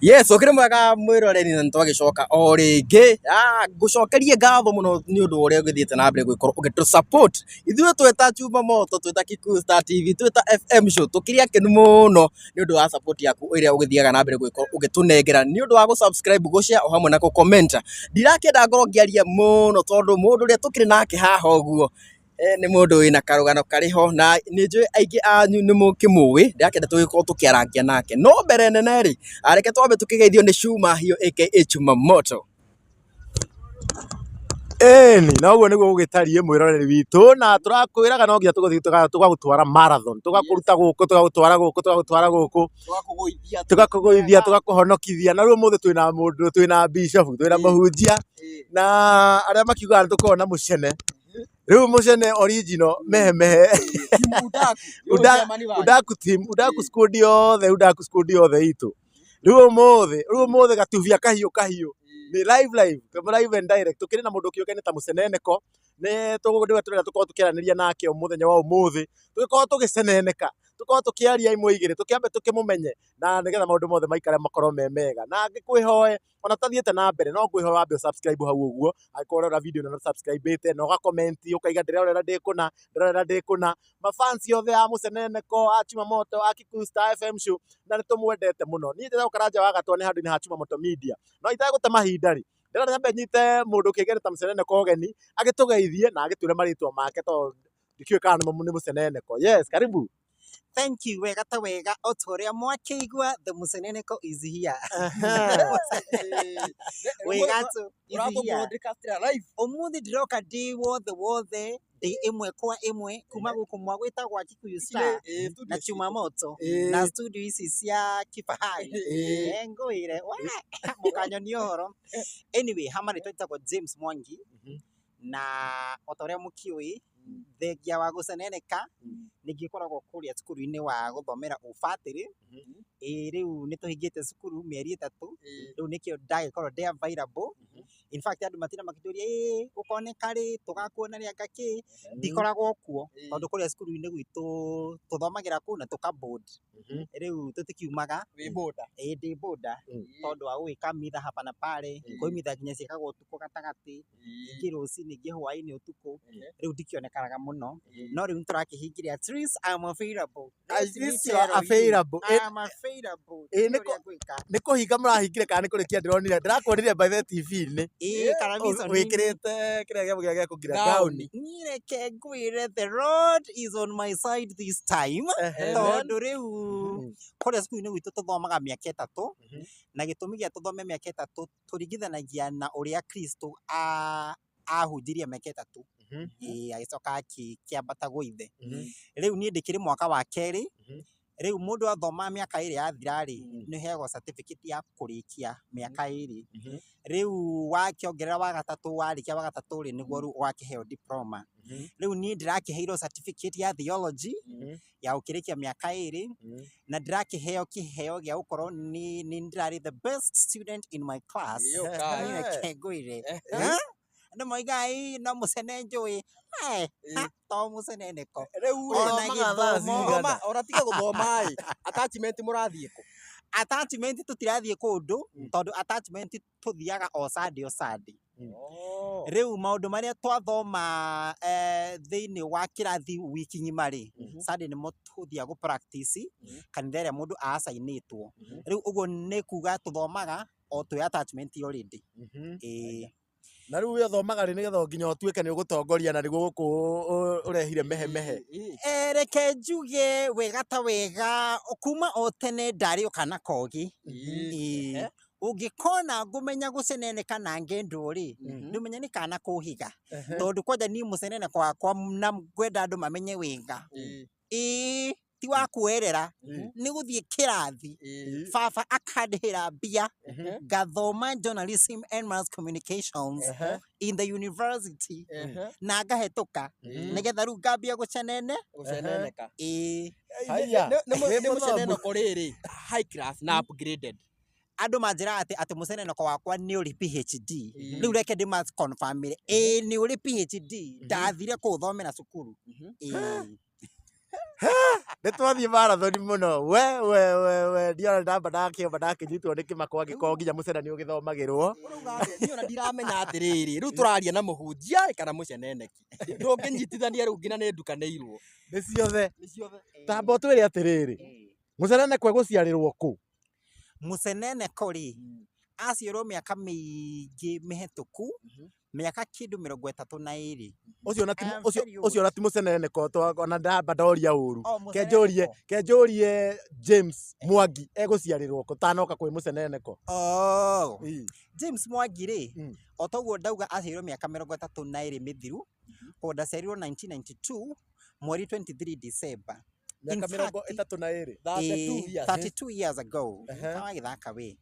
Yes, ũkĩrĩ mwega mwĩroreri na nĩtwagĩcoka o rĩngĩ. Ngũcokerie ngatho mũno nĩ ũndũ wa ũrĩa ũgĩthiĩte na mbere gũgĩkorwo ũgĩtũ support. Ithuĩ twĩ ta Chuma Moto, twĩ ta Kikuyu Star TV, twĩ ta FM Show, tũkĩrĩ akenu mũno nĩ ũndũ wa support yaku ĩrĩa ũgĩthiaga na mbere gũgĩkorwo ũgĩtũnengera nĩ ũndũ wa gũ subscribe, gũ share o hamwe na gũ comment. Ndirakĩenda ngorwo ngĩaria mũno tondũ mũndũ ũrĩa tũkĩrĩ nake haha ũguo nĩ mũndũ wĩna karũgano karĩ ho na nĩ njũĩ aingĩ anyu nĩ mũkĩmũĩ, ndĩrakĩenda tũgĩkorwo tũkĩarangia nake. No mbere nene rĩ, reke twambe tũkĩgeithio nĩ Chuma Hiũ aka Chuma Moto. Ĩni, na ũguo nĩguo gũgĩtariĩ mwĩroreri witũ na tũrakwĩraga no nginya tũgũthiĩ tũgagũtwara marathon, tũgakũruta gũkũ tũgagũtwara gũkũ tũgagũtwara gũkũ, tũgakũgũithia tũgakũhonokithia. Na rĩu ũmũthĩ twĩna mũndũ, twĩna bishop, twĩna mũhunjia na arĩa makiugaga nĩ tũkoragwo na mũcene. Rĩu mũcene original mehemehe udaku team, udaku squad yothe, udaku squad yothe itũ. Rĩu ũmũthĩ, rĩu ũmũthĩ gatubia kahiũ kahiũ nĩ live live, live and direct. Tũkĩrĩ na mũndũ ũkĩũĩkaine ta mũceneneko, nĩ nĩwe tũrenda tũkorwo tũkĩaranĩria nake mũthenya wa ũmũthĩ, tũgĩkorwo tũgĩceneneka, tũkorwo tũkĩaria imwe igĩrĩ, tũkĩambe tũkĩmũmenye na nĩgetha maũndũ mothe maikare makorwo me mega. Na ngĩkwĩhoe ona ũtathiĩte na mbere no ngwĩhoe wambe ũ subscribe hau ũguo, angĩkorwo ũrarora video ĩno na ndũ subscribe ĩte, na ũga comment ũkaiga ndĩrerorera ndĩ kũna, ndĩrerorera ndĩ kũna. Ma fans othe a mũceneneko, a Chuma Moto, a Kikuyu Star FM Show, na nĩ tũmwendete mũno. Niĩ njĩtagwo Karanja wa Gatwa nĩ handũ-inĩ ha Chuma Moto Media. No itegũte mahinda rĩ, ndĩrenda nyambe nyite mũndũ ũkĩngene ta mũceneneko ũgeni, agĩtũgeithie na agĩtwĩre marĩtwa make tondũ ndikĩũĩ kana nĩ mũceneneko. Yes, karibu. Thank you wega ta wega o ta ũrĩa mwakĩigua the mũceneneko is here. Wega tu is here. Ũmũthĩ ndĩroka ndĩ wothe wothe ndĩ ĩmwe kwa ĩmwe kuma gũkũ mwagwĩta gwa Kikuyu Star na Chuma Moto na studio ici cia kifahari. Ngwĩre mũkanyonia ũhoro. Anyway, ha marĩtwa njĩtagwo James Mwangi na o ta ũrĩa mũkĩũĩ thengia wa gũceneneka nĩ ngĩkoragwo kũrĩa cukuru-inĩ wa gũthomera ũbatĩrĩ. Ĩĩ rĩu nĩ tũhingĩte cukuru mĩeri 3, rĩu nĩkĩo ndagĩkorwo ndĩ available. In fact andũ matinda makĩnjũria ĩĩ ũkoneka rĩ, tũgakuona rĩ anga kĩ, ndikoragwo kuo tondũ kũrĩa cukuru-inĩ gwitũ tũthomagĩra kũu na tũka board. Rĩu tũtikiumaga. Wĩ boarder? Ĩĩ ndĩ boarder tondũ wa gũgĩka mitha hapa na pale, kwĩ mitha nginya ciĩkagwo ũtukũ gatagatĩ, ingĩ rũcinĩ, ingĩ hwaĩ-inĩ ũtukũ, rĩu ndikĩonekanaga mũno, no rĩu nĩtũrakĩhingire at least I'm available. At Let me least you are tell you, available. I'm available. Ĩ, Ndiũĩ nĩ ũrĩa ngwĩka. Nĩ kũhinga mũrahingire kana nĩ kũrĩkia ndĩronire ndĩrakuonire by the TV-inĩ Ĩ, Karamison-inĩ. wĩkĩrĩte kĩrĩa gĩa gĩa kũngira Gauni. gauni. Niĩ reke ngwĩre the road is on my side this time tondũ rĩu kũrĩa cukuru-inĩ gwitũ tũthomaga mĩaka 3 na gĩtũmi gĩa tũthome mĩaka 3 tũringithanagia na ũrĩa Kristo ahunjirie mĩaka 3. Ĩĩ, agĩcoka akĩambata gwĩ ithe. Rĩu niĩ ndĩkĩrĩ mwaka wa kerĩ, rĩu mũndũ athoma mĩaka 2 yathira rĩ, nĩ ũheagwo certificate ya kũrĩkia mĩaka 2. Rĩu wakĩongerera wa gatatũ, warĩkia wa gatatũ rĩ, nĩguo rĩu ũgakĩheo diploma. Rĩu niĩ ndĩrakĩheirwo certificate ya theology ya gũkĩrĩkia mĩaka 2 na ndĩrakĩheo kĩheo gĩa gũkorwo nĩ ndĩrarĩ the best student in my class. Niĩ reke ngwĩre. Andũ moigaga ĩ no mũcene njũĩ, to mũceneneko. Rĩu rĩ, Ona Ũthomaga thaa gĩthomo. cigana? Ona tiga gũthoma ĩ, attachment mũrathiĩ kũ? Attachment tũtirathiĩ kũndũ tondũ attachment tũthiaga o Sunday o Sunday. Rĩu maũndũ marĩa twathoma thĩinĩ wa kĩrathi wiki ng'ima rĩ, Sunday nĩmo tũthiaga gũ practice kanitha ĩrĩa mũndũ a-assign-ĩtwo. Rĩu ũguo nĩ kuga tũthomaga o twĩ attachment already. Ĩĩ. Na rĩu we ũthomaga rĩ nĩgetha nginya ũtuĩke nĩ ũgũtongoria na nĩguo gũkũ ũrehire mehemehe? Reke njuge wega ta wega kuma o tene ndarĩ o kana kogi. Ĩĩ. Ũngĩkona ngũmenya gũceneneka na ngendwo rĩ, nĩ ũmenye nĩ kana kũhiga. Tondũ kwanja niĩ mũceneneko wakwa na ngwenda andũ mamenye wega. Ĩĩ, ti wa kuoerera, nĩ gũthiĩ kĩrathi, baba akandĩhĩra mbia, ngathoma journalism and mass communications in the university na ngahetũka nĩgetha rĩu ngambia gũcenene. Gũceneneka. Ĩĩ. Haiya. Nĩ Wĩ mũthomu. mũceneneko rĩrĩ high class na upgraded. Andũ manjĩraga atĩ mũceneneko wakwa nĩ ũrĩ PhD. Rĩu reke ndĩma confirm-ĩre. Ĩĩ nĩ ũrĩ PhD. Ndathire kũũthomera cukuru. Ĩĩ. Nĩ twathiĩ marathoni mũno. We we we we ndiona ndamba ndakĩomba ndakĩnyitwo nĩ kĩmako angĩkorwo nginya mũcene nĩ ũgĩthomagĩrwo. Ũrauga atĩa? Niĩ ona ndiramenya atĩrĩrĩ, rĩu tũraria na mũhunjia kana mũceneneki. Ndũngĩnyitithania rĩu nginya nĩ ndukanĩirwo. Nĩ ciothe. Nĩ ciothe. Tamba ũtwĩre atĩrĩrĩ, mũceneneko egũciarĩrwo kũ? Mũceneneko rĩ, aciarwo mĩaka mĩingĩ mĩhetũku, mĩaka kĩndũ 32. Ũcio ona ti I am ũcio very ũcio old. ona ti mũceneneko ona ndamba ndoria ũru. O, Kenjũrie mũceneneko. kenjũrie James Mwangi egũciarĩrwo kũ tanoka kwĩ mũceneneko. Oh. Ii. James Mwangi rĩ, o toguo ndauga aciarirwo mĩaka 32 mĩthiru, koguo ndaciarirwo 1992 mweri 23 December. Mĩaka In fact, 32. 32 years. 32 years ago. Ehe. Kawagĩthaka we. Ehe.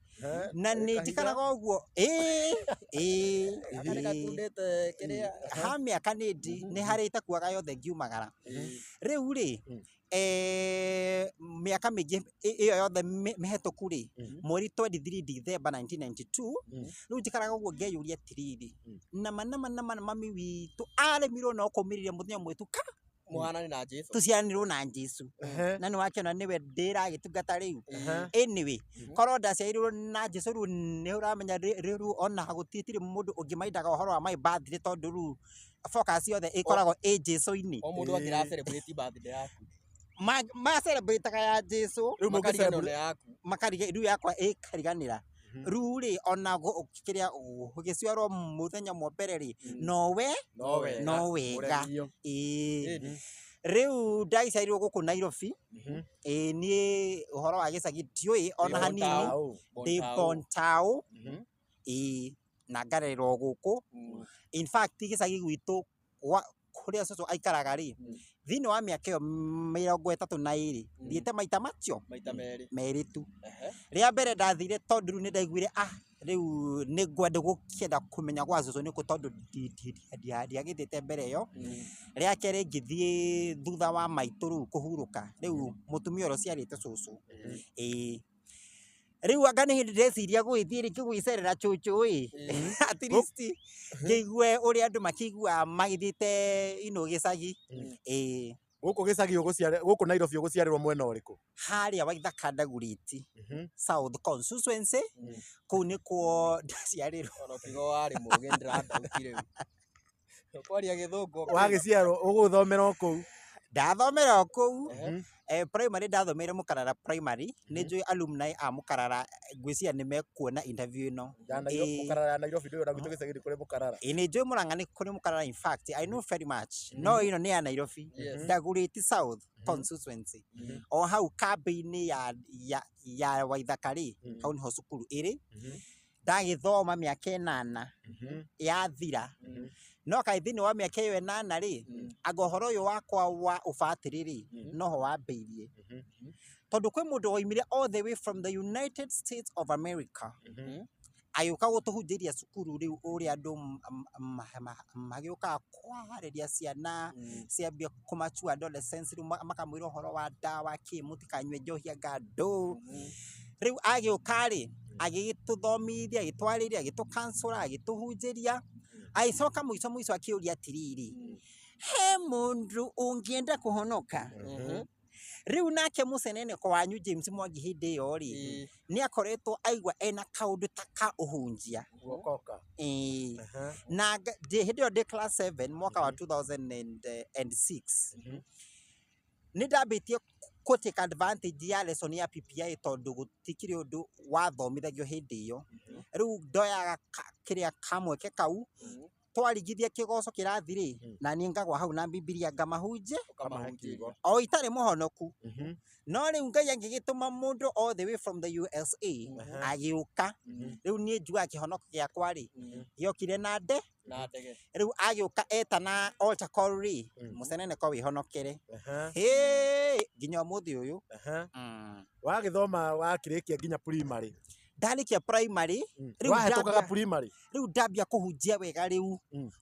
Na nĩ Kahiga. njikaraga ũguo ĩĩ ĩĩ Gaka nĩ ĩĩ. gatundĩte kĩrĩa. Ha mĩaka nĩ ndĩ nĩ harĩ itakuaga yothe ngiumagara. Rĩu rĩ, mĩaka mĩingĩ ĩyo yothe mĩhetũku rĩ, mweri 23 December 1992, rĩu njikaraga ũguo ngeyũria atĩrĩrĩ, nama nama nama mami witũ aremirwo no kũmĩrĩria mũthenya ũmwe tu ka Mũhanane na Jesu. tũciaranĩrwo na Jesu. Ehe. Na nĩ wakĩona nĩwe ndĩragĩtungata rĩu. Ehe. Anyway, korwo ndaciarirwo na Jesu rĩu nĩ ũramenya rĩu ona gũtirĩ mũndũ ũngĩmaindaga ũhoro wa my birthday tondũ rĩu focus yothe ĩkoragwo ĩ Jesu-inĩ. O mũndũ akĩra celebrate birthday yaku. Ma celebrate ya Jesu Rĩu mũngĩ Makariganĩrwo celebrate- nĩ yaku. makariga rĩu yakwa ĩkariganĩra. Rĩu rĩ ona kĩrĩa gũgĩciarwo mũthenya ũmwe mbere rĩ, nowe No wega. no wega. Mũregio. Ĩĩ. Ĩni. Rĩu ndagĩciarirwo gũkũ Nairobi. Ĩĩ niĩ ũhoro wa gĩcagi ndiũĩ ona Wĩ hanini. Bontau. Ndĩ Bontau. Ĩĩ na ngarererwo gũkũ. In fact gĩcagi gwitũ kũrĩa cũcũ aikaraga rĩ, thĩinĩ wa mĩaka ĩyo 32 thiĩte maita macio Maita merĩ. merĩ tu. Ehe. Rĩa mbere ndathire tondũ rĩu nĩ ndaiguire ah rĩu nĩ ngwenda gũkĩenda kũmenya gwa cũcũ nĩkũ tondũ ndiagĩthiĩte mbere ĩyo. Rĩa kerĩ ngĩthiĩ thutha wa maitũ rĩu kũhurũka, rĩu mũtumia ũrĩa ũciarĩte cũcũ. Ĩĩ. Rĩu anga nĩ hĩndĩ ndĩreciria gũgĩthiĩ rĩngĩ gwĩcerera cũcũ ĩ, at least ngĩigue ũrĩa andũ makĩiguaga magĩthiĩte gĩcagi. Ĩĩ. Gũkũ gĩcagi ũgũciarĩ gũkũ Nairobi ũgũciarĩrwo mwena ũrĩkũ? Harĩa Waithaka Dagoretti South Constituency, kũu nĩkuo ndaciarĩrwo. Ona ũkiuga warĩ mũũgĩ nĩndĩrataũki rĩu. Ũkwaria gĩthũngũ. Wagĩciarwo ũgũthomera o kũu. Ndathomera o kũu. Primary ndathomeire Mũkarara primary, nĩ njũĩ alumni a Mũkarara ngwĩciria nĩ mekuona interview ĩno. Ya Nairobi, Mũkarara ya Nairobi ndũĩ ona gwitũ gĩcagi nĩ kũrĩ Mũkarara. Ĩĩ nĩ njũĩ Mũrang'a nĩ kũrĩ Mũkarara in fact, I know very much. No ĩno nĩ ya Nairobi. Dagoretti South Constituency. O hau kambĩ-inĩ ya Waithaka rĩ, hau nĩho cukuru ĩrĩ. Ndagĩthoma mĩaka 8 yathira. No kaĩ thĩinĩ wa mĩaka ĩyo 8 rĩ, anga ũhoro ũyũ wakwa wa ũbatĩrĩ rĩ, noho wambĩirie. Tondũ kwĩ mũndũ waumire all the way from the United States of America. Agĩũka gũtũhunjĩria cukuru rĩu ũrĩa andũ magĩũkaga kwarĩria ciana ciambia kũmatua adolescence rĩu makamwĩra ũhoro wa ndawa kĩ mũtikanyue njohi anga ndũ. Rĩu agĩũka rĩ, agĩgĩtũthomithia, agĩtwarĩria, agĩtũkansũra, agĩtũhunjĩria, agĩcoka mũico mũico akĩũria atĩrĩrĩ, he mũndũ ũngĩenda kũhonoka? Rĩu nake mũceneneko wanyu James Mwangi hĩndĩ ĩyo rĩ, nĩ akoretwo aigua ena kaũndũ ta ka ũhunjia. Guokoka. Ĩĩ. Na hĩndĩ ĩyo ndĩ class 7 mwaka wa 2006. Nĩ ndambĩtie kũ take advantage ya lesson ya PPI tondũ gũtikĩrĩ ũndũ wathomithagio hĩndĩ ĩyo. Rĩu ndoyaga kĩrĩa kamweke kau, twarigithia kĩgoco kĩrathi rĩ, na niĩ ngagwa hau na Bibilia ngamahunjia o itarĩ mũhonoku. No rĩu Ngai angĩgĩtũma mũndũ all the way from the USA agĩũka, rĩu niĩ njugaga kĩhonoko gĩakwa rĩ, gĩokire na nde. Na ndege. Rĩu agĩũka etana altar call rĩ, mũceneneko wĩhonokere. Hĩ, nginya ũmũthĩ ũyũ. Wagĩthoma wakĩrĩkia nginya primary. Ndarĩkia primary, rĩu Wahĩtũkaga primary. Rĩu ndambia kũhunjia wega rĩu.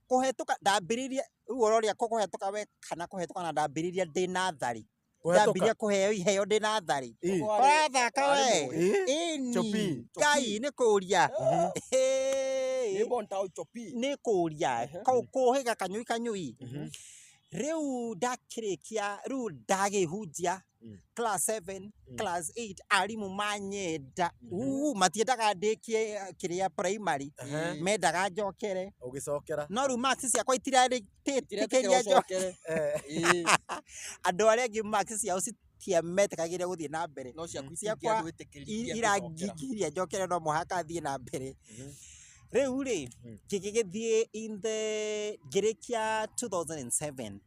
Kũhetũka ndambĩrĩria, rĩu ũroria kũhetũka we kana kũhetũka na ndambĩrĩria ndĩ natharĩ. Ndambĩrĩria kũheo iheo ndĩ natharĩ. Ũrathaka we. Ĩni. Chopi. Ngai nĩ kũria. Nĩ Bontau Chopi. Nĩ kũria. Kũhĩga kanyui kanyui. Rĩu ndakĩrĩkia rĩu ndagĩhunjia class 7, class 8, arimũ manyenda. Uu, matiendaga ndĩkie kĩrĩa primary, mendaga njokere. Ũgĩcokera. No rĩu marks ciakwa itirarĩtĩkĩria Itiretĩkĩra njoke. ũcokere. Andũ arĩa angĩ marks ciao citiametĩkagĩria gũthiĩ na mbere. No ciaku Ciakwa itingĩagwĩtĩkĩria gũcokera. Irangingĩria njokere no mũhaka thiĩ na mbere. Rĩu rĩ, ngĩgĩthiĩ in the ngĩrĩkia 2007,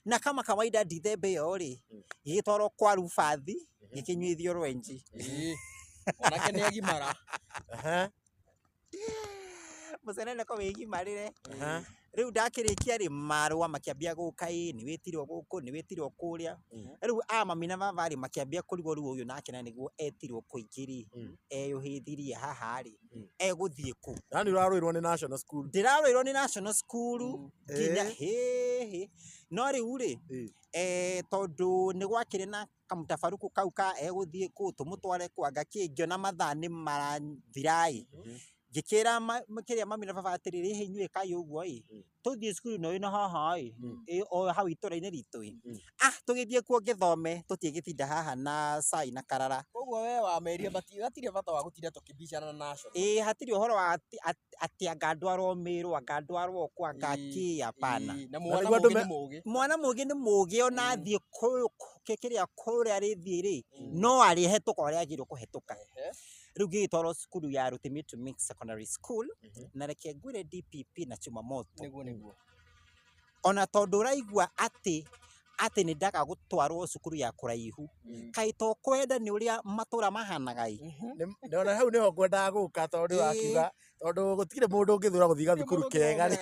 na kama kawaida ndithemba ĩyo rĩ, gĩgĩtwarwo kwa Rubathi gĩkĩnyuithio rwenji. Mwanake nĩ agimara. Mũceneneko wĩgimarĩre. Rĩu ndakĩrĩkia rĩ, marũa makĩambia gũka, ĩ nĩ wĩtirwo gũkũ, nĩ wĩtirwo kũrĩa. Rĩu a mami na baba rĩ, makĩambia kũrigwo rĩu ũyũ nake na nĩguo etirwo kũingĩ rĩ, eyũhĩthirie haha rĩ, egũthiĩ kũ? Yani ũrarũirwo nĩ national school. Ndĩrarũirwo nĩ national school nginya hĩhĩ. No rĩu rĩ, tondũ nĩ gwakĩrĩ na kamũtabarũkũ kau ka egũthiĩ kũ, tũmũtware kũ, anga kĩ, ngĩona mathaa nĩ marathira ĩ, ngĩkĩra kĩrĩa mami na baba atĩrĩrĩ, ĩhĩ inyuĩ kai ũguo ĩ, tũthiĩ cukuru ĩno ĩna haha ĩ, ĩ o hau itũra-inĩ ritũ ĩ, ah tũgĩthiĩ kuo ngĩthome, tũtigĩtinda haha na cai na karara. Koguo we wameria hatirĩ bata wa gũtinda tũkĩbicana na national. Ĩ hatirĩ ũhoro wa atĩ anga ndwarwo Mĩrũ, anga ndwarwo kũ, anga kĩ, hapana. Na mwana nĩguo andũ mũgĩ nĩ mũgĩ. Mwana mũgĩ nĩ mũgĩ, ona athiĩ kĩrĩa kũrĩa arĩthiĩ rĩ, no arĩhetũka ũrĩa agĩrĩirwo kũhetũka. Rĩu ngĩgĩtwarwo cukuru ya Rutimitu Mixed Secondary School, na reke ngwĩre DPP na Chuma Moto. Nĩguo nĩguo. Ona tondũ ũraigua atĩ nĩ ndaga gũtwarwo cukuru ya kũraihu, kaĩ to kwenda nĩ ũrĩa matũra mahanaga ĩ. Ona hau nĩho ngwendaga gũka tondũ wakiuga tondũ gũtirĩ mũndũ ũngĩthũra gũthiĩ gathukuru kega rĩ.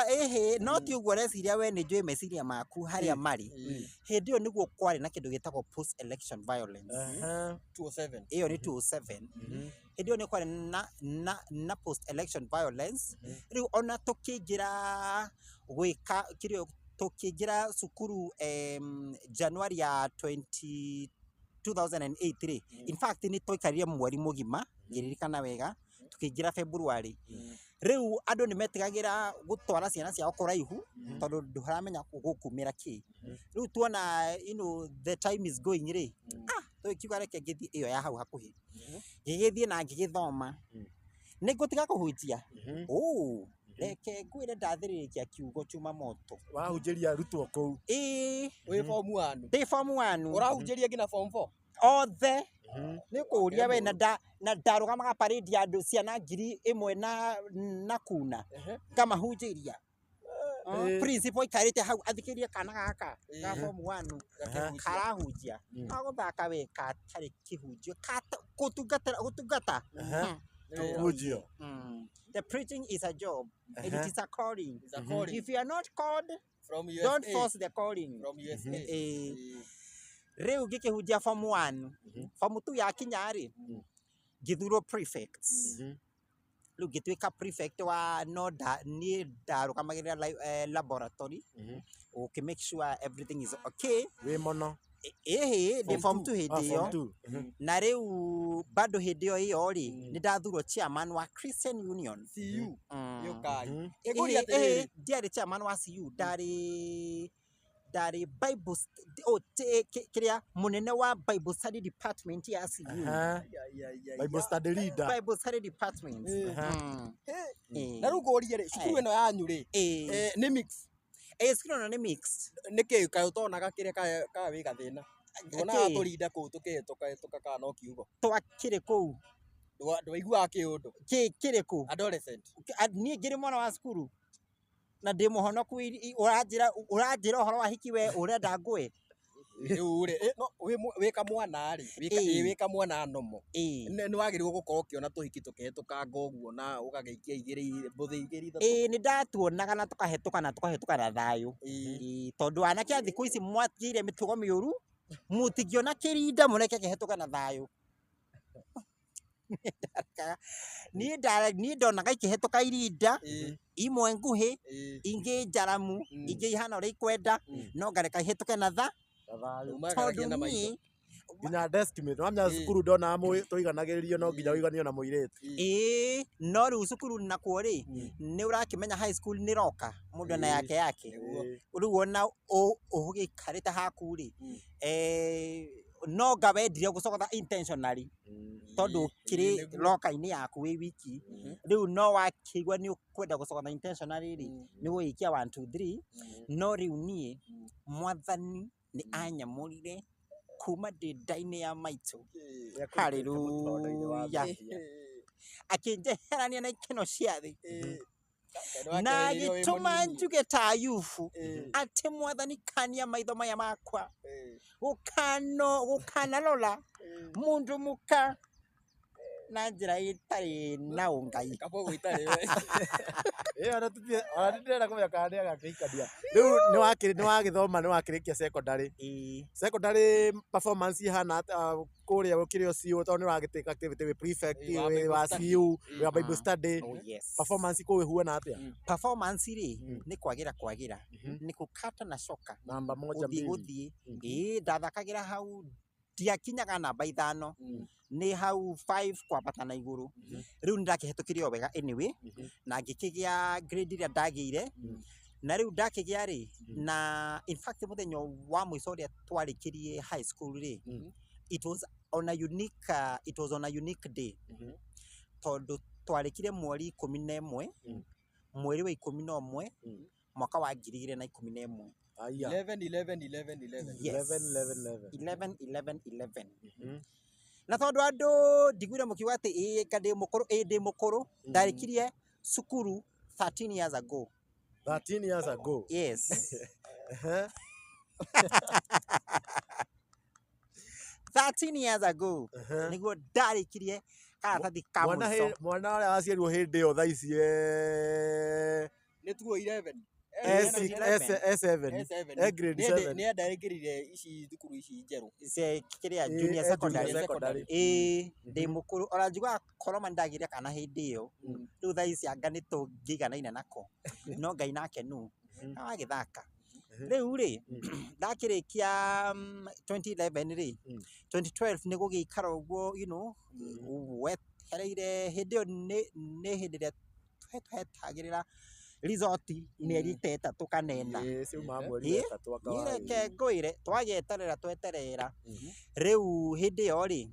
Ĩhĩ, no ti ũguo ũreciria we, nĩ njũĩ meciria maku harĩa marĩ. Hĩndĩ ĩyo nĩguo kwarĩ na kĩndũ gĩtagwo post election violence. 207. Ĩyo nĩ 207. Hĩndĩ ĩyo nĩ kwarĩ na post election violence. Rĩu ona tũkĩingĩra gwĩka kĩrĩa, tũkĩingĩra cukuru January ya 2008 rĩ, in fact nĩ twaikarire mweri mũgima ngĩririkana wega, tũkĩingĩra February. Rĩu andũ nĩ metigagĩra gũtwara ciana ciao kũraihu tondũ ndũramenya gũkumĩra kĩ. Rĩu tuona you know, the time is going rĩ, tũgĩkiuga reke ngĩthiĩ ĩyo ya hau hakuhĩ. Ngĩgĩthiĩ na ngĩgĩthoma. Nĩ ngũtiga kũhunjia. Reke ngwĩre ndathĩrĩrĩkia kiugo Chuma Moto. Wahunjĩria arutwo kũu. Ĩĩ. Wĩ form 1. Ndĩ form 1. Ũrahunjĩria nginya form 4? Othe. Nĩ kũũria we, na ndarũgamaga parade ya andũ ciana 1000 na kuna. Ngamahunjĩria. Principal aikarĩte hau athikĩrĩrie kana gaka ga form 1 karahunjia. Gagũthaka we katarĩ kĩhunjio, gũtungata. Kũhunjio. The preaching is a job and it is a calling. It's a calling. If you are not called, From USA. don't force the calling. From USA. Rĩu ngĩkĩhunjia form 1, form 2 yakinya rĩ, ngĩthurwo prefect. Rĩu ngĩtuĩka prefect wa no niĩ ndarũgamagĩrĩra laboratory, ũkĩ make sure everything is okay. Wĩ mũno. Ĩhĩ, ndĩ form 2 hĩndĩ ĩyo. Na rĩu bado hĩndĩ ĩyo ĩyo rĩ, nĩ ndathurwo chairman wa Christian Union. CU. Yũkai. Ĩngũria atĩrĩrĩ. Ndiarĩ chairman wa CU, ndarĩ Bible kĩrĩa mũnene wa Bible Study Department ya CU. Bible Study leader. Bible Study Department. Na rĩu ngũrie rĩ, cukuru ĩno yanyu rĩ, nĩ mix? Cukuru ĩno nĩ mixed. Nĩkĩ kaĩ ũtonaga kĩrĩa kaĩ wĩ gathĩna? Nduonaga tũrinda kũu tũkĩhĩtũka kana no kiugo? Twakĩrĩ kũu. Ndwaiguaga kĩũndũ? Kĩrĩ kũ? Adolescent. Niĩ ngĩrĩ mwana wa cukuru na ndĩ mũhonoku, ũranjĩra ũhoro wa hiki we ũrenda ngũe? Rĩu rĩ, no wĩ kamwana rĩ, wĩ kamwana nomo. Nĩ wagĩrĩirwo gũkorwo ũkĩona tũhiki tũkĩhĩtũkanga ũguo na ũgagĩikia igĩrĩ, mbũthĩ igĩrĩ ithatũ. Ĩĩ, nĩ ndatuonaga na tũkahĩtũka na tũkahĩtũka na thayũ. Tondũ anake a thikũ ici mwatigire mĩtugo mĩũru, mũtingĩona kĩrinda mũreke kĩhĩtũke na thayũ. Niĩ ndonaga ikĩhĩtũka irinda, imwe nguhĩ, ingĩ njaramu, ingĩ ihana ũrĩa ikwenda, no ngareka ihĩtũke na tha. Tondũ niĩ Nginya desk mate wamenya Ĩĩ. cukuru ndona tũiganagĩrĩrio no nginya ũiganio na mũirĩtu. Ĩĩ, no rĩu cukuru nakuo rĩ, nĩ ũrakĩmenya high school nĩ roka mũndũ na Ĩĩ. yake yake. Nĩguo. Ĩĩ. Rĩu ona ũgĩikarĩte haku rĩ, no nga wendire gũcogotha intentionally tondũ kĩrĩ Nĩguo. roka-inĩ yaku wĩ wiki. Rĩu no wakĩigua nĩ ũkwenda gũcogotha intentionally rĩ, nĩ gũgĩikia 1 2 3. No rĩu niĩ mwathani nĩ anyamũrire kuma ndĩ nda-inĩ ya maitũ. Hallelujah. Akĩnjeherania na ikeno cia thĩ na agĩtũma njuge ta Ayubu atĩ mwathani kania maitho maya makwa gũkano gũkanarora mũndũ mũka na njĩra ĩtarĩ na ũngai. Kaba gũitarĩ we. Ĩĩ, ona ona nĩndĩrenda kũmenya kana nĩagakĩhikania. Rĩu nĩwagĩthoma nĩwakĩrĩkia secondary. Ĩĩ. Secondary performance ihana atĩa kũrĩa ũkĩrĩ o CU tondũ nĩũragĩtĩka activity wĩ prefect, Ĩĩ, wa wĩ Bible wa study. CU, wĩ wa Bible Ah. study. Oh, yes. Performance kũu ĩhuana atĩa? Performance rĩ, nĩ kwagĩra kwagĩra, nĩ kũkata na coka Namba moja gũthiĩ mbili. gũthiĩ. Ĩĩ, ndathakagĩra hau ndiakinyaga namba 5, nĩ hau 5 kwambata na igũrũ. Rĩu nĩndakĩhetũkire o wega anyway, na ngĩkĩgĩa grade ĩrĩa ndagĩire. Na rĩu ndakĩgĩa rĩ, na in fact mũthenya wa mũico ũrĩa twarĩkirie high school rĩ, it was on a unique it was on a unique day, tondũ twarĩkire mweri 11, mweri wa 11, mwaka wa 2011. Aya. 11 11 11 11. Yes. 11 11 11. 11 11 11. Na tondũ andũ ndiguire mũkiuga atĩ ĩĩ nga ndĩ mũkũrũ, ĩĩ ndĩ mũkũrũ, ndarĩkirie cukuru 13 years ago. 13 years ago. Yes. Ehe. 13 years ago Ehe. nĩguo ndarĩkirie karatathi ka Mwana mũico. mwana ũrĩa waciarirwo hĩndĩ ĩyo thaa ici Nĩ tuo 11. S6, S7. S7. E grade 7. Nĩ andaingĩrire ici thukuru ici njerũ. Kĩrĩa Ĩĩ, junior e secondary. junior secondary. Ĩĩ, ndĩ mũkũrũ ona njiguaga korwo ma nĩndagĩire kana hĩndĩ ĩyo, rĩu thaa ici anga nĩ tũngĩiganaine nako, no Ngai nake nũ agagĩthaka. Rĩu rĩ, ndakĩrĩkia 2011 rĩ, 2012 nĩ gũgĩikara ũguo, wetereire hĩndĩ ĩyo nĩ hĩndĩ ĩrĩa tũhetagĩrĩra resort mĩeri ta 3 kana 4. Ĩĩ, ciumaga mweri Ĩĩ, wa ĩtatũ anga wa niĩ ĩrĩ. reke ngwĩre twagĩeterera tweterera. Rĩu hĩndĩ ĩyo rĩ,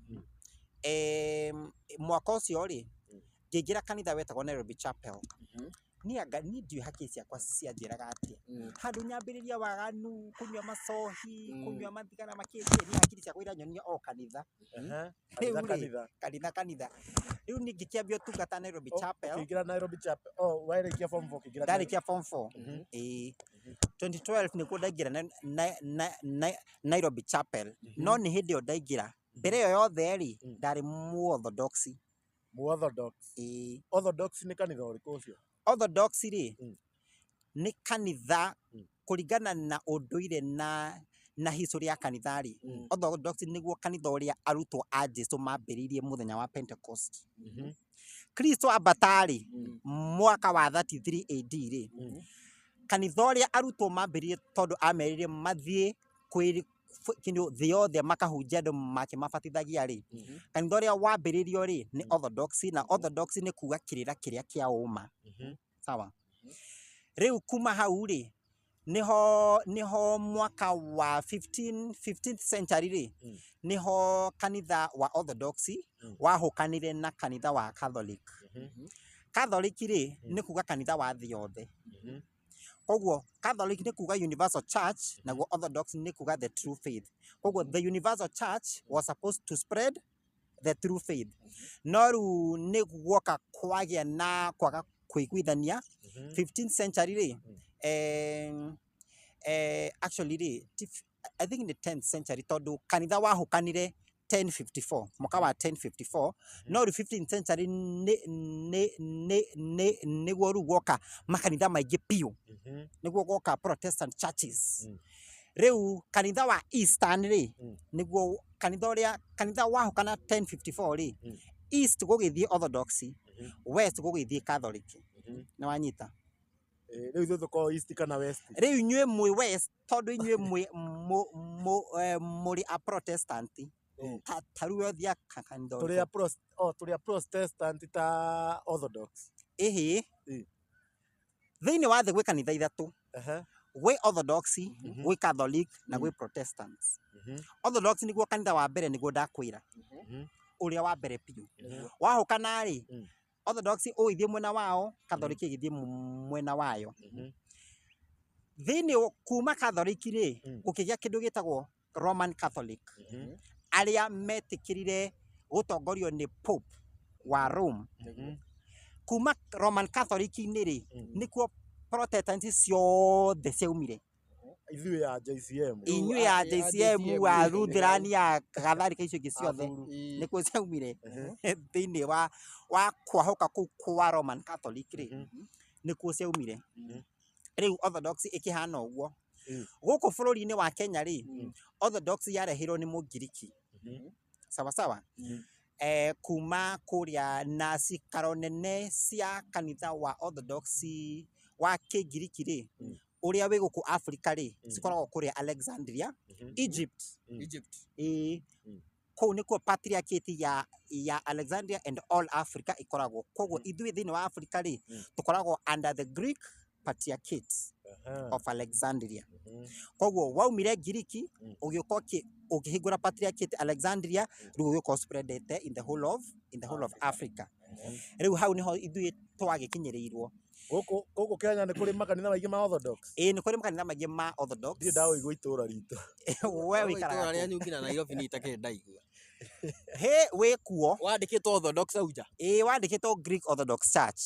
mwaka ũcio rĩ, ngĩingĩra kanitha wetagwo Nairobi Chapel. Niĩ anga niĩ ndiũĩ hakiri ciakwa cianjĩraga atĩa, handũ nyambĩrĩria waganu, kũnyua macohi, kũnyua mathigara makĩkĩ, niĩ hakiri ciakwa iranyonia o kanitha. Ehe. Rĩu Kanitha rĩ, kanitha. Kanitha kanitha. Rĩu niĩ ngĩkĩambia ũtungata Nairobi Oh, Chapel. Ũkĩingĩra Nairobi Chapel. Oh, warĩkia form 4 ũkĩingĩra. Ndarĩkia form 4. Ĩĩ. 2012 nĩguo ndaingĩra Nairobi Chapel. No nĩ hĩndĩ ĩyo ndaingĩra. Mbere ĩyo yothe rĩ, ndarĩ mu-Orthodox. Mu-Orthodox. Ĩĩ. Orthodox nĩ kanitha ũrĩkũ ũcio? Orthodox rĩ, nĩ kanitha kũringana na ũndũire na history ya kanitha rĩ, Orthodox nĩguo kanitha ũrĩa arutwo a Jesu mambĩrĩirie mũthenya wa Pentecost. Kristo ambata rĩ, mwaka wa 33 AD rĩ, kanitha ũrĩa arutwo mambĩrĩirie tondũ amerire mathiĩ kwĩ kĩndũ thĩ yothe makahunjia andũ makĩmabatithagia rĩ, kanitha ũrĩa wambĩrĩirio rĩ nĩ Orthodox, na Orthodox nĩ kuga kĩrĩra kĩrĩa kĩa ũma. Sawa. Rĩu kuma hau rĩ, nĩho mwaka wa 15th century rĩ, nĩho kanitha wa Orthodox wahũkanire na kanitha wa Catholic. Catholic rĩ, nĩ kuga kanitha wa thĩ yothe. Koguo Catholic nĩ kuga universal church, naguo Orthodox nĩ kuga the true faith. Koguo the universal church was supposed to spread the true faith. No rĩu nĩ guoka kwagĩa na kwaga kũiguithania 15th century rĩ, actually rĩ, I think nĩ 10th century tondũ kanitha wahũkanire 1054, mwaka wa 1054, no rĩu 15th century nĩguo rĩu guoka makanitha maingĩ biũ, nĩguo guoka Protestant churches. Rĩu kanitha wa Eastern rĩ, nĩguo kanitha ũrĩa kanitha wahũkana 1054 rĩ, East gũgĩthiĩ Orthodox, West gũgĩthiĩ Catholic. Nĩ wanyita? Rĩu ithuĩ tũkoragwo East kana West? Rĩu inyuĩ mwĩ West tondũ inyuĩ mwĩ mũrĩ a Protestant. Ta rĩu we ũthiaga kanitha Tũrĩ ũrĩkũ? a tũrĩ a Protestant ta Orthodox. Ĩhĩ. Thĩinĩ wa thĩ gwĩ kanitha ithatũ. Gwĩ Orthodox, gwĩ Catholic na gwĩ Protestants. Orthodox nĩguo kanitha wa mbere, nĩguo ndakwĩra, ũrĩa wa mbere biũ. Wahũkana rĩ, Orthodox ũgĩthiĩ mwena wao, Catholic ĩgĩthiĩ mwena wayo. Thĩinĩ kuma Catholic rĩ, gũkĩgĩa kĩndũ gĩtagwo Roman Catholic, arĩa metĩkĩrire gũtongorio nĩ Pope wa Rome. Kuma Roman Catholic-inĩ rĩ, nĩkuo Protestant ciothe ciaumire. Ithuĩ ya JCM. Inyuĩ ya JCM, a Lutheran, ya Katharika, icio ingĩ ciothe nĩkuo ciaumire. Thĩinĩ wa kwahũka kũu kwa Roman Catholic rĩ, nĩkuo ciaumire. Rĩu Orthodox ĩkĩhana ũguo. Gũkũ bũrũri-inĩ wa Kenya rĩ, Orthodox yarehirwo nĩ Mũngiriki, sawa sawa, kuma kũrĩa, na cikaro nene cia kanitha wa Orthodox wa Kĩngiriki rĩ, ũrĩa wĩ gũkũ Africa rĩ, cikoragwo kũrĩa Alexandria, Egypt. Egypt. Ĩĩ. Kũu nĩkuo patriarchate ya Alexandria and all Africa ĩkoragwo. Koguo ithuĩ thĩinĩ wa Africa rĩ, tũkoragwo under the Greek Patriarchate of Alexandria. Koguo waumire Ngiriki, ũgĩũka ũkĩhingũra patriarchate Alexandria, rĩu ũgĩũka ũspreadete in the whole of Africa. Rĩu hau nĩho ithuĩ twagĩkinyĩrĩirwo. Gũkũ Kenya nĩ kũrĩ makanitha maingĩ ma Orthodox? Ĩĩ, nĩ kũrĩ makanitha maingĩ ma Orthodox. Ndirĩ ndaũigua itũra ritũ. We wĩikaraga Itũra kũ? rĩanyu nginya Nairobi nĩ itakĩrĩ ndaigua. He wĩ kuo. Wandĩkĩtwo Orthodox hau nja. Ĩĩ, wandĩkĩtwo Greek Orthodox Church.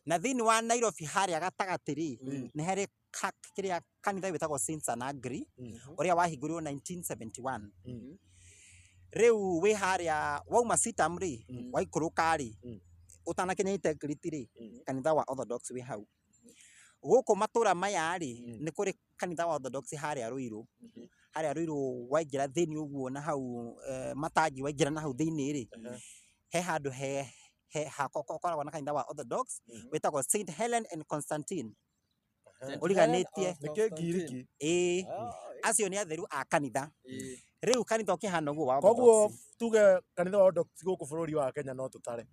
Na thĩinĩ wa Nairobi harĩa gatagatĩ rĩ, nĩ harĩ kĩrĩa kanitha wĩtagwo Saints Anagri, ũrĩa wahingũrirwo 1971. Rĩu wĩ harĩa wauma CITAM rĩ, waikũrũka rĩ, ũtanakinya Integrity rĩ, kanitha wa Orthodox wĩ hau. Gũkũ matũra maya rĩ, nĩ kũrĩ kanitha wa Orthodox harĩa Ruiru. Harĩa Ruiru waingĩra thĩinĩ ũguo na hau, matangi waingĩra na hau thĩinĩ rĩ, he handũ he hakoragwo na kanitha wa Orthodox wĩtagwo Saint Helen and Constantine. Ũriganĩtie. Nĩ Kĩngiriki? Ĩĩ, acio nĩ atheru a kanitha. Rĩu kanitha ũkĩhana ũguo wa Koguo Orthodox. tuge kanitha wa Orthodox gũkũ bũrũri wa Kenya no tũtare?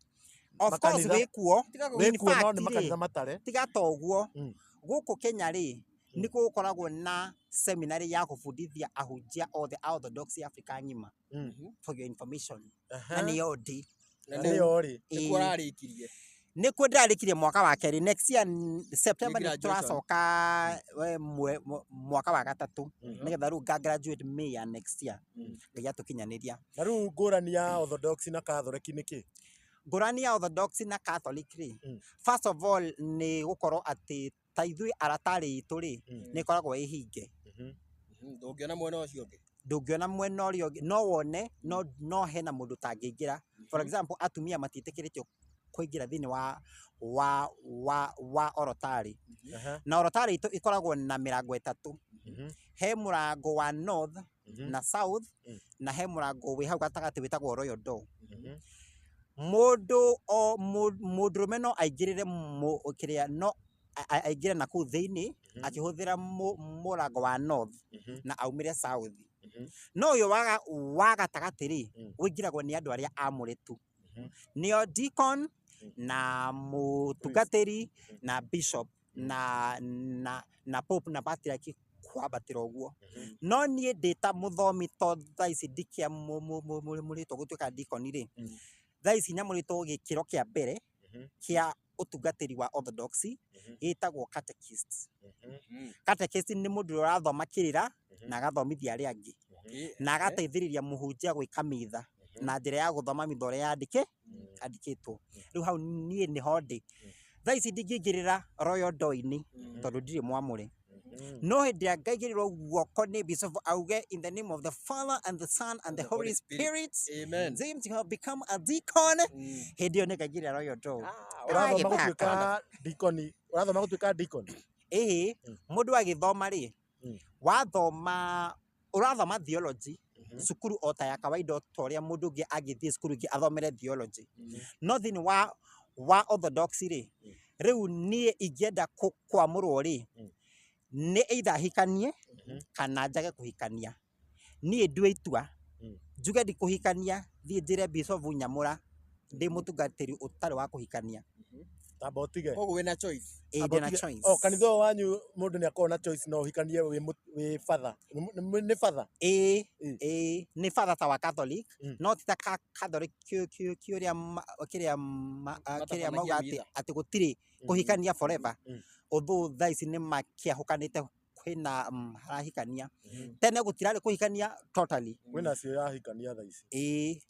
Of course. Makanitha. Wĩ kuo. Wĩ In kuo, no fact nĩ rĩ, makanitha matare. Tiga ta ũguo, gũkũ Kenya rĩ, nĩ gũkoragwo na seminary ya kũbundithia ahunjia othe a Orthodox Africa ng'ima, for your information, na nĩyo ndĩ. Na nĩyo rĩ? Nĩkuo ũrarĩkirie? Nĩkuo ndĩrarĩkirie mwaka wa kerĩ. Next year September Nĩ nĩ graduation. tũracoka mwaka wa gatatũ, nĩgetha rĩu nga graduate May ya next year, Ngai atũkinyanĩria. Na rĩu ngũrani ya Orthodox na Catholic nĩ kĩ? Ngũrani ya Orthodox na Catholic rĩ, first of all nĩ gũkorwo atĩ ta ithuĩ aratarĩ itũ rĩ, nĩ ĩkoragwo ĩ hinge. Ndũngĩona mwena ũcio ũngĩ. Ndũngĩona mwena ũrĩa ũngĩ. No wone, no hena mũndũ ũtangĩingĩra. For example, atumia matiĩtĩkĩrĩtio kũingĩra thĩinĩ wa orotarĩ. Na orotarĩ itũ ĩkoragwo na mĩrango ĩtatũ. He mũrango wa north na south, na he mũrango wĩ hau gatagatĩ wĩtagwo royal door. Mũndũ o mũndũrũme no aingĩrĩre kĩrĩa, no aingĩre na kũu thĩinĩ akĩhũthĩra mũrango wa north na aumĩre south. No ũyũ wa gatagatĩ rĩ, ũingĩragwo nĩ andũ arĩa amũre tu, nĩo deacon na mũtungatĩri na bishop na pope na patriarch kwambatĩra ũguo. No niĩ ndĩ ta mũthomi, to thaa ici ndikĩamũrĩtwo gũtuĩka deacon rĩ, thaa ici nyamũrĩtwo gĩkĩro kĩa mbere kĩa ũtungatĩri wa Orthodox gĩtagwo catechist. Catechist nĩ mũndũ ũrĩa ũrathoma kĩrĩra na agathomithia arĩa angĩ na agateithĩrĩria mũhunjia gwĩka mitha na njĩra ya gũthoma mitha ũrĩa yandĩkĩtwo. Rĩu hau niĩ nĩho ndĩ thaa ici. Ndingĩingĩrĩra royal door-inĩ tondũ ndirĩ mwamũre, no hĩndĩ ĩrĩa ngaigĩrĩrwo guoko nĩ bishop auge, "In the name of the Father and the Son and the Holy Spirit." Amen. "James, you have become a deacon." Hĩndĩ ĩyo nĩ ngaingĩrĩra royal door. Ũrathoma Agĩthaka. gũtuĩka deacon? Ũrathoma gũtuĩka deacon? Ĩhĩ. Mũndũ agĩthoma rĩ, wathoma, ũrathoma theology cukuru o ta ya kawaida, o ta ũrĩa mũndũ ũngĩ angĩthiĩ cukuru ĩngĩ athomere theology. No thĩinĩ wa Orthodox rĩ, rĩu niĩ ingĩenda kwamũrwo rĩ, nĩ either hikanie kana njage kũhikania. Niĩ ndue itua. Njuge ndikũhikania, thiĩ njĩre bishop nyamũra ndĩ mũtungatĩri ũtarĩ wa kũhikania. Tamba ũtige. Koguo wĩna choice. Ĩĩ Amba ndĩna ũtige. choice. O kanitha ũyũ wanyu mũndũ nĩ akoragwo na choice no ũhikanie wĩ father. Nĩ father. Ĩĩ, Ĩĩ. ĩĩ, nĩ father ta wa Catholic, no ti ta Catholic kĩũrĩa kĩrĩa kĩrĩa Matabanagia mauga atĩ mitha. atĩ gũtirĩ kũhikania forever. Although thaa ici nĩ makĩahũkanĩte kwĩna harahikania. Tene gũtirarĩ kũhikania totally. Kwĩna acio yahikania thaa ici. Ĩĩ,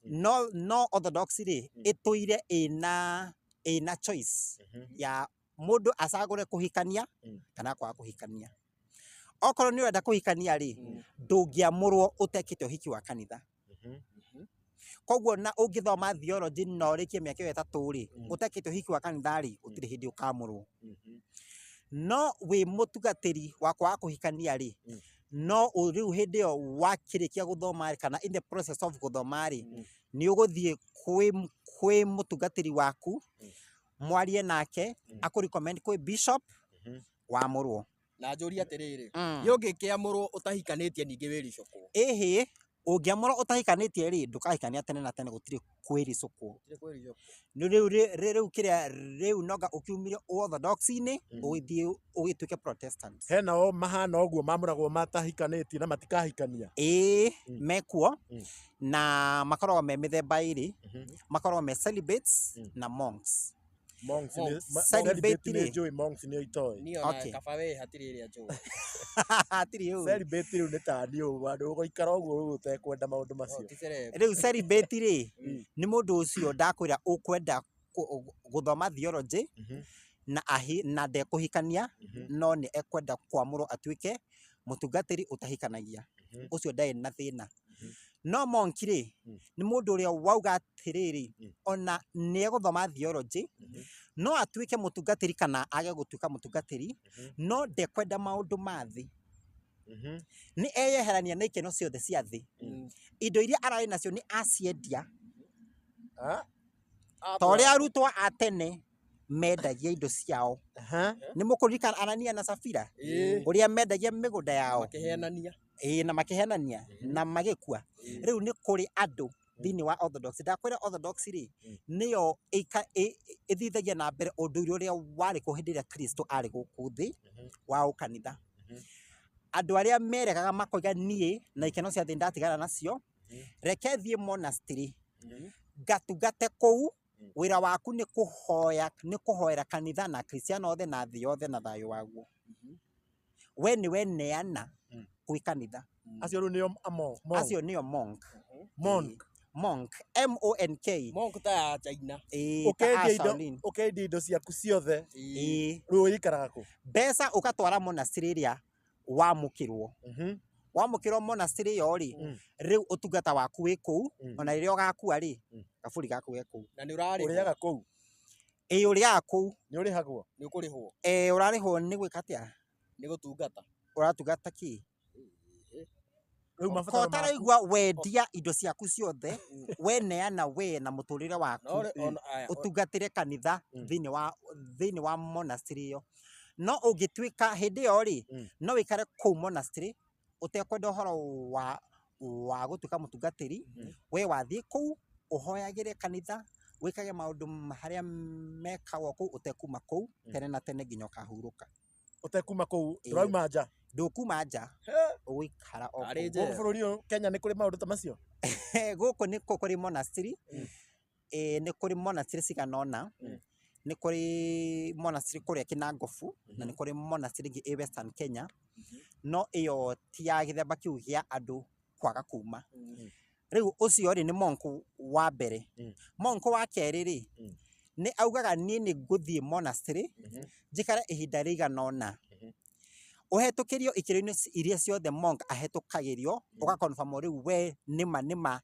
no Orthodox rĩ, ĩtũire ĩna choice ya mũndũ acagũre kũhikania kana kwaga kũhikania. Okorwo nĩ ũrenda kũhikania rĩ, ndũngĩamũrwo ũtekĩte ũhiki wa kanitha. Koguo na ũngĩthoma theology na ũrĩkie mĩaka ĩyo 3 rĩ, ũtekĩte ũhiki wa kanitha rĩ, gũtirĩ hĩndĩ ũkamũrwo. No wĩ mũtungatĩri wa kwaga kũhikania rĩ, no rĩu hĩndĩ ĩyo wakĩrĩkia gũthoma rĩ, kana in the process of gũthoma rĩ, nĩ ũgũthiĩ kwĩ mũtungatĩri waku, mwarie nake, akũ recommend kwĩ bishop, wamũrwo. Na njũrie atĩrĩrĩ, nĩ ũngĩkĩamũrwo ũtahikanĩtie ningĩ wĩricũkwo? Ĩhĩ, ũngĩamũrwo ũtahikanĩtie rĩ, ndũkahikania tene na tene, gũtirĩ kwĩricũkwo. Gũtirĩ kwĩricũkwo. Nĩ rĩu rĩu kĩrĩa rĩu noga ũkiumire Orthodox-inĩ, ũgĩthiĩ ũgĩtuĩke Protestant. Hena o mahana ũguo mamũragwo matahikanĩtie na matikahikania. Ĩĩ, mekuo, na makoragwo me mĩthemba ĩrĩ, makoragwo me celibates na monks. Monks nĩ Monks. Celibate celibate nĩ rĩ. njũĩ, monks nĩ itoĩ. Niĩ ona Okay. kaba we hatirĩ ĩrĩa njũĩ. Hatirĩ ũĩ. Celibate rĩu nĩ ta niĩ ũũ, handũ ũgũikara ũguo ũguo ũtekwenda maũndũ macio. Ti celeb. Rĩu celibate rĩ, nĩ mũndũ ũcio ndakwĩra ũkwenda gũthoma theology na ahi, na ndekũhikania, no nĩ ekwenda kwamũrwo atuĩke mũtungatĩri ũtahikanagia. Ũcio ndarĩ na thĩna. No monk rĩ, nĩ mũndũ ũrĩa wauga atĩrĩrĩ, ona nĩ egũthoma theology, no atuĩke mũtungatĩri kana age gũtuĩka mũtungatĩri, no ndekwenda maũndũ ma thĩ. Nĩ eyeherania na ikeno ciothe cia thĩ. Indo iria ararĩ nacio nĩ aciendia. Ta ũrĩa arutwo a tene mendagia indo ciao. Nĩ mũkũririkana Anania na Safira? Ũrĩa mendagia mĩgũnda yao. Makĩheanania. Ĩĩ, na makĩheanania na magĩkua. Rĩu nĩ kũrĩ andũ thĩinĩ wa Orthodox. Ndakwĩra Orthodox rĩ, nĩyo ĩthithagia na mbere ũndũire ũrĩa warĩ kuo hĩndĩ ĩrĩa Kristo arĩ gũkũ thĩ wa ũkanitha. Andũ arĩa meregaga makoiga niĩ na ikeno cia thĩ ndatigana nacio, reke thiĩ monastery, ngatungate kũu, wĩra waku nĩ kũhoya, nĩ kũhoera kanitha na Kristiano othe na thĩ yothe na thayũ waguo. We nĩ weneana kwĩ kanitha. Acio rĩu nĩo monk. Acio nĩo monk. Monk. Monk. M-O-N-K. Monk ta ya China. Ĩĩ, ta Ũkendia a indo, Shaolin. ũkendia indo ciaku ciothe. Ĩĩ. Rĩu ũikaraga kũ? Mbeca ũgatwara monastery ĩrĩa wamũkĩrwo. Wamũkĩrwo monastery ĩyo rĩ, rĩu ũtungata waku wĩ kũu, ona rĩrĩa ũgakua rĩ, kaburi gaku ge kũu. Na nĩ ũrarĩhwo. Ũrĩaga kũu? Ĩĩ, ũrĩaga kũu. Nĩ ũrĩhagwo? Nĩ ũkũrĩhwo. Ĩĩ, ũrarĩhwo nĩ gwĩka atĩa? Nĩ gũtungata. Ũratungata kĩ? Rĩu Ko mabataro maku. ũtaraigua wendia indo ciaku ciothe, weneana we na mũtũrĩre waku, No rĩ, ona aya, ũtungatĩre kanitha thĩinĩ wa monastery ĩyo. No ũngĩtuĩka hĩndĩ ĩyo rĩ, no wĩikare kũu monastery ũtekwenda ũhoro wa gũtuĩka mũtungatĩri, we wathiĩ kũu ũhoyagĩre kanitha, wĩkage maũndũ harĩa mekagwo kũu ũtekuma kũu tene na tene nginya ũkahurũka. Ũtekuma kũu, Ĩĩ. ndũrauma nja. Ndũkuma nja, ũgũikara o Arĩ kũu. njera. Gũkũ bũrũri ũyũ Kenya nĩ kũrĩ maũndũ ta macio? Gũkũ nĩ kũrĩ monastery, nĩ kũrĩ monastery cigana ũna, nĩ kũrĩ monastery kũrĩa Kinangofu, na nĩ kũrĩ monastery ĩngĩ ĩ Western Kenya, no ĩyo ti ya gĩthemba kĩu gĩa andũ kwaga kuma. Rĩu ũcio rĩ nĩ monk wa mbere. Monk wa kerĩ rĩ, nĩ augaga niĩ nĩ ngũthiĩ monastery, njikare ihinda rĩigana ũna. Ũhetũkĩrio ikĩro-inĩ iria ciothe monk ahetũkagĩrio, ũga confirm rĩu we nĩma nĩma,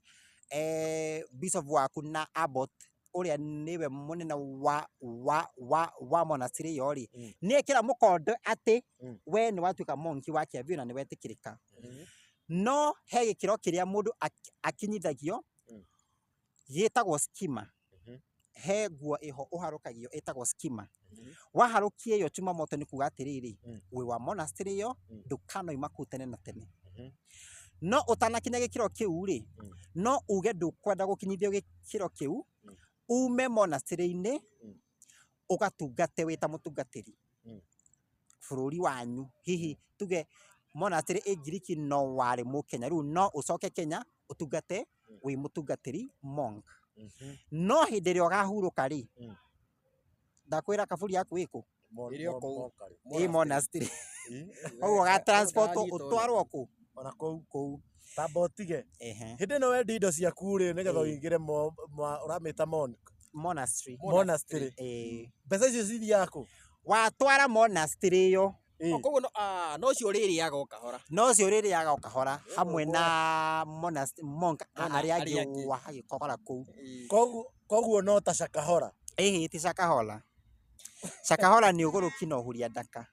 bishop waku na abbot ũrĩa nĩwe mũnene wa monastery ĩyo rĩ, nĩ ekĩra mũkondo atĩ we nĩ watuĩka monk wa kĩambio na nĩ wetĩkĩrĩka. No he gĩkĩro kĩrĩa mũndũ akinyithagio gĩtagwo schema. He nguo ĩho ũharũkagio ĩtagwo schema. Waharũkia ĩyo Jumamoto nĩ kuga atĩrĩrĩ, wĩ wa monastery ĩyo, ndũkanoima kũu tene na tene. No ũtanakinya gĩkĩro kĩu rĩ, no uge ndũkwenda gũkinyithio gĩkĩro kĩu, ume monastery-inĩ ũgatungate wĩ ta mũtungatĩri bũrũri wanyu. Hihi tuge monastery ĩ Ngiriki no warĩ Mũkenya, rĩu no ũcoke Kenya ũtungate wĩ mũtungatĩri monk. No hĩndĩ ĩrĩa ũkahurũka rĩ, ndakwĩra kaburi yaku ĩkũ? Ĩrĩ o kũu. Ĩ monastery. Koguo ũga transport ũtwarwo kũ? Ona kũu. Kũu. Tamba ũtige. Ehe. Hĩndĩ ĩno wendia indo ciaku rĩ, nĩgetha ũingĩre ũramĩta monk? Monastery. Monastery. Ĩĩ. Mbeca icio cithiaga kũ? Watwara monastery ĩyo, Koguo no no ũcio ũrĩrĩaga o kahora. No ũcio ũrĩrĩaga o kahora hamwe na monk arĩa arĩa angĩ angĩ. wagĩkora kũu. Koguo no ta Shakahola. Ĩhĩ, ti Shakahola. Shakahola nĩ ũgũrũki na ũhuria ndaka.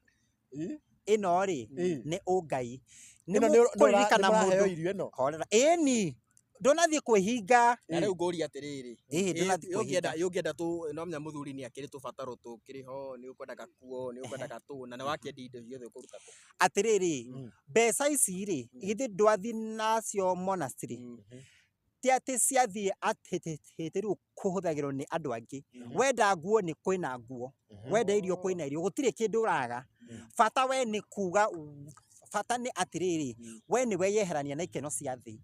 Ĩno rĩ, nĩ ũngai. Nĩ Ĩno nĩ mũkũririkana mũraheo mũndũ irio ĩno? Horera. Ĩni, ndũnathiĩ kwĩhinga. Na rĩu ngũria atĩrĩrĩ, Ĩhĩ, ndũnathiĩ ũngĩenda kwĩhinga. ũngĩenda tu no menya mũthuri nĩ akĩrĩ tũbataro tũkĩrĩ ho, nĩ ũkwenda gakuo, nĩ ũkwenda gatũ, na nĩ wakĩendia indo ciothe ũkũruta kũ? Atĩrĩrĩ, mbeca ici rĩ, githĩ ndwathiĩ nacio monastery? Ti atĩ ciathiĩ atĩ rĩu kũhũthagĩrwo nĩ andũ angĩ. Wenda nguo nĩ kwĩna nguo, wenda irio kwĩna irio, gũtirĩ kĩndũ ũraga. Bata we nĩ kuga, bata nĩ atĩrĩrĩ, we nĩ weyeherania na ikeno cia thĩ.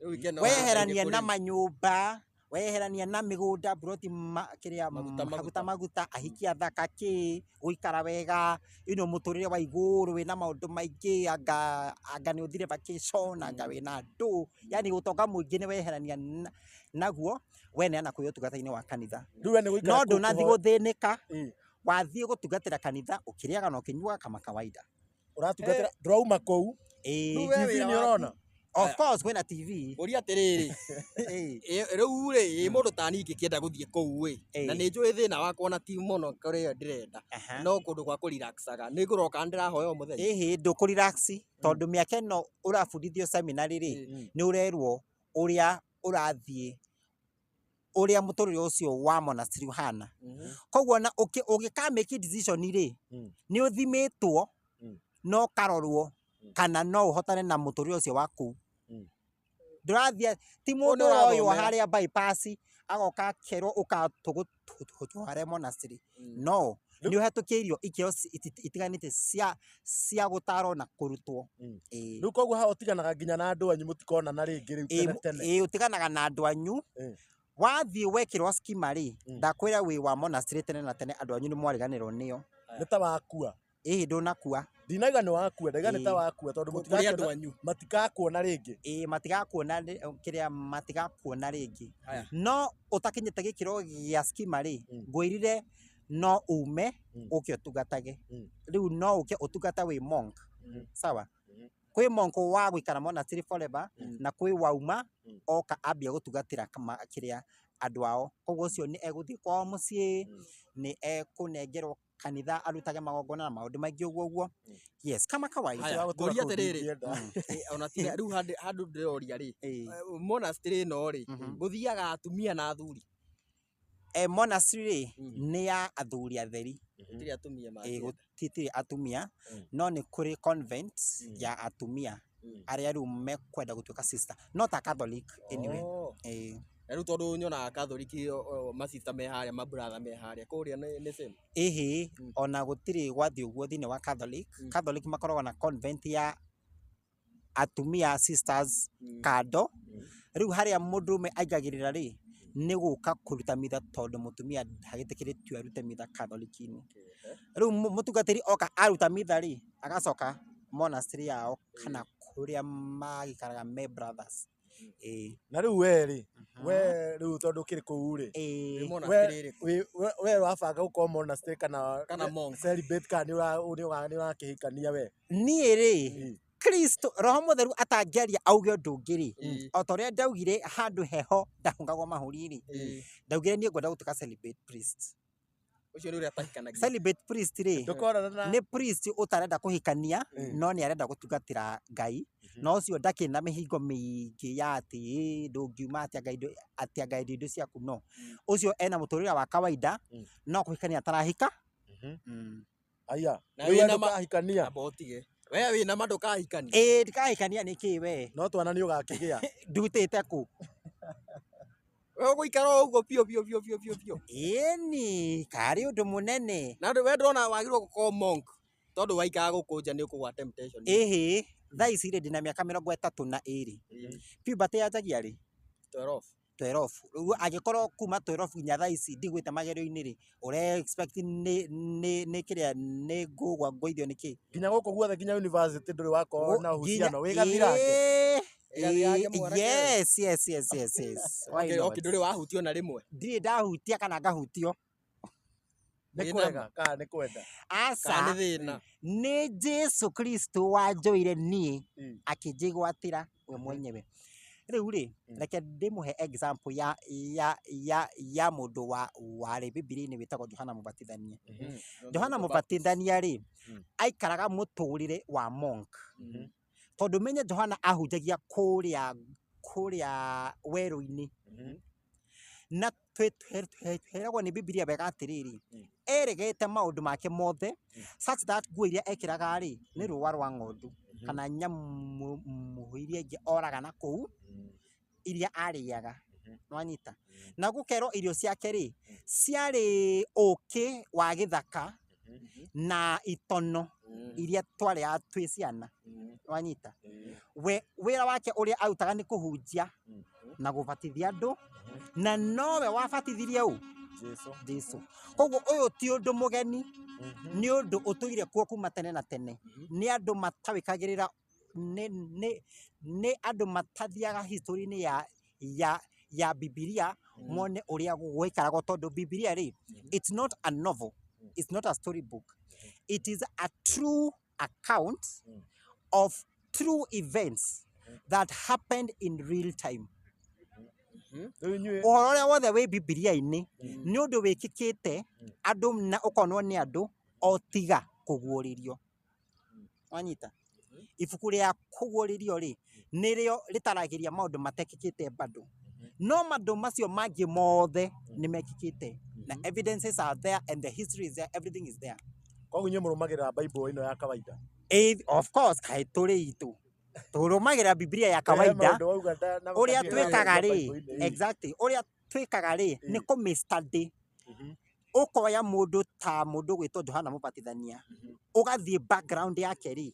Rĩu ikeno Weyeherania nĩ na kũrĩ. manyũmba, weyeherania na mĩgũnda, mburoti, kĩrĩa, Maguta, maguta, maguta. maguta, ahiki athaka kĩ, gũikara wega, ino mũtũrĩre wa igũrũ wĩna maũndũ maingĩ, anga anga nĩ ũthire vacation, anga wĩna andũ, yani ũtonga mũingĩ nĩ weyeherania naguo, weneana kwĩ ũtungata-inĩ wa kanitha. Rĩu we nĩ gũikara No kũu ndũnathiĩ kũhoya. gũthĩnĩka, wathiĩ gũtungatĩra kanitha ũkĩrĩaga na ũkĩnyuaga kama kawaida. Ũratungatĩra, ndũrauma kũu. Ĩĩ. Rĩu we TV wĩra nĩ waku. ũrona? Of course kwĩna TV. Ngũria atĩrĩrĩ, Ĩĩ. Rĩu rĩ, mũndũ ta niĩ ingĩkĩenda gũthiĩ kũu ĩ, na nĩ njũĩ thĩna wakwa na ti mũno kũrĩa ndĩrenda, no kũndũ gwa kũrelaxaga, nĩ ngũroka ndĩrahoya o mũthenya? Ĩhĩ, ndũkũrelax tondũ mĩaka ĩno ũrabundithio seminary rĩ, nĩ ũrerwo ũrĩa ũrathiĩ, ũrĩa mũtũrĩre ũcio wa monastery ũhana. Koguo ona ũgĩka make decision rĩ, nĩ ũthimĩtwo na ũkarorwo kana no ũhotane na mũtũrĩre ũcio wa kũu. Ndũrathiĩ, ti mũndũ nĩ ũroywo ũrathomera. harĩa bypass agoka akerwo ũkatũgũtware monastery. No, nĩ ũhetũkĩirio ikĩro itiganĩte cia gũtarwo na kũrutwo. Ĩĩ. Rĩu koguo haha ũtiganaga nginya na andũ anyu mũtikonana rĩngĩ rĩu tene tene. Ĩĩ, ũtiganaga na andũ anyu. Wathiĩ wekĩrwo schema rĩ, ndakwĩra wĩ wa monastery tene na tene, andũ anyu nĩ mwariganĩrwo nĩo. Nĩ ta wakua. Ĩhĩ, ndũnakua. Ndinauga nĩ wakua, ndauga nĩ ta wakua tondũ Kũrĩ andũ anyu. matikakuona rĩngĩ. Ĩĩ, matigakuona kĩrĩa, matigakuona rĩngĩ. Haya. No ũtakinyĩte gĩkĩro gĩa schema rĩ, ngwĩrire no ume ũke ũtungatage. Rĩu no ũke ũtungate wĩ monk. Sawa? Kwĩ monk wa gũikara monastery forever, na kwĩ wauma oka ambia gũtungatĩra kĩrĩa andũ ao. Koguo ũcio nĩ egũthiĩ kwao mũciĩ, nĩ ekũnengerwo kanitha arutage magongona na maũndũ maingĩ ũguo ũguo. Yes, kama kawaida. Haya, Gũtũra ngũria kũu atĩrĩrĩ, ndingĩenda. Ona tiga rĩu handũ ndĩroria rĩ, monastery ĩno rĩ, gũthiaga atumia na athuri? Monastery rĩ, nĩ ya athuri atheri. Gũtirĩ atumia mangĩenda. Gũtirĩ atumia, no nĩ kũrĩ convent ya atumia arĩa rĩu mekwenda gũtuĩka sister. No ta Catholic anyway. Na rĩu tondũ nyonaga Catholic masista me harĩa, mabratha me harĩa, kũrĩa nĩ same? Ĩhĩ, ona gũtirĩ gwathiĩ ũguo thĩinĩ wa Catholic. Catholic makoragwo na convent ya atumia sisters kando. Rĩu harĩa mũndũrũme aingagĩrĩra rĩ, nĩ gũka kũruta mitha tondũ mũtumia ndagĩtĩkĩrĩtio arute mitha Catholic-inĩ. Rĩu mũtungatĩri oka aruta mitha rĩ, agacoka monastery yao kana kũrĩa magĩikaraga me brothers. Ĩĩ. Na rĩu we rĩ, we rĩu tondũ ũkĩrĩ kũu rĩ, Ĩĩ. Wĩ monastery ĩrĩkũ? We ũrabanga gũkorwo monastery kana Kana monk. celibate kana nĩ ũrakĩhikania we? Niĩ rĩ, Kristo Roho Mũtheru atangĩaria auge ũndũ ũngĩ rĩ, o ta ũrĩa ndaugire handũ heho ndahungagwo mahũri rĩ, ndaugire niĩ ngwenda gũtuĩka celibate priest. Ũcio nĩ ũrĩa atahikanagia. Celibate priest rĩ, Ndũkonana na nĩ priest ũtarenda kũhikania no nĩ arenda gũtungatĩra Ngai, na ũcio ndakĩrĩ na mĩhingo mĩingĩ ya atĩ ĩ, ndũngiuma atĩa Ngai atĩa Ngai indo ciaku, no ũcio ena mũtũrĩre wa kawaida no kũhikania atarahika. Aya, Na rĩu we wĩna ndũkahikania. Amba ũtige. We wĩna ma ndũkahikania. Ĩĩ ndikahikania nĩkĩ we? No twana nĩ ũgakĩgĩa. Ndutĩte kũ? We ũgũikara o ũguo biũ biũ biũ biũ biũ biũ. Ĩni, karĩ ũndũ mũnene. Na we ndĩrona wagĩrĩirwo gũkorwo monk tondũ waikara gũkũ nja nĩ ũkũgwa temptation. Ĩhĩ, thaa ici rĩ ndĩna mĩaka 32. Puberty yanjagia rĩ? 12. 12. Rĩu angĩkorwo kuma 12 nginya thaa ici ndigwĩte magerio-inĩ rĩ, ũre expect nĩ kĩrĩa nĩ ngũgwa ngũithio nĩ kĩ? Nginya gũkũ guothe nginya university ndũrĩ wakorwo na uhusiano wĩ gathirange. Wĩ gathirange mwanake. Yes, yes, yes, yes, yes. Why Okay, not? okay, ndũrĩ wahutio na rĩmwe. Ndirĩ ndahutia kana ngahutio. Nĩ kwega kana nĩ kwenda? Aca. Kana nĩ thĩna. Nĩ Jesu Kristo wanjoire niĩ akĩnjĩgwatĩra we mwenyewe. Rĩu rĩ, reke ndĩmũhe example ya mũndũ warĩ Bibilia-inĩ wĩtagwo Johana Mũbatithania. Johana Mũbatithania rĩ, aikaraga mũtũrĩre wa monk. Tondũ menye Johana ahunjagia kũrĩa werũ-inĩ. Na twĩragwo nĩ Bibilia wega atĩrĩrĩ, eregete maũndũ make mothe such that nguo iria ekĩraga rĩ, nĩ rũa rwa ng'ondu kana nyamũ iria ingĩ oraga na kũu iria arĩaga. Nĩwanyita? Na gũkerwo irio ciake rĩ, ciarĩ ũkĩ wa gĩthaka na itono iria twarĩaga twĩ ciana. Nĩwanyita? We wĩra wake ũrĩa arutaga nĩ kũhunjia na gũbatithia andũ, na nowe wabatithirie ũ? Jesu. Jesu. Koguo ũyũ ti ũndũ mũgeni, nĩ ũndũ ũtũire kuo kuma tene na tene. Nĩ andũ matawĩkagĩrĩra, nĩ andũ matathiaga history-inĩ ya Bibilia mone ũrĩa gwaikaragwo, tondũ Bibilia rĩ, it's not a novel, it's not a story book. It is a true account of true events that happened in real time. Rĩu inyuĩ Ũhoro ũrĩa wothe wĩ Bibilia-inĩ nĩ ũndũ wĩkĩkĩte andũ na ũkonwo nĩ andũ o tiga kũguũrĩrio. Wanyita? Ibuku rĩa kũguũrĩrio rĩ, nĩrĩo rĩtaragĩria maũndũ matekĩkĩte bado. No maũndũ macio mangĩ mothe nĩ mekĩkĩte. Na evidences are there and the history is there, everything is there. Koguo inyuĩ mũrũmagĩrĩra Bible ĩno ya kawaida. Of course, kaĩ tũrĩ itũ. Tũrũmagĩrĩra Bibilia ya kawaida. Ũrĩa twĩkaga rĩ, exactly, ũrĩa twĩkaga rĩ, nĩ kũmĩ-study. Ũkoya mũndũ ta mũndũ gwĩtwo Johana Mũbatithania, ũgathiĩ background yake rĩ,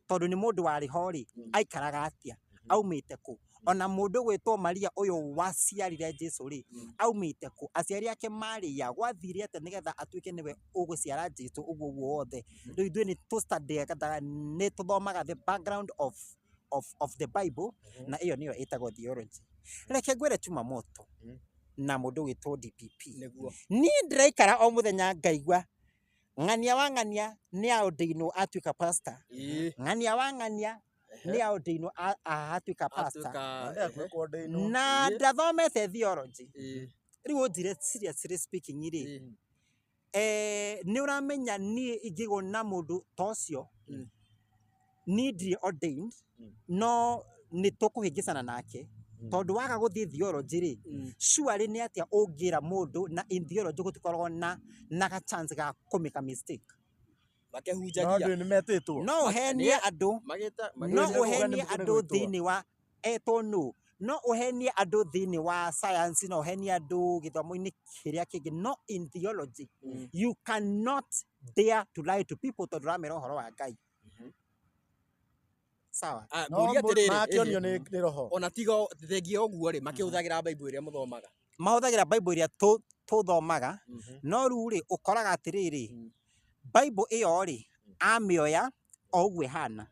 tondũ nĩ mũndũ warĩ ho rĩ, aikaraga atĩa, aumĩte kũ? Ona mũndũ gwĩtwo Maria ũyũ waciarire Jesu rĩ, aumĩte kũ? Aciari ake marĩ a, gwathire atĩa nĩgetha atuĩke nĩwe ũgũciara Jesu ũguo ũguo wothe. Rĩu ithuĩ nĩ tũ-study nĩ tũthomaga the background of the Bible, na ĩyo nĩyo ĩtagwo theology. Reke ngwĩre chuma moto na mũndũ gwĩtwo DPP. Nĩguo. Niĩ ndĩraikara o mũthenya ngaigua ng'ania wa ng'ania nĩ aordainwo atuĩka pastor. Ng'ania wa ng'ania nĩ aordainwo atuĩka pastor. Na ndathomete theology. Rĩu ũnjĩre seriously speaking rĩ, nĩ ũramenya niĩ ingĩgwo na mũndũ ta ũcio, niĩ ndirĩ ordained, no nĩ tũkũhĩngĩcana nake. Tondũ waga gũthiĩ theology rĩ, surely nĩ atĩa ũngĩra mũndũ, na in theology gũtikoragwo na ga chance ga kũ make a mistake. Makĩhunjagia. No nĩ metĩtwo. No ũhenie andũ, no ũhenie andũ thĩinĩ wa etwo nũ, no ũhenie andũ thĩinĩ wa science, no ũhenie andũ gĩthomo-inĩ kĩrĩa kĩngĩ, no in theology you cannot dare to lie to people tondũ ũramera ũhoro wa Ngai. Sawa. Ngũria atĩrĩrĩ, Makĩonio nĩ roho. Ona tiga thengia ũguo rĩ, makĩhũthagĩra Bible ĩrĩa mũthomaga. Mahũthagĩra Bible ĩrĩa tũthomaga, no rĩu rĩ, ũkoraga atĩrĩrĩ, Bible ĩyo rĩ, amĩoya o ũguo ĩhana.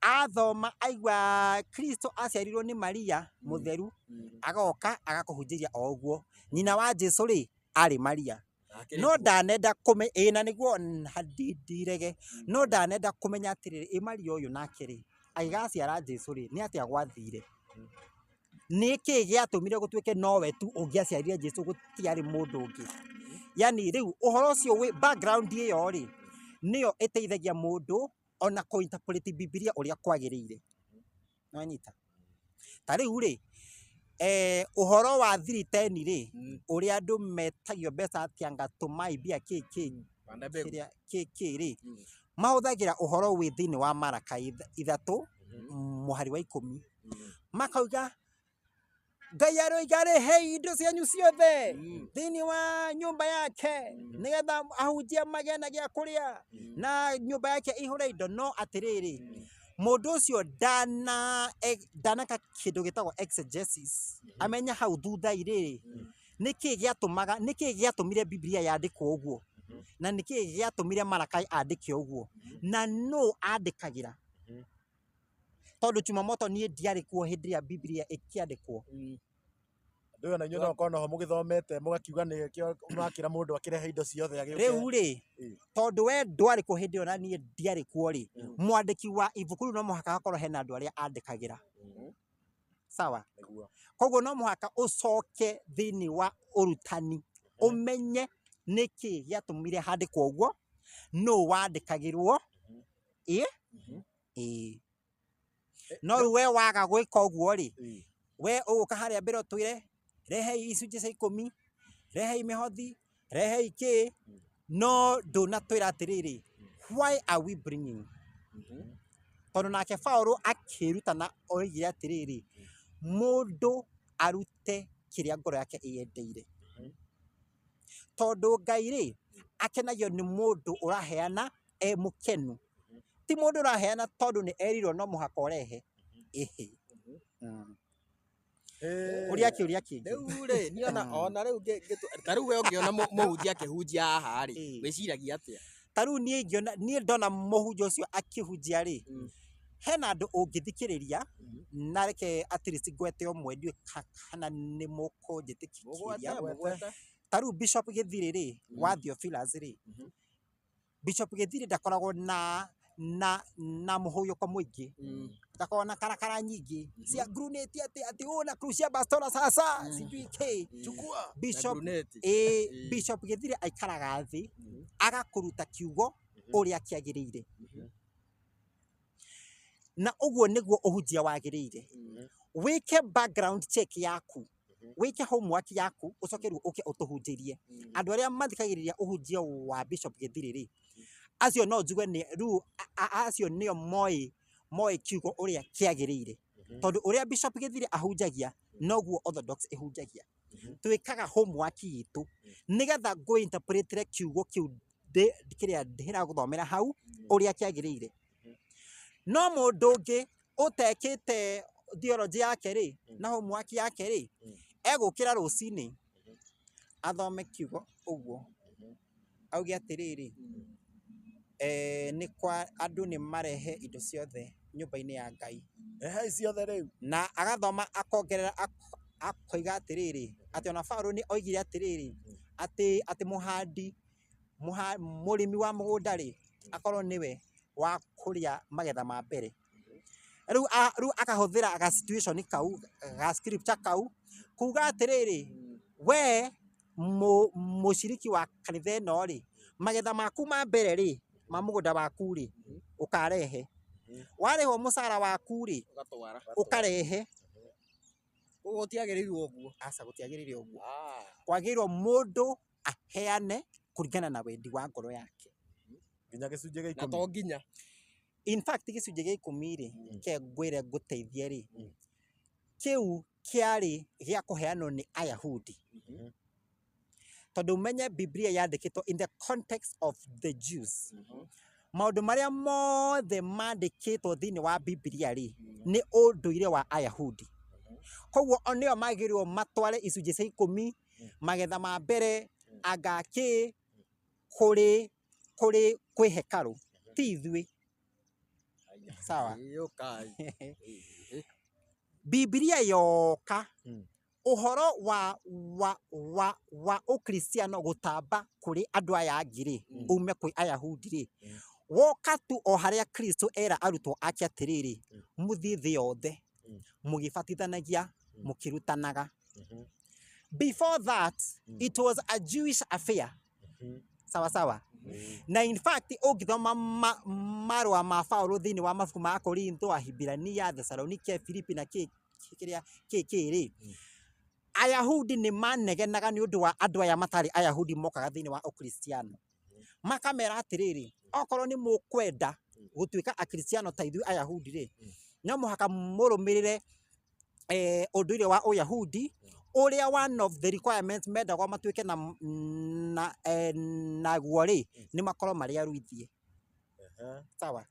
Athoma aigua Kristo aciarirwo nĩ Maria mũtheru, agoka agakũhunjĩria o ũguo. Nyina wa Jesu rĩ, arĩ Maria. No ndanenda ĩĩ na nĩguo ndirege, no ndanenda kũmenya atĩrĩrĩ, ĩ Maria ũyũ nake rĩ, agĩgaciara Jesu rĩ, nĩ atĩa gwathire? Nĩ kĩĩ gĩatũmire gũtuĩke nowe tu ũngĩaciarire Jesu, gũtiarĩ mũndũ ũngĩ? Yani rĩu ũhoro ũcio wĩ background ĩyo rĩ, nĩyo ĩteithagia mũndũ ona kũ-interpret Bibilia ũrĩa kwagĩrĩire. Nĩwanyita? Ta rĩu rĩ, ũhoro wa 310 rĩ, ũrĩa andũ metagio mbeca atĩ anga tũmai mbia kĩ kĩ kĩrĩa kĩ kĩ rĩ, Mahũthagĩra ũhoro wĩ thĩinĩ wa Marakai 3 mũhari wa 10, makauga Ngai aroiga rehei indo cianyu ciothe thĩinĩ wa nyũmba yake nĩgetha ahunjia magĩe na gĩa kũrĩa na nyũmba yake ĩihũre indo. No atĩrĩrĩ, mũndũ ũcio ndaneka kĩndũ gĩtagwo exegesis, amenye hau thutha rĩ nĩkĩ gĩatũmaga, nĩkĩ gĩatũmire Biblia yandĩkwo ũguo, na nĩkĩ gĩatũmire Marakai andĩke ũguo, na nũ andĩkagĩra. Tondũ Jumamoto niĩ ndiarĩ kuo hĩndĩ ĩrĩa Biblia ĩkĩandĩkwo. Andũ aya na inyuĩ no korwo noho mũgĩthomete mũgakiuga nĩkĩo mwakĩra mũndũ akĩrehe indo ciothe agĩũke. Rĩu rĩ, tondũ we ndwarĩ kuo hĩndĩ ĩyo na niĩ ndiarĩ kuo rĩ, mwandĩki wa ibuku rĩu no mũhaka hakorwo hena andũ arĩa andĩkagĩra. Sawa? Nĩguo. Koguo no mũhaka ũcoke thĩinĩ wa ũrutani ũmenye nĩkĩ gĩatũmire handĩkwo ũguo, nũ wandĩkagĩrwo, ĩ ĩ. No rĩu we waga gwĩka ũguo rĩ, we ũgũka harĩa mbere ũtwĩre rehei icunjĩ cia 10, rehei mĩhothi, rehei kĩ, no ndũnatwĩra atĩrĩrĩ, why are we bringing? Tondũ nake Paũlũ akĩrutana oigire atĩrĩrĩ, mũndũ arute kĩrĩa ngoro yake ĩyendeire. Tondũ Ngai rĩ, akenagio nĩ mũndũ ũraheana e mũkenu, ti mũndũ ũraheana tondũ nĩ erirwo no mũhaka ũrehe. Ĩhĩ. Ũria kĩũria kĩngĩ. Rĩu rĩ, niĩ ona ona rĩu ta rĩu we ũngĩona mũhunjia akĩhunjia haha rĩ, wĩciragia atĩa? Ta rĩu niĩ ingĩona, niĩ ndona mũhunjia ũcio akĩhunjia rĩ, hena andũ ũngĩthikĩrĩria, na reke at least ngwete ũmwe, ndiũĩ kana nĩ mũkũnjĩtĩkĩria. Mũgwete. Ta rĩu Bishop Gĩthirĩ rĩ, wa Theophilus rĩ, Bishop Gĩthirĩ ndakoragwo na mũhũyũko mũingĩ, ndakoragwo na karakara nyingĩ cia gruneti atĩ atĩ ũũ na crucia bastola sasa sijui kĩ. Chukua. Bishop Na gruneti. Bishop Gĩthirĩ aikaraga thĩ agakũruta kiugo ũrĩa kĩagĩrĩire, na ũguo nĩguo ũhunjia wagĩrĩire. Wĩke background check yaku, wĩke homework yaku, ũcoke rĩu ũke ũtũhunjĩrie. Andũ arĩa mathikagĩrĩria ũhunjia wa Bishop Gĩthirĩ rĩ, acio no njuge nĩ rĩu acio nĩo moĩ kiugo ũrĩa kĩagĩrĩire. Tondũ ũrĩa Bishop Gĩthirĩ ahunjagia noguo Orthodox ĩhunjagia. Twĩkaga homework itũ nĩgetha ngũ interpretĩre kiugo kĩu kĩrĩa ndĩragũthomera hau ũrĩa kĩagĩrĩire. No mũndũ ũngĩ ũtekĩte theology yake rĩ, na homework yake rĩ, egũkĩra rũcinĩ athome kiugo ũguo auge atĩrĩrĩ, nĩ kwa andũ nĩ marehe indo ciothe nyũmba-inĩ ya Ngai. Rehei ciothe rĩu. Na agathoma akongerera akoiga atĩrĩrĩ, atĩ ona Paũlũ nĩ oigire atĩrĩrĩ, atĩ mũhandi, mũrĩmi wa mũgũnda rĩ, akorwo nĩwe wa kũrĩa magetha ma mbere. Rĩu akahũthĩra ga situation kau, ga scripture kau, kuga atĩrĩrĩ, we mũciriki wa kanitha ĩno rĩ, magetha maku ma mbere rĩ, ma mũgũnda waku rĩ, ũkarehe. Warĩhwo mũcara waku rĩ, Ũgatwara. ũkarehe. Koguo gũtiagĩrĩirwo ũguo. Aca, gũtiagĩrĩire ũguo. Kwagĩrĩirwo mũndũ aheane kũringana na wendi wa ngoro yake. Nginya gĩcunjĩ gĩa Na 10. to nginya. In fact gĩcunjĩ gĩa 10 rĩ, ke ngwĩre ngũteithie rĩ, kĩu kĩarĩ gĩa kũheanwo nĩ Ayahudi. Tondũ ũmenye Biblia yandĩkĩtwo in the context of the Jews. Maũndũ marĩa mothe mandĩkĩtwo thĩinĩ wa Biblia rĩ, nĩ ũndũire wa Ayahudi. Koguo o nĩo magĩrĩirwo matware icunjĩ cia 10, magetha ma mbere, anga kĩ, kũrĩ kwĩ hekarũ, ti ithuĩ. Sawa. Biblia yoka ũhoro wa ũkristiano gũtamba kũrĩ andũ aya angĩ rĩ, ume kwĩ Ayahudi rĩ, woka tu o harĩa Kristo era arutwo ake atĩrĩrĩ, mũthiĩ thĩ yothe mũgĩbatithanagia mũkĩrutanaga. Before that it was a Jewish affair. Sawa sawa. Na in fact ũngĩthoma marũa ma Paũlũ thĩinĩ wa mabuku ma Korintho, Ahibirania, Thesalonike, Filipi na kĩ kĩrĩa kĩ rĩ, Ayahudi nĩ manegenaga nĩ ũndũ wa andũ aya matarĩ Ayahudi mokaga thĩinĩ wa Ũkristiano. Makamera atĩrĩrĩ, Okorwo nĩ mũkwenda gũtuĩka akristiano ta ithuĩ Ayahudi rĩ, no mũhaka mũrũmĩrĩre ũndũire wa Ũyahudi ũrĩa one of the requirements mendagwo matuĩke na na naguo rĩ, nĩ makorwo marĩ aruithie. Sawa.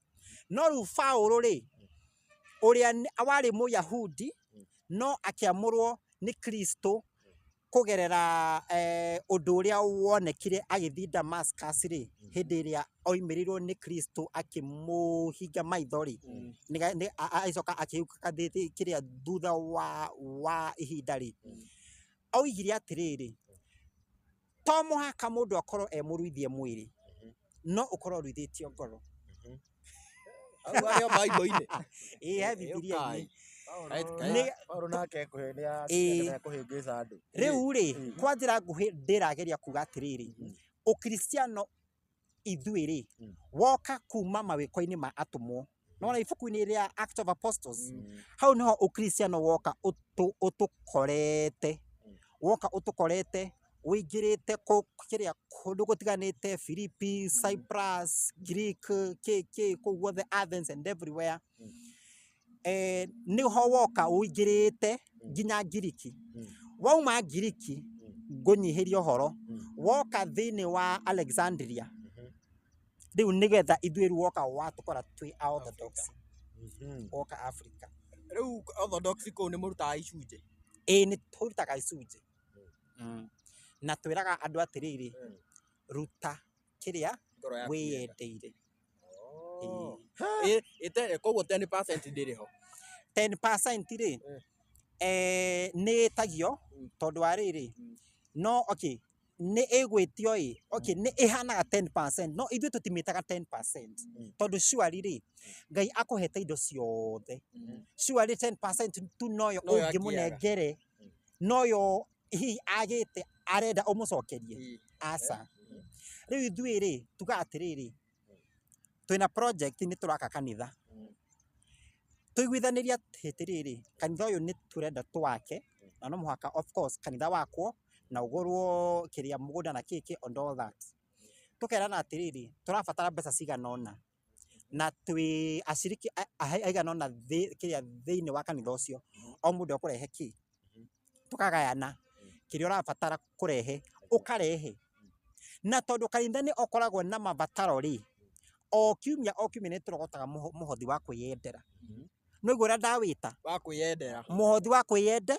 No rĩu Paũlũ rĩ, ũrĩa warĩ Mũyahudi no akĩamũrwo nĩ Kristo kũgerera ũndũ ũrĩa wonekire agĩthiĩ Damascus rĩ, hĩndĩ ĩrĩa oimĩrĩirwo nĩ Kristo akĩmũhinga maitho rĩ, agĩcoka akĩũka kĩrĩa thutha wa ihinda rĩ, oigire atĩrĩrĩ, to mũhaka mũndũ akorwo e mũruithie mwĩrĩ, no ũkorwo ũruithĩtio ngoro. Hau harĩ o Bible-inĩ. Ĩĩ he Bibilia-inĩ. Nĩ Paũlũ nake nĩekũhĩngĩca andũ. Rĩu rĩ, kwa njĩra nguhĩ ndĩrageria kuga atĩrĩrĩ, ũkristiano ithuĩ rĩ, woka kuma mawĩko-inĩ ma atũmwo. Nĩwona ibuku-inĩ rĩa Acts of Apostles, hau nĩho ũkristiano woka ũtũkorete. Woka ũtũkorete, ũingĩrĩte kĩrĩa kũndũ gũtiganĩte, Philippi, Cyprus, Greek, kĩ kũu guothe Athens and everywhere. Nĩho woka ũingĩrĩte nginya Ngiriki. Wauma Ngiriki, ngũnyihĩrie ũhoro, woka thĩinĩ wa Alexandria, rĩu nĩgetha ithuĩ rĩu woka watũkora twĩ a Orthodox, woka Africa. Rĩu Orthodox kũu nĩ mũrutaga icunjĩ? Ĩĩ nĩ tũrutaga icunjĩ. Na twĩraga andũ atĩrĩrĩ, ruta kĩrĩa wĩyendeire. Koguo 10% ndĩrĩ ho? 10% rĩ, nĩ ĩtagio tondũ wa rĩrĩ, no okay, nĩ ĩgwĩtio ĩ, okay, nĩ ĩhanaga 10%, no ithuĩ tũtimĩtaga 10%, tondũ surely rĩ, Ngai akũhete indo ciothe. Surely 10% tu noyo ũngĩmũnengere, noyo hihi agĩte arenda ũmũcokerie. Aca. Rĩu ithuĩ rĩ, tugaga atĩrĩrĩ, twĩna project nĩ tũraka kanitha. Tũiguithanĩrie atĩrĩrĩ, kanitha ũyũ nĩ tũrenda tũwake, na no mũhaka of course kanitha wakwo na ũgũrwo kĩrĩa mũgũnda na kĩ and all that. Tũkerana atĩrĩrĩ, tũrabatara mbeca cigana ũna, na twĩ aciriki aigana ũna kĩrĩa thĩinĩ wa kanitha ũcio, o mũndũ ekũrehe kĩ, tũkagayana kĩrĩa ũrabatara kũrehe, ũkarehe. Na tondũ kanitha nĩ ũkoragwo na mabataro rĩ, o kiumia nĩ tũrogotaga mũhothi wa kwĩyendera. Nĩguo ũrĩa ndawĩta? Wa kwĩyendera. Mũhothi wa kwĩyende.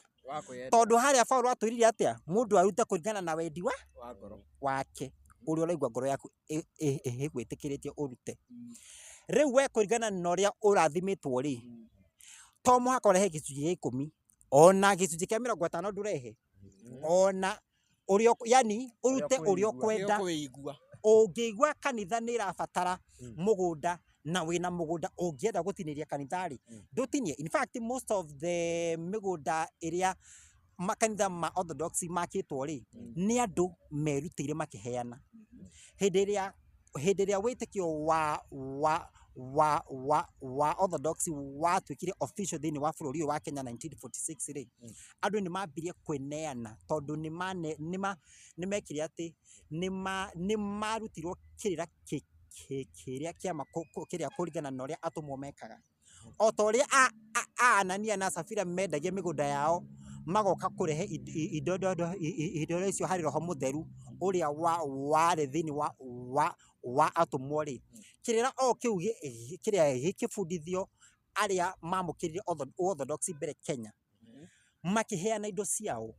Tondũ harĩa Paũlũ atwĩrire atĩa? Mũndũ arute kũringana na wendi wa ngoro wake, ũrĩa ũraigua ngoro yaku ĩgwĩtĩkĩrĩtie ũrute. Rĩu we kũringana na ũrĩa ũrathimĩtwo rĩ, to mũhaka ũrehe gĩcunjĩ gĩa 10, ona gĩcunjĩ kĩa 50 ndũrehe, ona ũrĩa, yani ũrute ũrĩa ũkwenda. Ũngĩigua kanitha nĩ ĩrabatara mũgũnda na wĩna mũgũnda ũngĩenda gũtinĩria kanitha rĩ, ndũtinie. In fact, most of the mĩgũnda ĩrĩa makanitha ma Orthodox makĩtwo rĩ, nĩ andũ merutĩire makĩheana. Hĩndĩ ĩrĩa wĩtĩkio wa Orthodox watuĩkire official thĩinĩ wa bũrũri ũyũ wa Kenya 1946 rĩ, andũ nĩ mambirie kwĩneana tondũ nĩ mekire atĩ nĩ marutirwo kĩrĩra kĩrĩa kĩama kĩrĩa kũringana na ũrĩa atũmwo mekaga. O ta ũrĩa Anania na Safira mendagia mĩgũnda yao magoka kũrehe indo icio harĩ Roho Mũtheru ũrĩa warĩ thĩinĩ wa atũmwo rĩ, kĩrĩra o kĩu kĩrĩa gĩkĩbundithio arĩa mamũkĩrire Orthodox mbere Kenya, makĩheana indo ciao,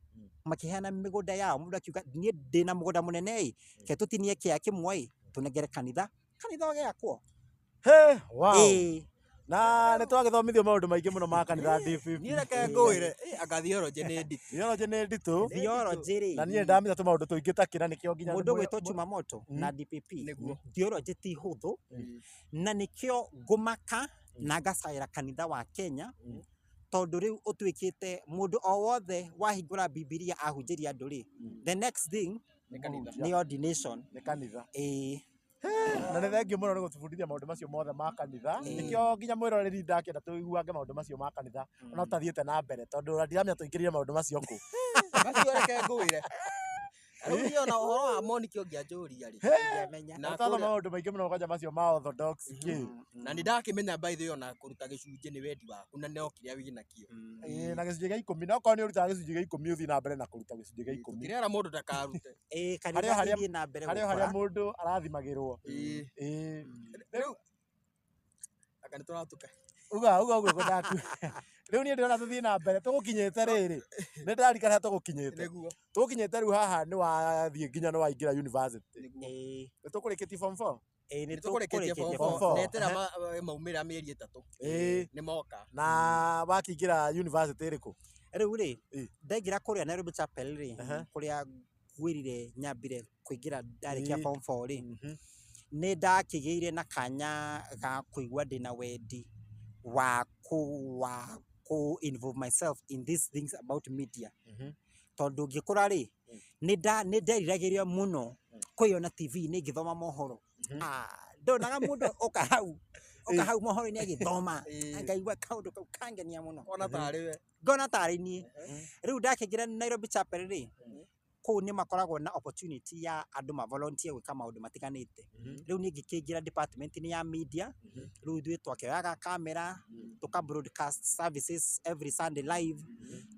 makĩheana mĩgũnda yao. Mũndũ akiuga niĩ ndĩna mũgũnda mũnene ĩ, reke tũtinie kĩea kĩmwe ĩ, tũnengere kanitha, kanitha ũgĩakwo. Hey, wow. Na nĩ twagĩthomithio maũndũ maingĩ mũno ma kanitha DPP. Niĩ reke ngwĩre, anga theology nĩ nditũ. Theology nĩ nditũ. Theology rĩ. Na niĩ ndamenya tũmaũndũ tũingĩ ta kĩna nĩkĩo nginya mũndũ gwĩtwo Chumamoto na DPP. Theology ti hũthũ, na nĩkĩo ngũmaka na ngacaĩra kanitha wa Kenya, tondũ rĩu ũtuĩkĩte mũndũ o wothe wahingũra Bibilia ahunjĩria andũ rĩ, the next thing nĩ ordination. Nĩ kanitha. Ĩĩ. Na nĩ thengiũ mũno nĩ gũtũbundithia maũndũ macio mothe ma kanitha. Nĩkĩo nginya mwĩroreri ndakĩenda tũiguange maũndũ macio ma kanitha ona tũtathiĩte na mbere, tondũ ona ndiramenya tũingĩrire maũndũ macio kũ. Macio reke ngwĩre. Rĩu niĩ ona ũhoro wa Monica ũngĩanjũria rĩ. Ndingĩamenya. Na Ũtathoma kũrĩa- maũndũ maingĩ mũno kwanja macio ma orthodox kĩ. Na nĩ ndakĩmenya by the way ona kũruta gĩcunjĩ nĩ wendi waku na no kĩrĩa wĩnakĩo. Ĩĩ, na gĩcunjĩ gĩa ikũmi na okorwo nĩ ũrutaga gĩcunjĩ gĩa ikũmi ũthiĩ na mbere na kũruta gĩcunjĩ gĩa ikũmi. Tũtirera mũndũ ndakarute. Ĩĩ, Harĩa- kanitha harĩa- ĩthiĩ na mbere Harĩa harĩa gũkũra. mũndũ arathimagĩrwo. Ĩĩ. Ĩĩ. Rĩu anga nĩ tũratuka. Uga uga ũguo ngwendaga Rĩu niĩ ndĩrona tũthiĩ na mbere tũgũkinyĩte rĩrĩ. Nĩ ndĩrarikana tũgũkinyĩte. Nĩguo. Tũgũkinyĩte rĩu haha nĩ wathiĩ nginya nĩ waingĩra university. Nĩguo. Ĩĩ, Nĩ tũkũrĩkĩtie form 4? ĩĩ, nĩ Nĩ tũkũrĩkĩtie tũkũrĩkĩtie form form four. four. Netera maumĩrĩra mĩeri ĩtatũ. Ĩĩ. Nĩ moka. Na wakĩingĩra university ĩrĩkũ? Rĩu rĩ, Ĩĩ. ndaingĩra kũrĩa Nairobi Chapel rĩ, Aha. kũrĩa ngwĩrire nyambire kũingĩra ndarĩkia Ĩĩ. form 4 rĩ, nĩ ndakĩgĩire na kanya ga kũigua ndĩna wendi wa kũ involve myself in these things about media. Tondũ ngĩkũra rĩ, nĩ nderiragĩria mũno kwĩyona TV-inĩ ngĩthoma mohoro. Ah, ndonaga mũndũ oka hau, oka hau mohoro-inĩ agĩthoma, Ĩĩ. ngaigua kaũndũ kau kangenia mũno. Ona tarĩ we. Ngona tarĩ niĩ. Rĩu ndakĩingĩra Nairobi Chapel rĩ, kũu nĩ makoragwo na opportunity ya andũ ma volunteer gwĩka maũndũ matiganĩte. Rĩu niĩ ngĩkĩingĩra department-inĩ ya media, rĩu ithuĩ twakĩoyaga kamera, tũka broadcast services every Sunday live,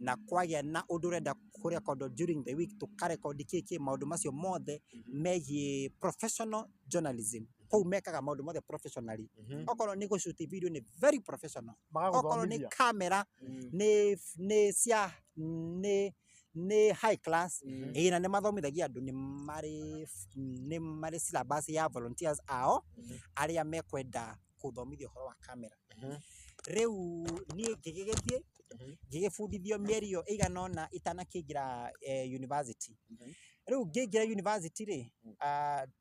na kwagĩa na ũndũ ũrenda kũrekondo during the week, tũkarekondi kĩ kĩ maũndũ macio mothe megiĩ professional journalism. Kũu mekaga maũndũ mothe professionally. Okorwo nĩ gũ shoot video nĩ very professional. Okorwo nĩ Magagũthomithia. kamera nĩ cia nĩ high class. Ĩĩ, na nĩ mathomithagia andũ, nĩ marĩ syllabus ya volunteers ao arĩa mekwenda kũthomithio ũhoro wa kamera. Rĩu niĩ ngĩgĩgĩthiĩ ngĩgĩbundithio mĩeri ĩyo ĩigana ũna itanakĩingĩra university. Rĩu ngĩingĩra university rĩ,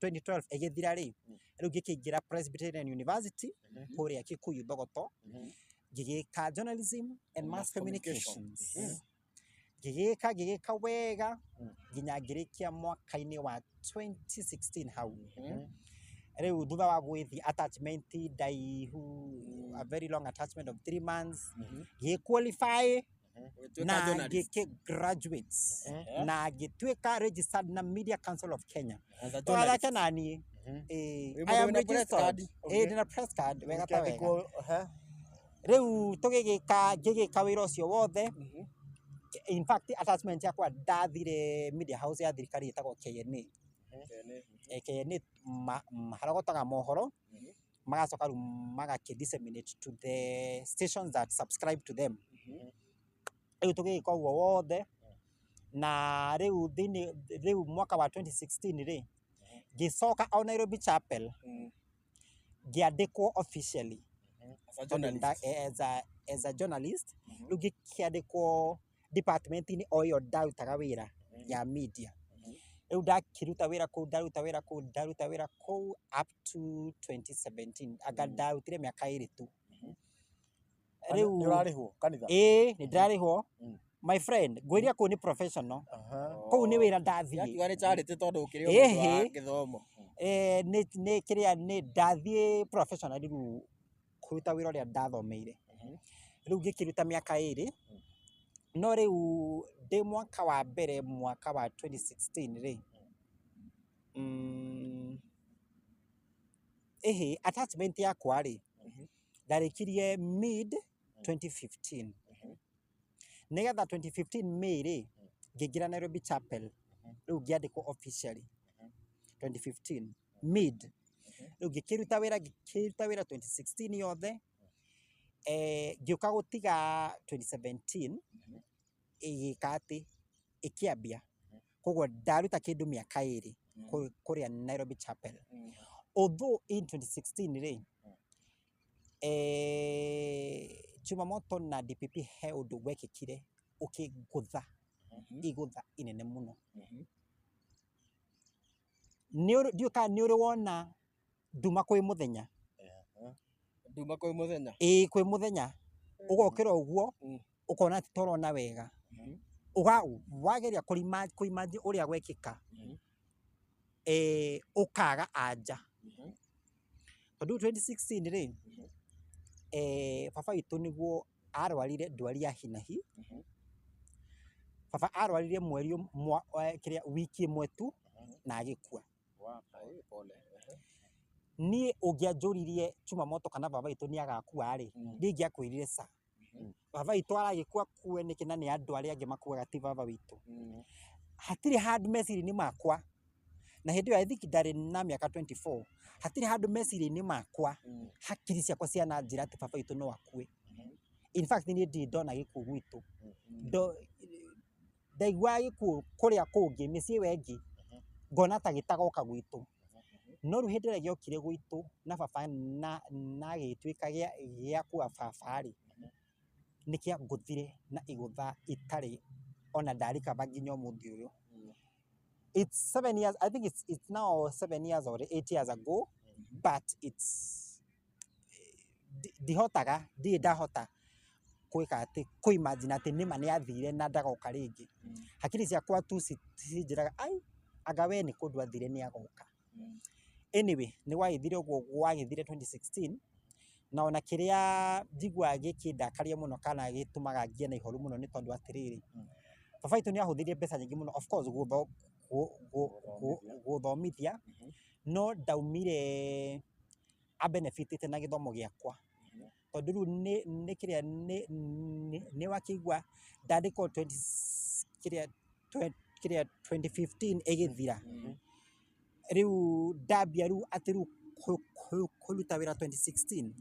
2012 ĩgĩthira rĩ, rĩu ngĩkĩingĩra Presbyterian University kũrĩa Kikuyu Thogoto, ngĩgĩka journalism and mass communications. Ngĩgĩka wega nginya ngĩrĩkia mwaka-inĩ wa 2016 hau. Rĩu thutha wa gwĩthiĩ attachment ndaihu, a very long attachment of 3 months, ngĩ qualify Ũgĩtuĩka na journalist. ngĩkĩ graduate na ngĩtuĩka registered na Media Council of Kenya. As a Tũgathake journalist. na niĩ. Wĩ Ĩĩ, mũndũ I am wĩna press registered. card? Ĩĩ, ndĩna press card wega ta wega. Ũkĩandĩkwo, ehe. Rĩu tũgĩgĩka ngĩgĩka wĩra ũcio wothe. In fact attachment yakwa ndathire media house ya thirikari ĩtagwo KNA. KNA marogotaga mohoro magacoka rĩu magakĩ disseminate to the stations that subscribe to them. Rĩu tũgĩgĩka ũguo wothe na rĩu thĩinĩ rĩu mwaka wa 2016 rĩ, ngĩcoka o Nairobi Chapel ngĩandĩkwo officially As a tondũ journalist. as a journalist. Rĩu ngĩkĩandĩkwo department-inĩ o ĩyo ndarutaga wĩra ya media. Rĩu ndakĩruta wĩra kũu, ndaruta wĩra kũu, ndaruta wĩra kũu up to 2017. Anga ndarutire mĩaka ĩrĩ tu. Nĩ ũrarĩhwo kanitha? Ĩĩ, nĩ ndĩrarĩhwo. My friend, ngwĩria kũu nĩ professional. Kũu nĩ wĩra ndathiĩ. Yakiuga nĩ charity tondũ ũkĩrĩ o mũndũ wa gĩthomo. Nĩ kĩrĩa nĩ ndathiĩ professional rĩu kũruta wĩra ũrĩa ndathomeire. Rĩu ngĩkĩruta mĩaka ĩrĩ. No rĩu ndĩ mwaka wa mbere mwaka wa 2016 rĩ, ĩhĩ attachment yakwa rĩ, ndarĩkirie mid 2015. Nĩgetha 2015 May rĩ, ngĩingĩra Nairobi Chapel, rĩu ngĩandĩkwo officially 2015 mid. Rĩu ngĩkĩruta wĩra, ngĩkĩruta wĩra 2016 yothe, ngĩũka gũtiga 2017 ĩgĩka atĩ ĩkĩambia. Koguo ndaruta kĩndũ mĩaka ĩrĩ kũrĩa Nairobi Chapel. Although in 2016 rĩ, Chumamoto na DPP he ũndũ wekĩkire ũkĩngũtha igũtha inene mũno. Ndiũĩ kana nĩ ũrĩ wona nduma kwĩ mũthenya. Nduma kwĩ mũthenya. Ĩĩ kwĩ mũthenya. Ũgokĩra ũguo ũkona atĩ torona wega. Wageria kũ imagine ũrĩa gwekĩka, ũkaga anja. Tondũ 2016 rĩ, baba witũ nĩguo arwarire ndwari ya hi na hi. Baba arwarire mweri kĩrĩa wiki ĩmwe tu na agĩkua. Niĩ ũngĩanjũririe Jumamoto kana baba witũ nĩ agakua rĩ, niĩ ingĩakwĩrire ca. Baba witũ aragĩkua kue nĩkĩ na nĩ andũ arĩa angĩ makuaga ti baba witũ. Hatirĩ handũ meciria-inĩ makwa, na hĩndĩ ĩyo I think ndarĩ na mĩaka 24, hatirĩ handũ meciria-inĩ makwa hakiri ciakwa ciananjĩra atĩ baba witũ no akue. In fact niĩ ndirĩ ndona gĩkuũ gwitũ. Ndaiguaga gĩkuũ kũrĩa kũngĩ mĩciĩ ĩyo ĩngĩ ngona ta gĩtagoka gwitũ. No rĩu hĩndĩ ĩrĩa gĩokire gwitũ na baba na gĩgĩtuĩka gĩa kua baba rĩ, nĩ kĩangũthire na igũtha itarĩ ona ndarikaba nginya ũmũthĩ ũyũ. It's 7 years, I think it's now 7 years or 8 years ago, but it's ndihotaga, ndirĩ ndahota gwĩka atĩ kũ imagine atĩ nĩma nĩ athire na ndagoka rĩngĩ. Hakiri ciakwa tu cinjĩraga ai anga we nĩ kũndũ athire nĩ agoka. Anyway, nĩ gwagĩthire ũguo gwagĩthire 2016, na ona kĩrĩa njiguaga gĩkĩndakaria mũno kana gĩtũmaga ngie na ihoru mũno nĩ tondũ atĩrĩrĩ, baba witũ nĩ ahũthĩrire mbeca nyingĩ mũno of course gũthomithia, no ndaumire abenefitĩte na gĩthomo gĩakwa. Tondũ rĩu nĩ kĩrĩa nĩ wakĩigua ndandĩkwo kĩrĩa 2015 ĩgĩthira. Rĩu ndambia rĩu atĩ rĩu kũruta wĩra 2016,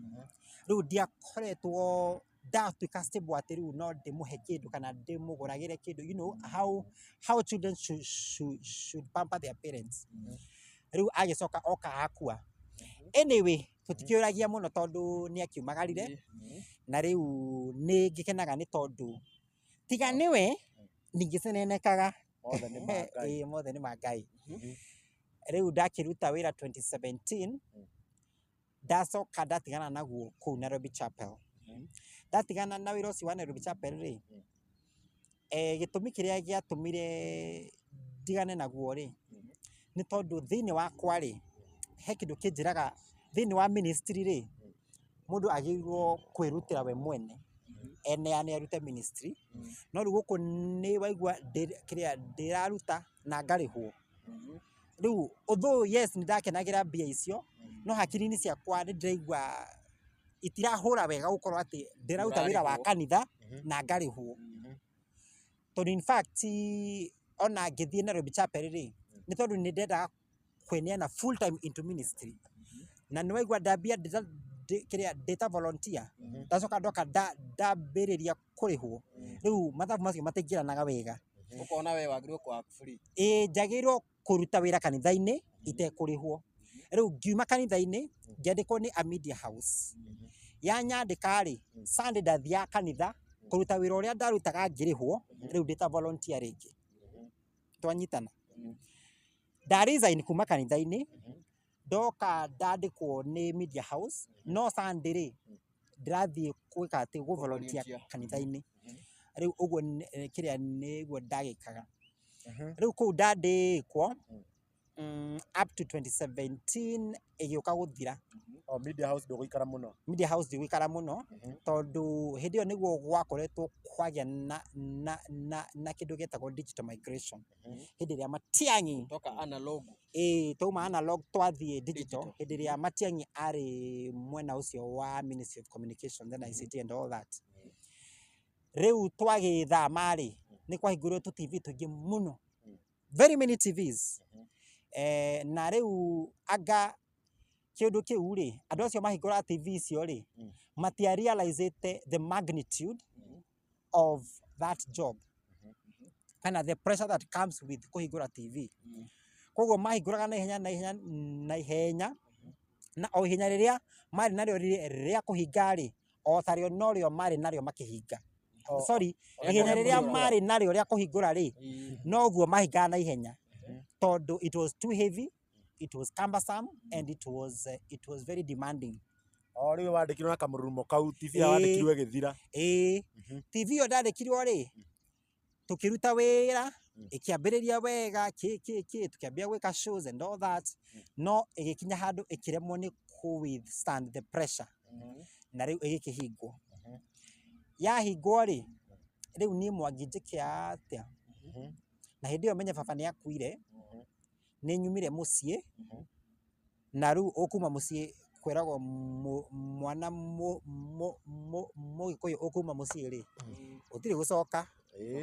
rĩu ndiakoretwo ndatuĩka stable atĩ rĩu no ndĩmũhe kĩndũ kana ndĩmũgũragĩre kĩndũ, you know how children should pamper their parents. Rĩu agĩcoka oka akua. Anyway, tũtikĩũragia mũno tondũ nĩ akiumagarire, na rĩu nĩ ngĩkenaga nĩ tondũ tiga nĩwe ningĩcenenekaga. Mothe nĩ ma Ngai. Ĩĩ, mothe nĩ ma Ngai. Rĩu ndakĩruta wĩra 2017, ndacoka ndatigana naguo kũu Nairobi Chapel. Ndatigana na wĩra ũcio wa Nairobi Chapel rĩ, gĩtũmi kĩrĩa gĩatũmire ndigane naguo rĩ, nĩ tondũ thĩinĩ wakwa rĩ, he kĩndũ kĩnjĩraga thĩinĩ wa ministry rĩ, mũndũ agĩrĩirwo kwĩrutĩra we mwene, eneane arute ministry. No rĩu gũkũ nĩ waigua kĩrĩa ndĩraruta na ngarĩhwo. Rĩu although yes nĩ ndakenagĩra mbia icio, no hakiri-inĩ ciakwa nĩ ndĩraigua itirahũra wega gũkorwo atĩ ndĩraruta wĩra wa kanitha na ngarĩhwo. Tondũ in fact ona ngĩthiĩ Nairobi Chapel rĩ, nĩ tondũ nĩ ndendaga kwĩneana full time into ministry. Na nĩ waigua ndambia kĩrĩa ndĩta volunteer, ndacoka ndoka ndambĩrĩria kũrĩhwo. Rĩu mathabu macio mataingĩranaga wega. Ũkona we wagĩrĩirwo kũ work free. Ĩĩ, njagĩrĩirwo kũruta wĩra kanitha-inĩ itekũrĩhwo. Rĩu ngiuma kanitha-inĩ ngĩandĩkwo nĩ a media house. Yanyandĩka rĩ, Sunday ndathiaga kanitha kũruta wĩra ũrĩa ndarutaga ngĩrĩhwo, rĩu ndĩ ta volunteer rĩngĩ. Twanyitana. Nda resign kuma kanitha-inĩ, ndoka ndandĩkwo nĩ media house, no Sunday rĩ, ndĩrathiĩ gwĩka atĩ gũ volunteer kanitha-inĩ. Rĩu ũguo kĩrĩa nĩguo ndagĩkaga. Rĩu kũu ndandĩkwo, up to 2017 ĩgĩũka gũthira. O media house ndũgũikara mũno. Media house ndigũikara mũno, tondũ hĩndĩ ĩyo nĩguo gwakoretwo kwagĩa na kĩndũ gĩetagwo digital migration. Hĩndĩ ĩrĩa Matiang'i Toka analog. Ĩĩ, twauma analog twathiĩ digital. Hĩndĩ ĩrĩa Matiang'i arĩ mwena ũcio wa Ministry of Communication then ICT and all that. Rĩu twagĩthama rĩ, nĩ kwahingũrirwo tũ TV tũingĩ mũno. Very many TVs. Na rĩu anga kĩũndũ kĩu rĩ, andũ acio mahingũraga TV icio rĩ, matia realizĩte the magnitude of that job. Kana the pressure that comes with kũhingũra TV. Koguo mahingũraga na ihenya na ihenya na ihenya, na o ihenya rĩrĩa marĩ narĩo rĩa kũhinga rĩ, o tarĩo norĩo marĩ narĩo makĩhinga. Sorry, ihenya rĩrĩa marĩ narĩo rĩa kũhingũra rĩ, noguo mahingaga na ihenya. Tondũ it was too heavy, it was cumbersome, and it was very demanding. O rĩu wandĩkirwo na kamũrurumo kau, TV ĩyo wandĩkirwo ĩgĩthira. Ĩĩ, TV ĩyo ndandĩkirwo rĩ, tũkĩruta wĩra, ĩkĩambĩrĩria wega, kĩ kĩ kĩ, tũkĩambia gwĩka shows and all that, no ĩgĩkinya handũ ĩkĩremwo nĩ kũ withstand the pressure, na rĩu ĩgĩkĩhingwo. Yahingwo rĩ, rĩu niĩ Mwangi njĩke atĩa? Na hĩndĩ ĩyo menye baba nĩ akuire, nĩ nyumire mũciĩ, na rĩu ũkuma mũciĩ kwĩragwo mwana mũgĩkũyũ ũkuma mũciĩ rĩ, gũtirĩ gũcoka.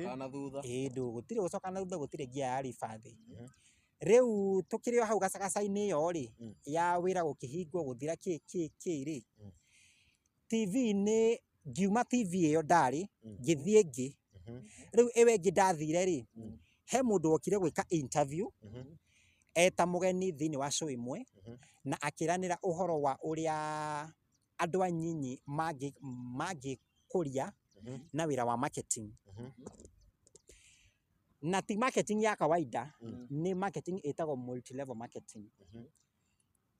Kana thutha. Ĩĩ ndũ gũtirĩ gũcoka na thutha, gũtirĩ ngia ya ribathi. Rĩu tũkĩrĩ o hau gacagaca-inĩ ĩyo rĩ, ya wĩra gũkĩhingwo gũthira kĩ kĩ kĩ rĩ, TV-inĩ ngiuma TV ĩyo ndarĩ, ngĩthiĩ ĩngĩ. Rĩu ĩyo ĩngĩ ndathire rĩ, he mũndũ wokire gwĩka interview eta mũgeni thĩinĩ wa show ĩmwe, na akĩranĩra ũhoro wa ũrĩa andũ anyinyi mangĩkũria na wĩra wa marketing. Na ti marketing ya kawaida, nĩ marketing ĩtagwo multi-level marketing.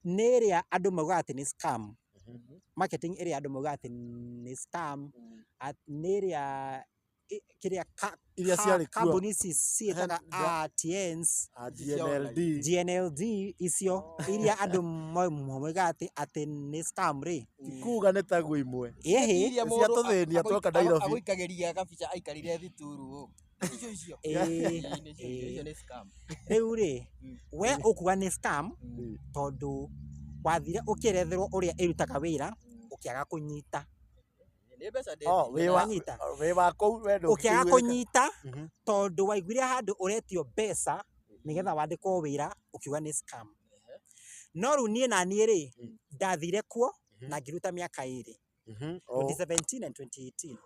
Nĩ ĩrĩa andũ maugaga atĩ nĩ scam. Marketing ĩrĩa andũ maugaga atĩ nĩ scam, nĩ ĩrĩa kĩrĩa Iria ciarĩ kuo. kambuni ici ciĩtaga RTNs, A GNLD. GNLD icio iria andũ moigaga atĩ nĩ scam rĩ. Ti kuga nĩ taguo imwe. Ĩhĩ. Iria Cia mũndũ tũthĩnia twoka Nairobi. agũikagĩria gabica aikarire thituru ũũ. Icio icio. Ĩĩ, Ĩĩ, nĩcio icio, ĩĩ. icio nĩ scam. Rĩu rĩ, we ũkuga nĩ scam tondũ wathire ũkĩeretherwo ũrĩa ĩrutaga wĩra ũkĩaga kũnyita. Nĩ mbeca Oh, wĩ wa Wanyita. wĩ wa kũu we Ũkĩaga ndũngĩiguĩka. kũnyita tondũ waiguire handũ ũretio mbeca nĩgetha wandĩkwo wĩra ũkiuga nĩ scam. No rĩu niĩ na niĩ rĩ, ndathire kuo na ngĩruta mĩaka 2. 2017 and 2018.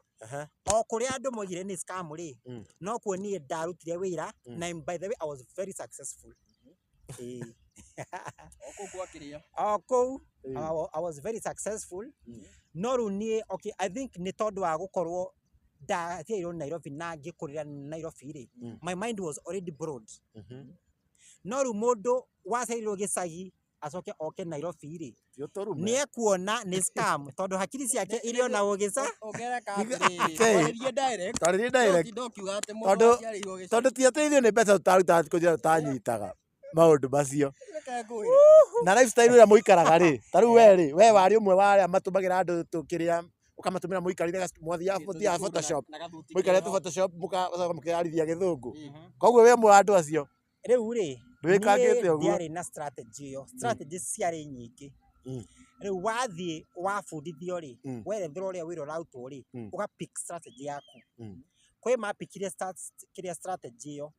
O kũrĩa andũ moigire nĩ scam rĩ, no kuo niĩ ndarutire wĩra, na by the way I was very successful. Ĩĩ. O kũu gwa kĩrĩa. O kũu I was very successful. No rĩu niĩ, okay, I think nĩ tondũ wa gũkorwo ndaciarirwo Nairobi na ngĩkũrĩra Nairobi rĩ, my mind was already broad. No rĩu mũndũ waciarirwo gĩcagi acoke oke Nairobi rĩ, Ti ũtũrume. nĩ ekuona nĩ scam tondũ hakiri ciake irĩ ona ũgĩca. Ũngereka atĩrĩrĩ, Kĩ? twarĩrie direct. Twarĩrie direct. Ndũtinda ũkiuga atĩ mũndũ aciarĩirwo gĩcagi. Tondũ ti atĩ ithuĩ nĩ mbeca tũtarutaga kũnjĩra tũtanyitaga maũndũ macio. Reke ngwĩre. Na lifestyle ĩrĩa mũikaraga rĩ, ta rĩu we rĩ, we warĩ ũmwe wa arĩa matũmagĩra andũ tũkĩrĩa ũkamatũmĩra mũikarĩre mwathiaga mũthiaga Photoshop, Na gathuti mũikarĩre kega. tu Photoshop mũgacoka mũkeyarithia gĩthũngũ. Koguo we ũmwe wa andũ acio. Rĩu rĩ, Ndwĩkangĩte niĩ ũguo. ndiarĩ na strategy ĩyo. Strategy ciarĩ nyingĩ. Rĩu wathiĩ wabundithio rĩ, weretherwo ũrĩa wĩra ũrarutwo rĩ, ũga pick strategy yaku. Kwĩ mapikire kĩrĩa strategy ĩyo,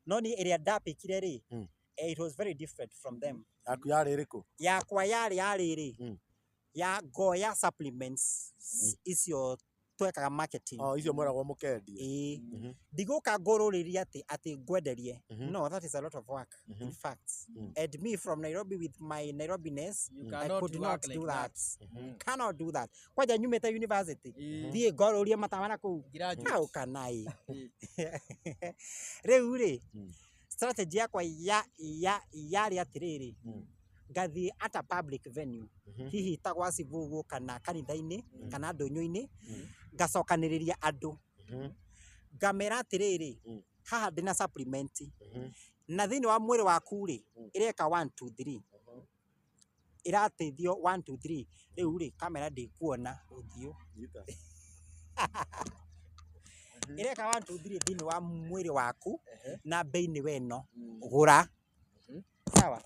no niĩ ĩrĩa ndapikire rĩ, it was very different from them. Yaku yarĩ ĩrĩkũ? Yakwa yarĩ ya rĩrĩ, ya ngoya supplements icio twekaga marketing. Oh, icio mweragwo mũkendie. Ĩĩ. Ndigũka ngũrũrĩrie atĩ ngwenderie. No, that is a lot of work, in fact. And me from Nairobi with my Nairobiness, You I cannot could work not like do that. that. Cannot do that. Kwanja nyumĩte university, Ĩĩ. thiĩ ngorũrie matawa na kũu. Graduate. How can I? Rĩu rĩ, strategy yakwa yarĩ atĩrĩrĩ, ngathiĩ at a public venue, hihi ta gwa cibũ ũguo kana kanitha-inĩ kana ndũnyũ-inĩ, ngacokanĩrĩria andũ, ngamera atĩrĩrĩ, haha ndĩna supplement, na thĩinĩ wa mwĩrĩ waku rĩ, ĩreka 1 2 3, ĩrateithio 1 2 3. Rĩu rĩ, kamera ndĩkuona ũthiũ. Ĩreka 1 2 3 thĩinĩ wa mwĩrĩ waku, na bei nĩ weno, gũra. Sawa?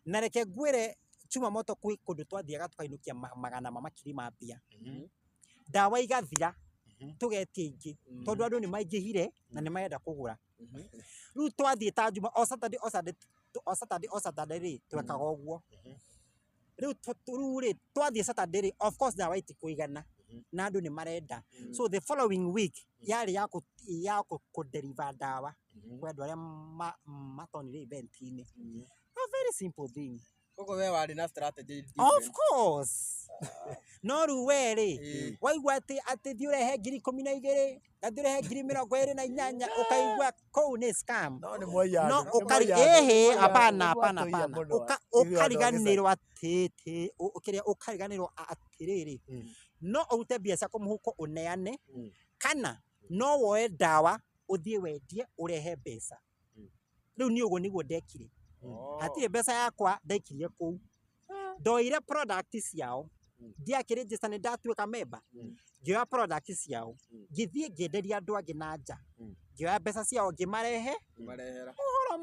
Na reke ngwĩre chuma moto kwĩ kũndũ twathiaga tũkainũkia magana ma makiri ma mbia. Ndawa igathira, tũgetia ingĩ, tondũ andũ nĩ maingĩhire na nĩ marenda kũgũra. Rĩu twathiĩ ta Juma, o Saturday, o Saturday, o Saturday, o Saturday rĩ, twekaga ũguo. Rĩu rĩu rĩ, twathiĩ Saturday rĩ, of course ndawa itikũigana, na andũ nĩ marenda. So the following week yarĩ ya kũ deliver ndawa kwĩ andũ arĩa matonire event-inĩ. A very simple thing. Koguo we warĩ na strategy Of different. course. No rĩu we rĩ, waigua atĩ thiĩ ũrehe 12,000, na thiĩ ũrehe 28,000, ũkaigua kũu nĩ scam. No nĩ mwaiya No andũ, nĩ ũkari mwaiya andũ, ĩhĩ, nĩ mwaiya hapana, andũ, nĩ hapana, mwatũiya hapana. mũno, ithuĩ andũ a gĩcagi. Ũkariganĩrwo atĩ kĩrĩa ũkariganĩrwo atĩrĩrĩ, no ũrute mbia ciaku mũhuko ũneane, kana no woe ndawa ũthiĩ wendie ũrehe mbeca. Rĩu niĩ ũguo nĩguo ndekire. Hatirĩ mbeca yakwa ndaikirie kũu. Ndoire product ciao, ndiakĩregister nĩ ndatuĩka member, ngĩoya product ciao, ngĩthiĩ ngĩenderia andũ angĩ na nja, Ngĩoya mbeca ciao ngĩmarehe. Marehera. Ũhoro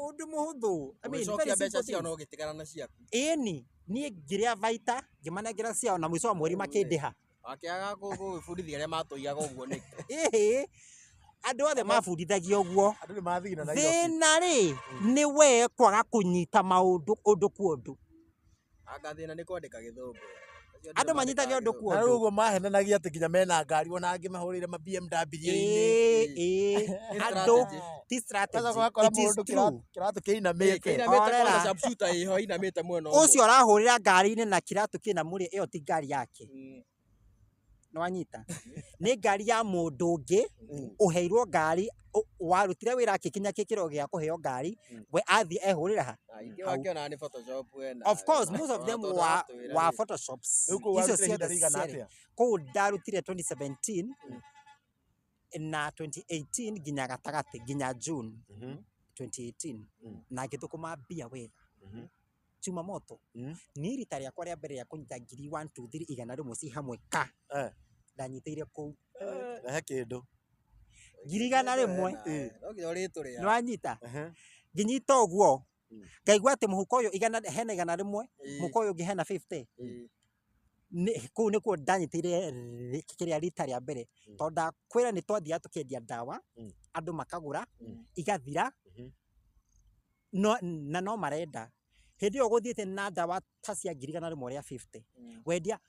ũndũ mũhũthũ. I mean, Ũgĩcokia very mbeca simple ciao things. na ũgĩtigana na ciaku. Ĩni, niĩ ngĩrĩa baita, ngĩmanengera ciao na mũico wa mweri makĩndĩha. Wakĩaga gũgĩbundithia arĩa matũiyaga ũguo nĩkĩ? Ĩhĩ, andũ othe mabundithagia ũguo. Andũ nĩ mathigina Nairobi. Thĩna rĩ, nĩ we kwaga kũnyita maũndũ ũndũ kwa ũndũ. Anga thĩna nĩ kwandĩka gĩthũngũ. Acio Andũ nĩo manyitaga mandĩkaga ũndũ gĩthũngũ. kwa Na rĩu ũndũ. ũguo mahenanagia atĩ nginya mena ngari ona angĩ mahũrĩire ma BMW-inĩ. Ĩĩ, ĩĩ, Nĩ andũ strategy. ti strategy. Sasa ũgakora It is mũndũ true. kĩratũ Ĩĩ, kĩinamĩte. kĩinamĩte Horera. kwanza sharpshooter ĩho inamĩte mwena ũmwe. Ũcio ũrahũrĩra ngari-inĩ na kĩratũ kĩna mũrĩ, ĩyo ti ngari yake. Nĩwanyita? Nĩ ngari ya mũndũ ũngĩ ũheirwo ngari, warutire wĩra akĩkinya gĩkĩro gĩa kũheo ngari, we athiĩ ehũrĩra ha. Aingĩ Hau. wakĩona nĩ Photoshop we na. Of course, most of them Tondũ aratwĩra were rĩ. photoshops. Rĩu kũu Icio warutire ihinda ciothe rĩigana ciarĩ atĩa? kũu ndarutire 2017 na 2018 nginya gatagatĩ nginya June 2018 na ngĩthũkũma mbia wega. Chuma moto. Niĩ rita rĩakwa rĩa mbere rĩa kũnyita ngiri 1 2 3 100 ci hamwe ka. Ndanyitĩire kũu. Rehe kĩndũ. 100,000. No nginya ũrĩtũrĩa. Nĩwanyita? Ngĩnyita ũguo. Ngaigua atĩ mũhuko ũyũ igana hena 100, mũhuko ũyũ ũngĩ hena 50. Kũu nĩkuo ndanyitĩire kĩrĩa rita rĩa mbere. Tondũ ndakwĩra nĩ twathiaga tũkendia ndawa, andũ makagũra, igathira, no, na no marenda. Hĩndĩ ĩyo gũthiĩte na ndawa ta cia 150,000. Wendia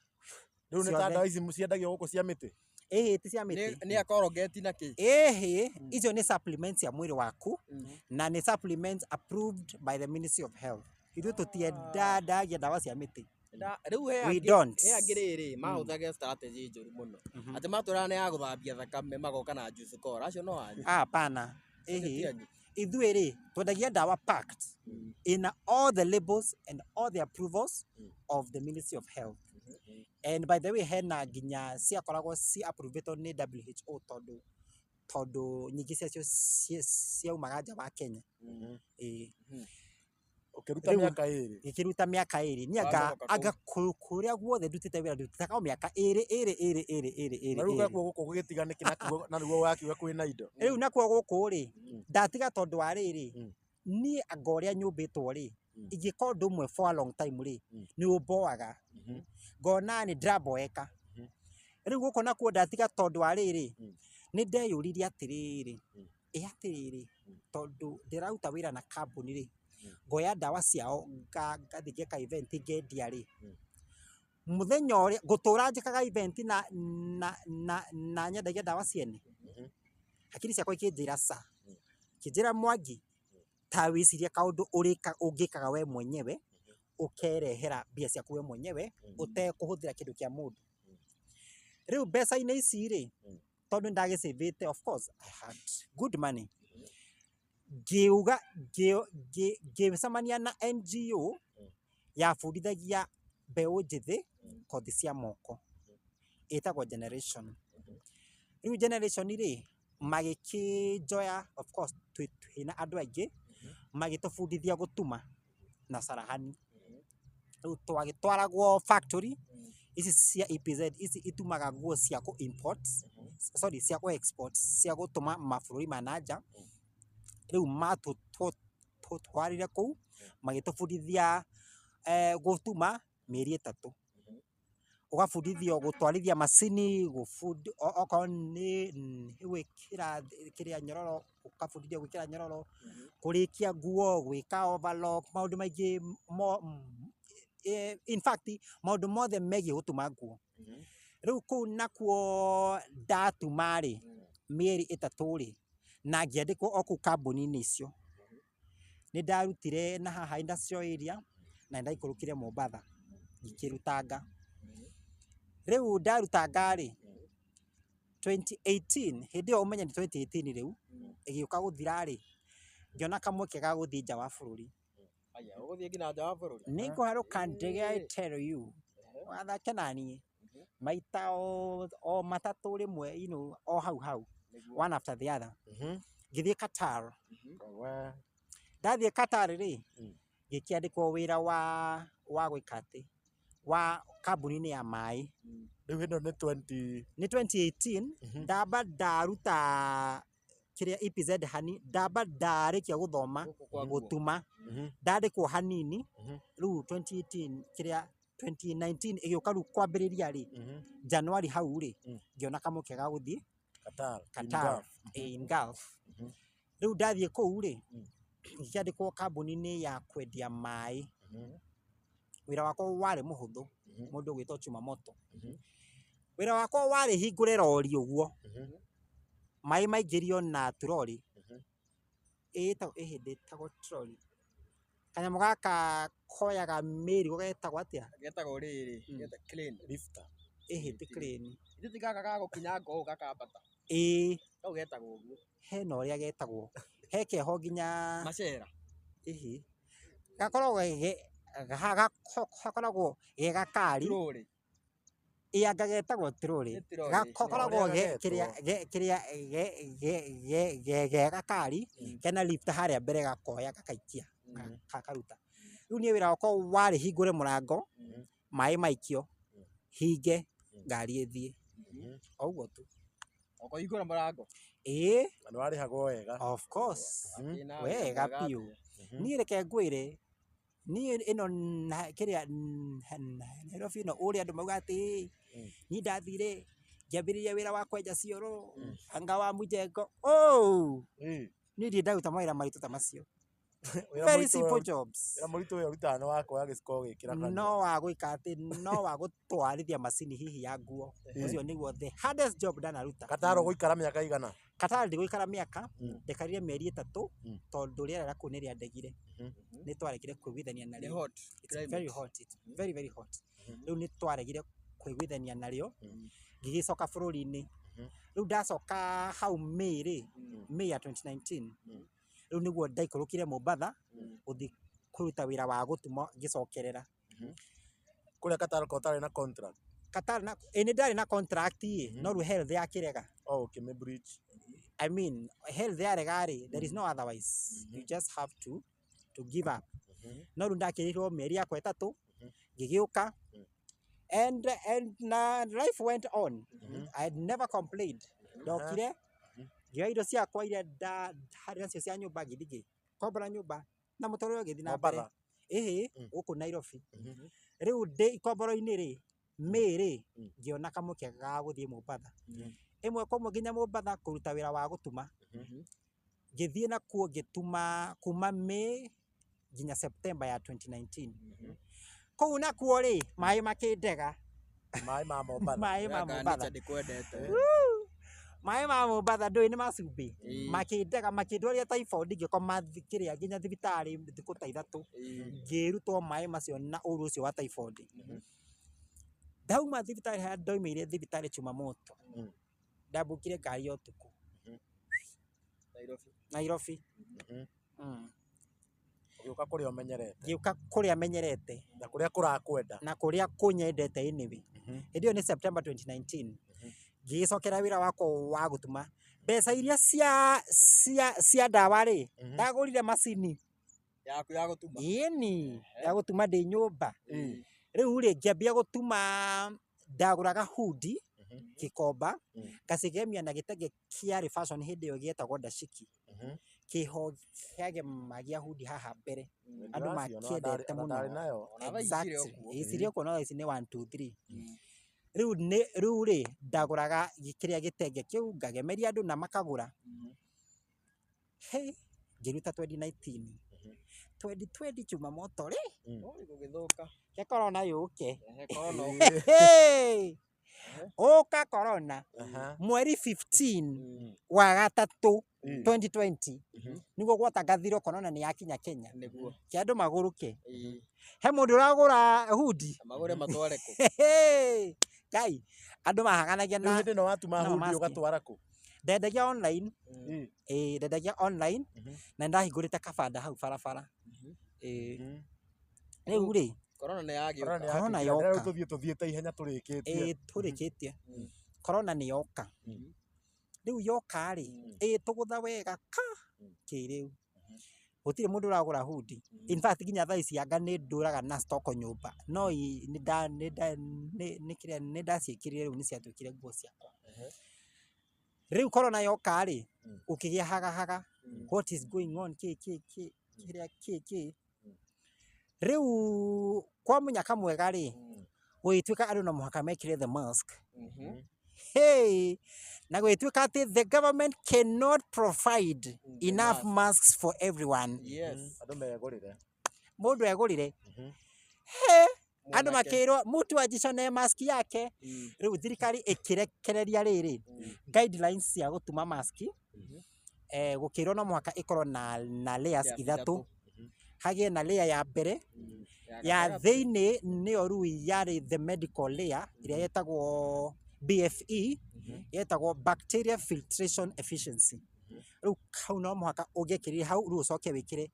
Rĩu nĩ ta ciothe. ndawa ici ciendagio gũkũ cia mĩtĩ? Ĩhĩ, ti cia mĩtĩ. Nĩ akorogeti na kĩ? Ĩhĩ, icio nĩ supplements cia mwĩrĩ waku na nĩ supplements approved by the Ministry of Health. Ithuĩ tũtiendagia ndawa cia mĩtĩ. Rĩu he We angĩ don't. he angĩ rĩrĩ mahũthagĩra strategy njũru mũno. Atĩ matwĩraga nĩ ya gũthambia thakame magoka na juice cola. Acio no anyu. Ah, hapana. Acio ti Ĩhĩ. anyu. Ithuĩ rĩ, twendagia ndawa packed in all the labels and all the approvals of the Ministry of Health. And by the way, hena nginya ciakoragwo ci approvĩtwo nĩ WHO tondũ tondũ nyingĩ ciacio ciaumaga nja wa Kenya. Ĩĩ. Ũkĩruta Rĩu mĩaka ĩrĩ. Ngĩkĩruta mĩaka ĩrĩ. Niĩ anga Wamĩhoka kũu. anga kũrĩa guothe ndutĩte wĩra ndutĩte o mĩaka ĩrĩ ĩrĩ ĩrĩ ĩrĩ ĩrĩ ĩrĩ Na rĩu ĩrĩ. gakuo gũkũ gũgĩtiga nĩkĩ na nĩguo wakiuga kwĩna indo? Rĩu nakuo gũkũ rĩ, ndatiga tondũ wa rĩrĩ, niĩ anga ũrĩa nyũmbĩtwo rĩ, ingĩka ũndũ ũmwe for a long time rĩ, nĩ ũmboaga. Ngona nĩ ndĩraboeka. Rĩu gũkũ nakuo ndatiga tondũ wa rĩrĩ, nĩ ndeyũririe atĩrĩrĩ, ĩ atĩrĩrĩ, tondũ ndĩraruta wĩra na kambuni rĩ, ngoya ndawa ciao ngathiĩ ngeka event ngendia rĩ, mũthenya ũrĩa ngũtũra njĩkaga event na na na na nyendagia ndawa ciene. Hakiri ciakwa ikĩnjĩra ca, ikĩnjĩra Mwangi, ta wĩcirie kaũndũ ũrĩka ũngĩkaga we mwenyewe, ũkerehera mbia ciaku we mwenyewe, ũtekũhũthĩra kĩndũ kĩa mũndũ. Rĩu mbeca-inĩ ici rĩ, tondũ nĩndagĩcĩvĩte, of course I had good money. Ngĩuga ngĩcemania na NGO yabundithagia mbeũ njĩthĩ kothi cia moko, ĩtagwo Generation. Rĩu Generation rĩ, magĩkĩnjoya, of course twĩna andũ aingĩ, magĩtũbundithia gũtuma na carahani. Rĩu twagĩtwaragwo factory ici cia EPZ, ici itumaga nguo cia kũ import, sorry, cia kũ export, cia gũtũma mabũrũri ma na nja. Rĩu matũtwarire kũu, magĩtũbundithia gũtuma mĩeri 3. Ũgabundithio gũtwarithia macini, okorwo nĩ gwĩkĩra kĩrĩa nyororo, ũkabundithio gwĩkĩra nyororo, kũrĩkia nguo, gwĩka overlock, maũndũ maingĩ in fact, maũndũ mothe megiĩ gũtuma nguo. Rĩu kũu nakuo ndatuma rĩ, mĩeri 3 rĩ, na ngĩandĩkwo o kũu kambuni-inĩ icio. Nĩ ndarutire na haha industrial area, na nĩndaikũrũkire Mombatha, ngĩkĩrutanga. Rĩu ndarutanga rĩ, 2018, hĩndĩ ĩyo ũmenye nĩ 2018 rĩu, ĩgĩũka gũthira rĩ, ngĩona kamweke ga gũthiĩ nja wa bũrũri. Aya, ũgũthiĩ nginya nja wa bũrũri? Nĩ ngũharũka ndege, I tell you. Wathake naniĩ. Maita o matatũ rĩmwe, you know, o hau hau. One after the other. Ngĩthiĩ Qatar. Ndathiĩ Qatar rĩ, ngĩkĩandĩkwo wĩra wa gwĩka atĩ, wa kambuni-inĩ ya maĩ. Rĩu ĩno nĩ 20 Nĩ 2018, ndamba ndaruta kĩrĩa EPZ hani ndamba ndarĩkia gũthoma Gũkũ kwa nguo. gũtuma ndandĩkwo hanini rĩu 2018 kĩrĩa 2019 ĩgĩũka rĩu kwambĩrĩria rĩ January hau rĩ ngĩona kamũke ga gũthiĩ Qatar. In Qatar Gulf. in Gulf. Rĩu ndathiĩ kũu rĩ ngĩkĩandĩkwo kambuni-inĩ ya kwendia maĩ. Wĩra wakwa warĩ mũhũthũ, mũndũ ũgwĩtwo Chuma Moto. Wĩra wakwa warĩ hingũre rori ũguo, maĩ maingĩrio na turori, ĩtagwo ĩhĩ ndĩtagwo trori, kanyamũ gaka koyaga mĩrigo getagwo atĩa? Getagwo rĩrĩ, geta crane. Lifter. Ĩhĩ ti crane. Ithuĩ ti gaka ga gũkinyanga ũũ gakambata. Ĩĩ Kau getagwo ũguo. hena ũrĩa getagwo, he keho nginya Macera. ĩhĩ gakoragwo gakoragwo ge gakari. Turũrĩ. Ĩ anga getagwo trori. Nĩ trori. Gakoragwo Ũrĩa ge getwo. kĩrĩa ge kĩrĩa ge ge ge ge ge gakari kena lift harĩa mbere gakoya gakaikia gakaruta. Rĩu niĩ wĩra wakwa warĩ hingũre mũrango, maĩ maikio, hinge, ngari ĩthiĩ. O ũguo tu. Ũkũhingũra mũrango. Ĩĩ Na nĩ warĩhagwo wega. of course. Wĩna wĩra Wega mwega biũ. atĩa. Niĩ reke ngwĩre, niĩ ĩno na kĩrĩa Nairobi ĩno ũrĩa andũ mauga atĩ niĩ ndathire ngĩambĩrĩria wĩra wa kwenja cioro, anga wa mjengo. Oh! Niĩ ndirĩ ndaruta mawĩra maritũ ta macio. Wĩra Very mũritũ simple ũrĩa- jobs. wĩra mũritũ ũrĩa ũrutaga nĩ wa kuoya gĩciko ũgĩkĩra kanua. No wa gwĩka atĩ no wa gũtwarithia macini hihi ya nguo. Ũcio nĩguo the hardest job ndanaruta. Qatar ũgũikara mĩaka igana? Qatar ndigũikara mĩaka, ndekarire mĩeri 3 tondũ rĩera rĩa kũu nĩ rĩandegire. Nĩ twaregire kũiguithania Nĩ narĩo. hot. It's Climate. very hot. It's very very hot. Rĩu nĩ twaregire kũiguithania narĩo ngĩgĩcoka bũrũri-inĩ. Rĩu ndacoka hau May rĩ, May ya 2019, rĩu nĩguo ndaikũrũkire Mombatha gũthiĩ kũruta wĩra wa gũtuma ngĩcokerera. Kũrĩa Qatar ko ũtarĩ na contract. Qatar na ĩ nĩ ndarĩ na contract ĩ, no rĩu health yakĩrega. Oh, ũkĩmĩ breach. I mean, health yarega rĩ, there is no otherwise. You just have to give up. No rĩu ndakĩrĩirwo mĩeri yakwa 3 ngĩgĩũka and na life went on. I had never complained. Ndokire ngĩoya indo ciakwa iria ndarĩ nacio cia nyũmba ngĩthiĩ ngĩkombora nyũmba na mũtũrĩre ũgĩthiĩ na mbere. Mombatha. Ĩhĩ gũkũ Nairobi. Rĩu ndĩ ikomboro-inĩ rĩ, May rĩ, ngĩona kamũke ga gũthiĩ Mombatha. Ĩmwe kwa ĩmwe nginya Mombatha kũruta wĩra wa gũtuma. Ngĩthiĩ nakuo ngĩtuma kuma May nginya September ya 2019. Kũu nakuo rĩ, maĩ makĩndega. Maĩ ma Mombatha. Maĩ ma Anga Mombatha. nature ndĩkwendete. Maĩ ma Mombatha ndũĩ nĩ ma cumbĩ. Makĩndega makĩndwaria typhoid ngĩkoma kĩrĩa nginya thibitarĩ thikũ ta 3. Ngĩrutwo maĩ macio na ũru ũcio wa typhoid. Ndauma thibitarĩ harĩa ndaumĩire thibitarĩ Chumamoto. Ndambũkire ngari ya ũtukũ. Nairobi. Nairobi. Ũgĩũka kũrĩa ũmenyerete. Ngĩũka kũrĩa menyerete. Na kũrĩa kũrakwenda. Na kũrĩa kũnyendete anyway. Hĩndĩ ĩyo nĩ September 2019. Ngĩgĩcokera wĩra wakwa wa gũtuma. Mbeca iria cia ndawa rĩ, ndagũrire macini. Yaku ya gũtuma. Ĩni, ya gũtuma ndĩ nyũmba. Rĩu rĩ, ngĩambia gũtuma, ndagũraga hundi, gĩkomba, ngacigemia na gĩtenge kĩarĩ fashion hĩndĩ ĩyo gĩetagwo dashiki. Kĩho kĩagemagia hundi haha mbere. Andũ makĩendete mũno. Ndarĩ nayo. Ona thaa ici cirĩ o Exactly. kuo. Ĩ cirĩ o kuo no thaa ici nĩ 1 2 3. Rĩu rĩ ndagũraga kĩrĩa gĩtenge kĩu ngagemeria andũ na makagũra. Hey, ngĩruta 2019. 2020 Chumamoto rĩ, Oi, gũgĩthũka. ke corona yũke. Ehe, corona ũka. Hey! Ũka corona mweri 15 wa gatatũ 2020 nĩguo gwatangathirwo corona nĩ yakinya Kenya. Nĩguo. Ke andũ magũrũke. Ĩĩ. He mũndũ ũragũra hundi. Magũre matware kũ? Ngai, andũ mahaganagia Rĩu na hĩndĩ ĩno watuma na hundi mask. ũgatwara kũ? Ndendagia online. Ĩĩ, ndendagia online na nĩndahingũrĩte kabanda hau barabara. Ĩĩ. Rĩu rĩ, Corona nĩ yagĩũka. Corona nĩ Corona yakĩingĩra. yoka. Rĩu tũthiĩ tũthiĩte ihenya tũrĩkĩtie. Ĩĩ, tũrĩkĩtie. Corona nĩ yoka. Rĩu yoka rĩ, ĩĩ tũgũtha wega ka kĩrĩu. Gũtirĩ mũndũ ũragũra hundi. In fact nginya thaa ici anga nĩ ndũraga na stock nyũmba. No nĩ ndaciĩkĩrire rĩu nĩ ciatuĩkire nguo ciakwa. Rĩu corona yoka rĩ, gũkĩgĩa hagahaga, what is going on, kĩ kĩ kĩ kĩrĩa kĩ kĩ. Rĩu kwa mũnyaka mwega rĩ, gũgĩtuĩka andũ no mũhaka mekĩre the mask. Hey, na gũgĩtuĩka atĩ the government cannot provide enough masks for everyone. Yes. Andũ megũrĩre. Mũndũ egũrire. He, andũ makĩrwo mũtu ajicone mask yake. Rĩu thirikari ĩkĩrekereria rĩrĩ guidelines cia gũtuma mask, gũkĩrwo no mũhaka ĩkorwo na layers ithatũ, hagĩe na layer ya mbere ya thĩinĩ, nĩyo rĩu yarĩ the medical layer ĩrĩa yetagwo BFE, yetagwo bacteria filtration efficiency. Rĩu hau no mũhaka ũngĩekĩrire hau, rĩu ũcoke wĩkĩre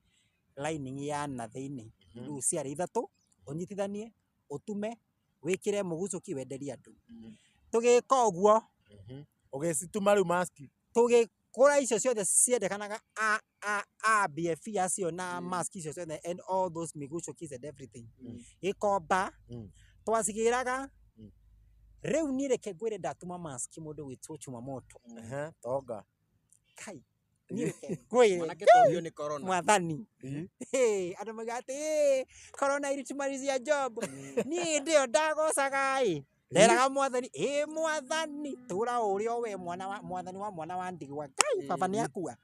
lining ya na thĩinĩ. Rĩu ciarĩ ithatũ, ũnyitithanie, ũtume, wĩkĩre mũgucũki, wenderie andũ. Tũgĩka ũguo, Ũgĩcituma rĩu mask. Tũgĩkũra icio ciothe ciendekanaga, a BFE acio na mask icio ciothe and all those migucũkis and everything. Gĩkomba twacigĩraga. Rĩu niĩ reke ngwĩre, ndatuma mask mũndũ gwĩtwo Chuma Moto. Tonga. Kai, niĩ reke ngwĩre. Mwanake tongio nĩ corona. Mwathani. Hey, andũ mauga atĩ "Ĩ, corona ilitumalizia job." Niĩ hĩndĩ ĩyo ndagocaga ĩ, nderaga Mwathani, ĩ Mwathani, tũra ũrĩa we mwana wa mwathani wa mwana wa ndigwa. Ngai baba nĩ akua.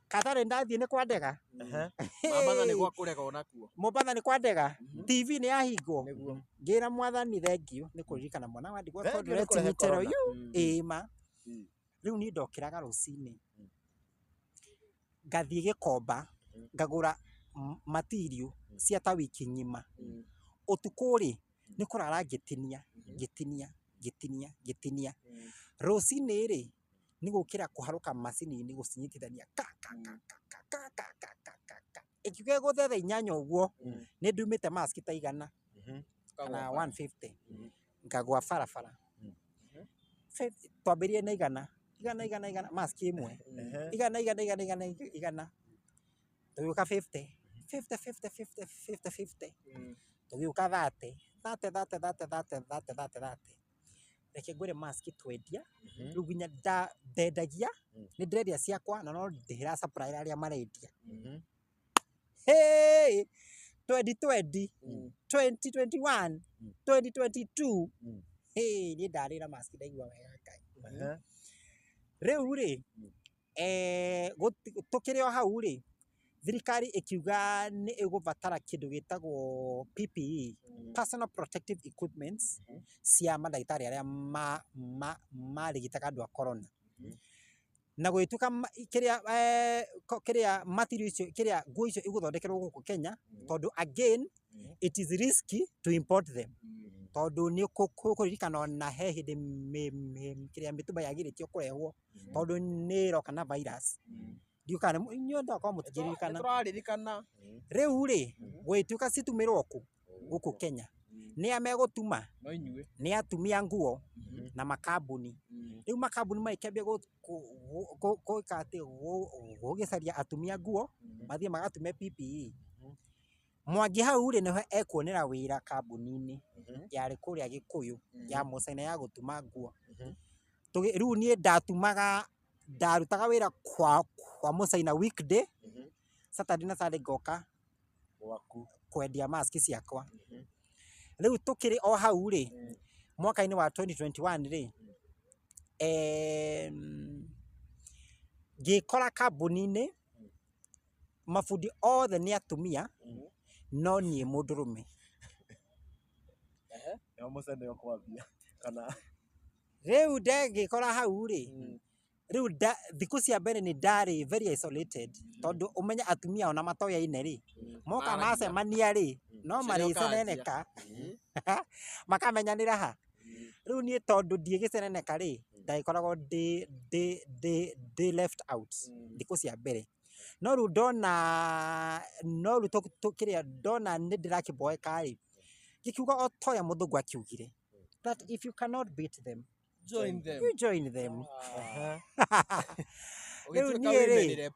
Katarĩ ndathiĩ nĩ kwa ndega. Mambatha nĩ gwa kũrega onakuo. Mombatha nĩ kwa ndega. TV nĩ yahingwo. Nĩguo. Ngĩra Mwathani thank you nĩ kũririkana mwana wa ndigwa, Thank tondũ you nĩ let kũrehe me tell corona. you, ĩĩ ma. Rĩu niĩ ndokĩraga rũcinĩ, ngathiĩ Gĩkomba, ngagũra material cia ta wiki ng'ima. Ũtukũ rĩ, nĩ kũrara ngĩtinia, ngĩtinia, ngĩtinia, ngĩtinia. Rũcinĩ rĩ, nĩ gũkĩra kũharũka macini-inĩ gũcinyitithania ka ka ka ka ka ka ka ka ka ka ka. Ĩkiuga ĩgũthe thaa 8 ũguo, nĩ ndumĩte mask ta 100 kana 150, ngagwa barabara. Twambĩrĩrie na 100, 100, 100, 100, mask ĩmwe, 100, 100, 100, 100, 100, tũgĩũka 50, 50, 50, 50, 50, 50, tũgĩũka 30, 30, 30, 30, 30, 30, 30, 30. Reke ngwĩre, mask twendia rĩu nginya ndendagia, nĩ ndĩrendia ciakwa na no ndĩra supply arĩa marendia. Hey, 2020, 2021, 2022. Hey, niĩ ndarĩra mask ndaigua wega Ngai. Rĩu rĩ, tũkĩrĩ o hau rĩ, thirikari ĩkiuga nĩ ĩgũbatara kĩndũ gĩtagwo PPE, personal protective equipments, cia mandagĩtarĩ arĩa marigitaga andũ a corona. Na gũgĩtuĩka kĩrĩa kĩrĩa material icio, kĩrĩa nguo icio igũthondekerwo gũkũ Kenya, tondũ again it is risky to import them, tondũ nĩ ũkũririkana ona he hĩndĩ kĩrĩa mĩtumba yagirĩtio kũrehwo tondũ nĩ ĩroka na virus. Ndiũĩ kana inyuĩ no korwo mũtingĩririkana. Tũraririkana. Rĩu rĩ, gũgĩtuĩka citumĩrwo kũ gũkũ Kenya, nĩ a megũtuma? No inyuĩ. Nĩ atumia nguo na makambuni. Rĩu makambuni magĩkĩambia gwĩka atĩ gũgĩcaria atumia nguo mathiĩ magatume PPE. Mwangi hau rĩ, nĩho ekuonera wĩra kambuni-inĩ yarĩ kũrĩa Gĩkũyũ ya Mũcaina ya gũtuma nguo. Rĩu niĩ ndatumaga, ndarutaga wĩra kwa Mũcaina weekday, Saturday na Sunday ngoka Gwaku. Kwendia mask ciakwa. Rĩu tũkĩrĩ o hau rĩ, mwaka-inĩ wa 2021 rĩ, ngĩkora kambuni-inĩ mabundi othe nĩ atumia no niĩ mũndũrũme. Nĩho mũcene ũkwambia kana? Rĩu ndegĩkora hau rĩ, rĩu thikũ cia mbere nĩ ndarĩ very isolated, tondũ ũmenye atumia ona matoyaine rĩ, moka Maragia. macemania rĩ, no Ũcio nĩ ũkanjia. marĩceneneka makamenyanĩra ha. Rĩu niĩ tondũ ndiĩgĩceneneka rĩ, ndagĩkoragwo ndĩ left out thikũ cia mbere. No rĩu ndona, no rĩu kĩrĩa ndona nĩ ndĩrakĩboeka rĩ, ngĩkiuga o ta ũrĩa mũthũngũ akiugire, that if you cannot beat them, Join them. you join them. Rĩu Ũgĩtuĩka niĩ rĩ, women rep.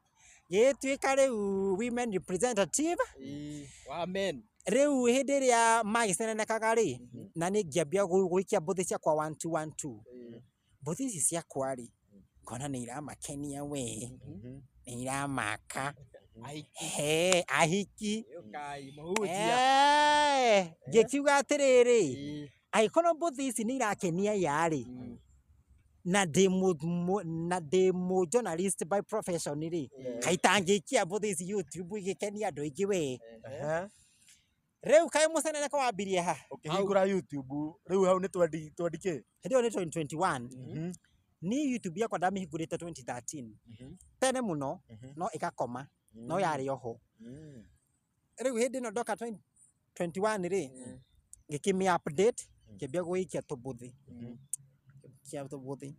Gĩgĩtuĩka rĩu women representative. Ĩĩ, wa men. Rĩu hĩndĩ ĩrĩa magĩcenenekaga rĩ, na nĩ ngĩambia gũikia mbũthĩ ciakwa 1 2 1 2, mbũthĩ ici ciakwa rĩ. Ngona nĩ iramakenia we, Mhm. nĩ iramaka. Ahiki. He, ahiki. Ũkai, mũhunjia. Eh, ngĩkiuga atĩrĩrĩ, Ĩĩ. angĩkorwo mbũthi ici nĩ irakenia ya-rĩ, Mm. na ndĩ na ndĩ mũ journalist by profession rĩ, Yeah. kaĩ itangĩikia mbũthi ici YouTube igĩkenia andũ aingĩ we. Ehe. Rĩu kaĩ mũceneneko wambirie ha? Ũkĩhingũra YouTube rĩu hau nĩ 20 20 kĩ? Hĩndĩ ĩyo nĩ 2021. Mhm. Niĩ YouTube yakwa ndamĩhingũrĩte 2013. Mhm. Tene mũno, Mhm. no ĩgakoma, no yarĩ oho. Mm. Rĩu hĩndĩ ĩno ndoka 2021 rĩ, ngĩkĩmĩ update, ngĩambia gũikia tũmbũthi. Ngĩikia tũmbũthi.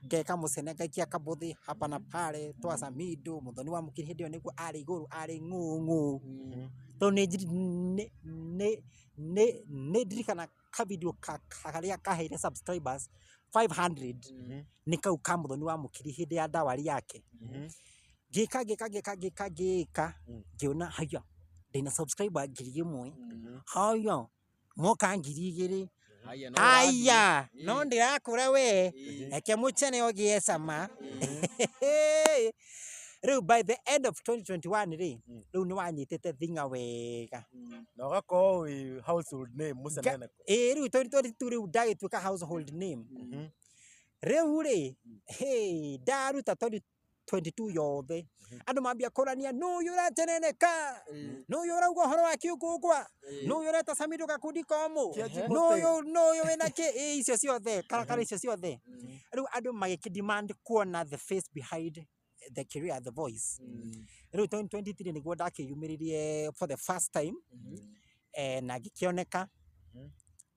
Ngeka mũcene ngaikia kabũthi hapa na pale twa Samido, Mũthoni wa Mũkiri hĩndĩ ĩyo nĩguo arĩ igũrũ arĩ ng'ũng'ũ. Tondũ nĩ ndirikana ka video karĩa kaheire subscribers 500 nĩ kau ka Mũthoni wa Mũkiri hĩndĩ ya ndawari yake. Ngĩka ngĩka ngĩka ngĩka ngĩka ngĩona haya ndĩna subscriber 1,000, haya moka 2,000, Haya, no haya ũrathiĩ. no ndĩrakũra we, Ĩĩ. reke mũcene ũgĩe cama. Rĩu by the end of 2021 rĩ, rĩu nĩ wanyitĩte thing'a wega. Na ũgakorwo wĩ household name mũceneneko. Ĩĩ rĩu 2022 rĩu ndagĩtuĩka household name. Rĩu rĩ, hĩ, ndaruta 2022 yothe andũ mambia kũrania nũ ũyũ ũraceneneka, nũ ũyũ ũrauga ũhoro wa kĩũngũngwa, nũ ũyũ ũreta Samido gakundi komũ, Kĩa nũ ũyũ nũ ũyũ wĩna kĩ, ĩ icio ciothe karakara icio ciothe. Rĩu andũ magĩkĩ demand kuona the face behind the career, the voice. Rĩu 2023 nĩguo ndakĩyumĩririe for the first time, na ngĩkĩoneka.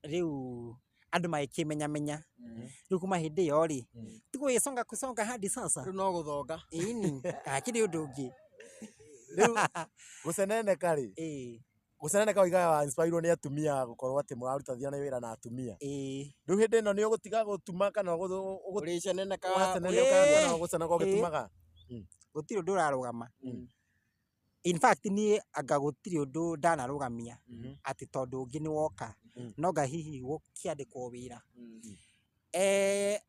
Rĩu andũ magĩkĩmenyamenya. Rĩu kuma hĩndĩ ĩyo rĩ, ti gũgĩconga kusonga hadi sasa. Rĩu no gũthonga. Ĩni, hakĩrĩ ũndũ ũngĩ. Rĩu gũceneneka rĩ, Ĩĩ, gũceneneka ũigaga wa inspire nĩ atumia gũkorwo atĩ mũrarutithania wĩra na atumia. Ĩĩ. Rĩu hĩndĩ ĩno nĩ ũgũtiga gũtuma kana Ũrĩceneneka. ũgaceneneka Ĩĩ. kana ũgũceneneka ũgĩtumaga? Gũtirĩ ũndũ ũrarũgama. In fact niĩ anga gũtirĩ ũndũ ndanarũgamia atĩ tondũ ũngĩ nĩ woka, no nga hihi gũkĩandĩkwo wĩra.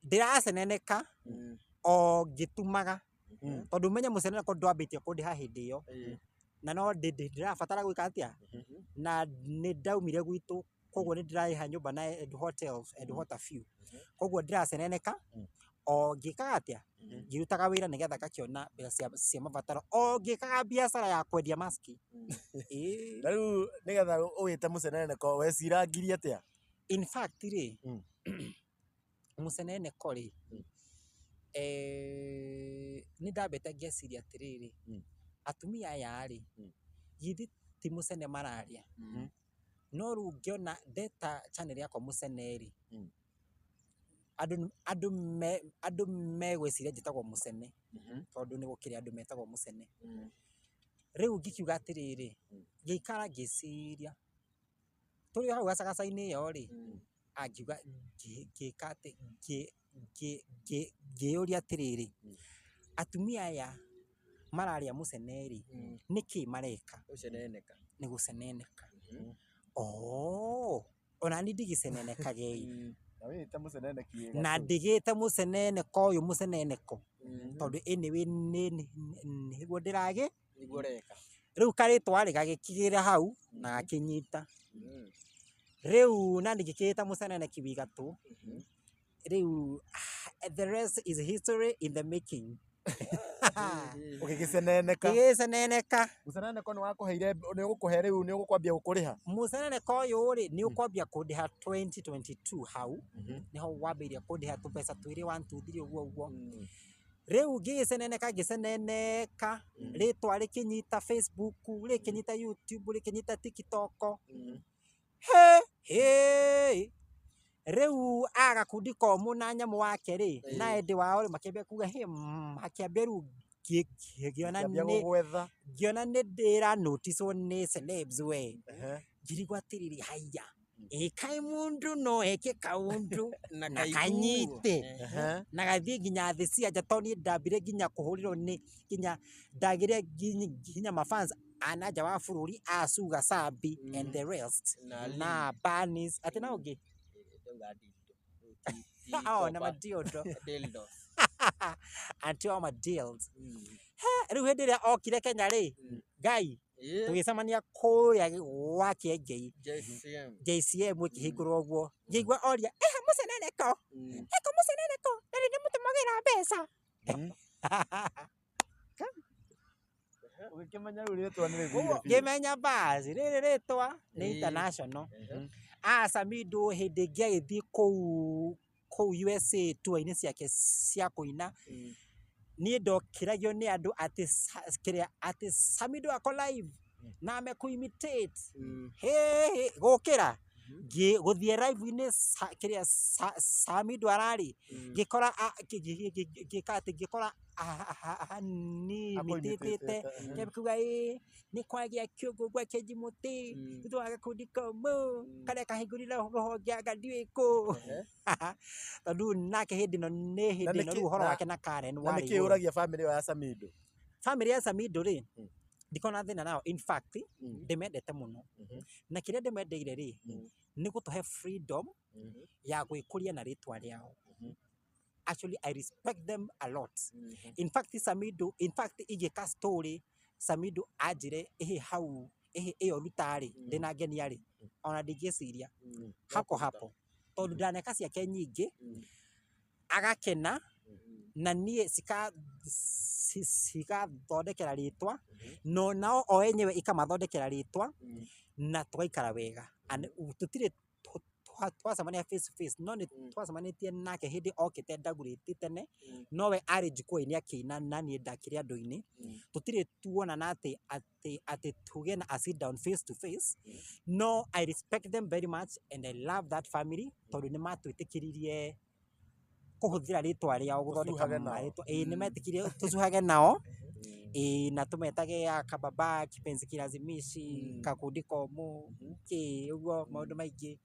Ndĩraceneneka o ngĩtumaga, tondũ ũmenye mũceneneko ndwambĩtie kũndĩha hĩndĩ ĩyo, na no ndĩrabatara gwĩka atĩa, na nĩ ndaumire gwitũ, koguo nĩ ndĩrarĩha nyũmba na and hotels and what a few, koguo ndĩraceneneka o ngĩkaga atĩa, ngĩrutaga wĩra nĩgetha ngakĩona mbeca cia mabataro o ngĩkaga biacara ya kwendia maski. Ĩĩ. Na rĩu nĩgetha ũwĩte mũceneneko wecirangirie atĩa? In fact rĩ, mũceneneko rĩ, nĩ ndambĩte ngeciria atĩrĩrĩ, atumia aya rĩ, githĩ ti mũcene mararĩa? No rĩu ngĩona ndeta channel yakwa mũcene rĩ, andũ megwĩciria njĩtagwo mũcene, tondũ nĩ gũkĩrĩ andũ metagwo mũcene. Rĩu ngĩkiuga atĩrĩrĩ, ngĩikara ngĩciria, tũrĩ o hau gacagaca-inĩ ĩyo rĩ, angiuga ngĩka atĩ ngĩyũria atĩrĩrĩ, atumia aya mararĩa mũcene rĩ, nĩkĩ mareka? Gũceneneka. Nĩ gũceneneka. Oo, ona niĩ ndigĩcenenekage ĩ. Na wĩĩte mũceneneki wĩ Na gatũ. ndigĩte mũceneneko ũyũ mũceneneko, tondũ anyway nĩguo ndĩragĩ. Nĩguo ũreka. Rĩu karĩtwa rĩ gagĩkigĩra hau na gakĩnyita. Rĩu na ngĩkĩĩta mũceneneki wĩ gatũ. Rĩu the rest is history in the making. Ũgĩgĩceneneka. Ngĩgĩceneneka. Mũceneneko nĩ wakũheire, nĩ ũgũkũhe rĩu nĩ ũgũkwambia gũkũrĩha? Mũceneneko ũyũ rĩ, nĩ ũkwambia kũndĩha 2022 hau, nĩho wambĩrĩirie kũndĩha tũbeca twĩrĩ 1 2 3 ũguo ũguo. Rĩu ngĩgĩceneneka ngĩceneneka, rĩtwa rĩkĩnyita Facebook, rĩkĩnyita YouTube, rĩkĩnyita TikTok. He, hĩ. Rĩu a gakundi komũ na nyamũ wake rĩ, na Eddie wao rĩ, makĩambia kuga hĩ, makĩambia rĩu ngĩona Ngĩambia nĩ gũgwetha. Ngĩona nĩ ndĩra notice nĩ celebs we. Ehe. Ngĩrigwo atĩrĩrĩ, haiya, ĩ kaĩ mũndũ no eke kaũndũ Na na kanyite Ehe. na gathiĩ nginya thĩ cia nja, tondũ niĩ ndambire nginya kũhũrĩrwo nĩ nginya ndagĩre nginya mafans a na nja wa bũrũri a Sugar Sambi and the rest Na Lee. na Bernice atĩ na ũngĩ Ndauga dildo. Oh, na madiondo. Dildos. Auntie wa ma deals. Rĩu hĩndĩ ĩrĩa okire Kenya rĩ, Ngai, tũgĩcemania kũrĩa gwa Kĩengei JCM. JCM ĩkĩhingũrwo ũguo, ngĩigua oria, ehe mũceneneko, eko mũceneneko, na nĩ ndĩmũtũmagĩra mbeca. Ũgĩkĩmenya rĩu rĩtwa nĩ rĩthire biũ. Ngĩmenya basi rĩrĩ rĩtwa nĩ international. Samido hĩndĩ ĩngĩ agĩthiĩ kũu USA tour-inĩ ciake cia kũina, niĩ ndokĩragio nĩ andũ atĩ kĩrĩa atĩ Samido ako live na amekũ-imitate. Hĩ gũkĩra gũthiĩ live-inĩ kĩrĩa Samido ararĩ, ngĩkora ngĩka atĩ ngĩkora ni-imitate-ĩte, ngĩkuga ĩ nĩ kwagĩa kĩũngũ gwa Kĩenji mũtĩ, thutha wa gakundi komũ karĩa kahingũrire rũhonge anga ndiũĩ kũ. Tondũ nake hĩndĩ ĩno nĩ hĩndĩ ĩno rĩu ũhoro wake na Karen Na warĩ nĩkĩ igũrũ. ũragia bamĩrĩ ĩyo ya Samido? Bamĩrĩ ya Samido rĩ, ndikona thĩna nao, in fact ndĩmendete mũno. Na kĩrĩa ndĩmendeire rĩ, nĩ gũtũhe freedom ya gwĩkũria na rĩtwa rĩao. Actually I respect them a lot. In fact Samido, in fact ingĩka story Samido anjĩre ĩhĩ hau ĩhĩ ĩyo ruta rĩ, ndĩna ngenia rĩ, ona ndingĩciria hapo hapo, tondũ ndaneka ciake nyingĩ agakena na niĩ cigathondekera rĩtwa, no nao o enyewe ikamathondekera rĩtwa na tũgaikara wega. And tũtirĩ twacemania face to face, no nĩ twacemanĩtie nake hĩndĩ okĩte ndagurĩti tene, nowe arĩ jukwaa-inĩ akĩina na niĩ ndakĩrĩ andũ-inĩ. Tũtirĩ tuonana atĩ tũgĩe na a sit down face to face, no I respect them very much and I love that family, tondũ nĩ matwĩtĩkĩririe kũhũthĩra rĩtwa rĩao gũthondeka Tũcuhage nao. marĩtwa. Ĩĩ nĩ metĩkĩririe tũcuhage nao, ĩĩ na tũmetage akababa, kipenzi kilazimishi, gakundi komũ, kĩ ũguo maũndũ maingĩ.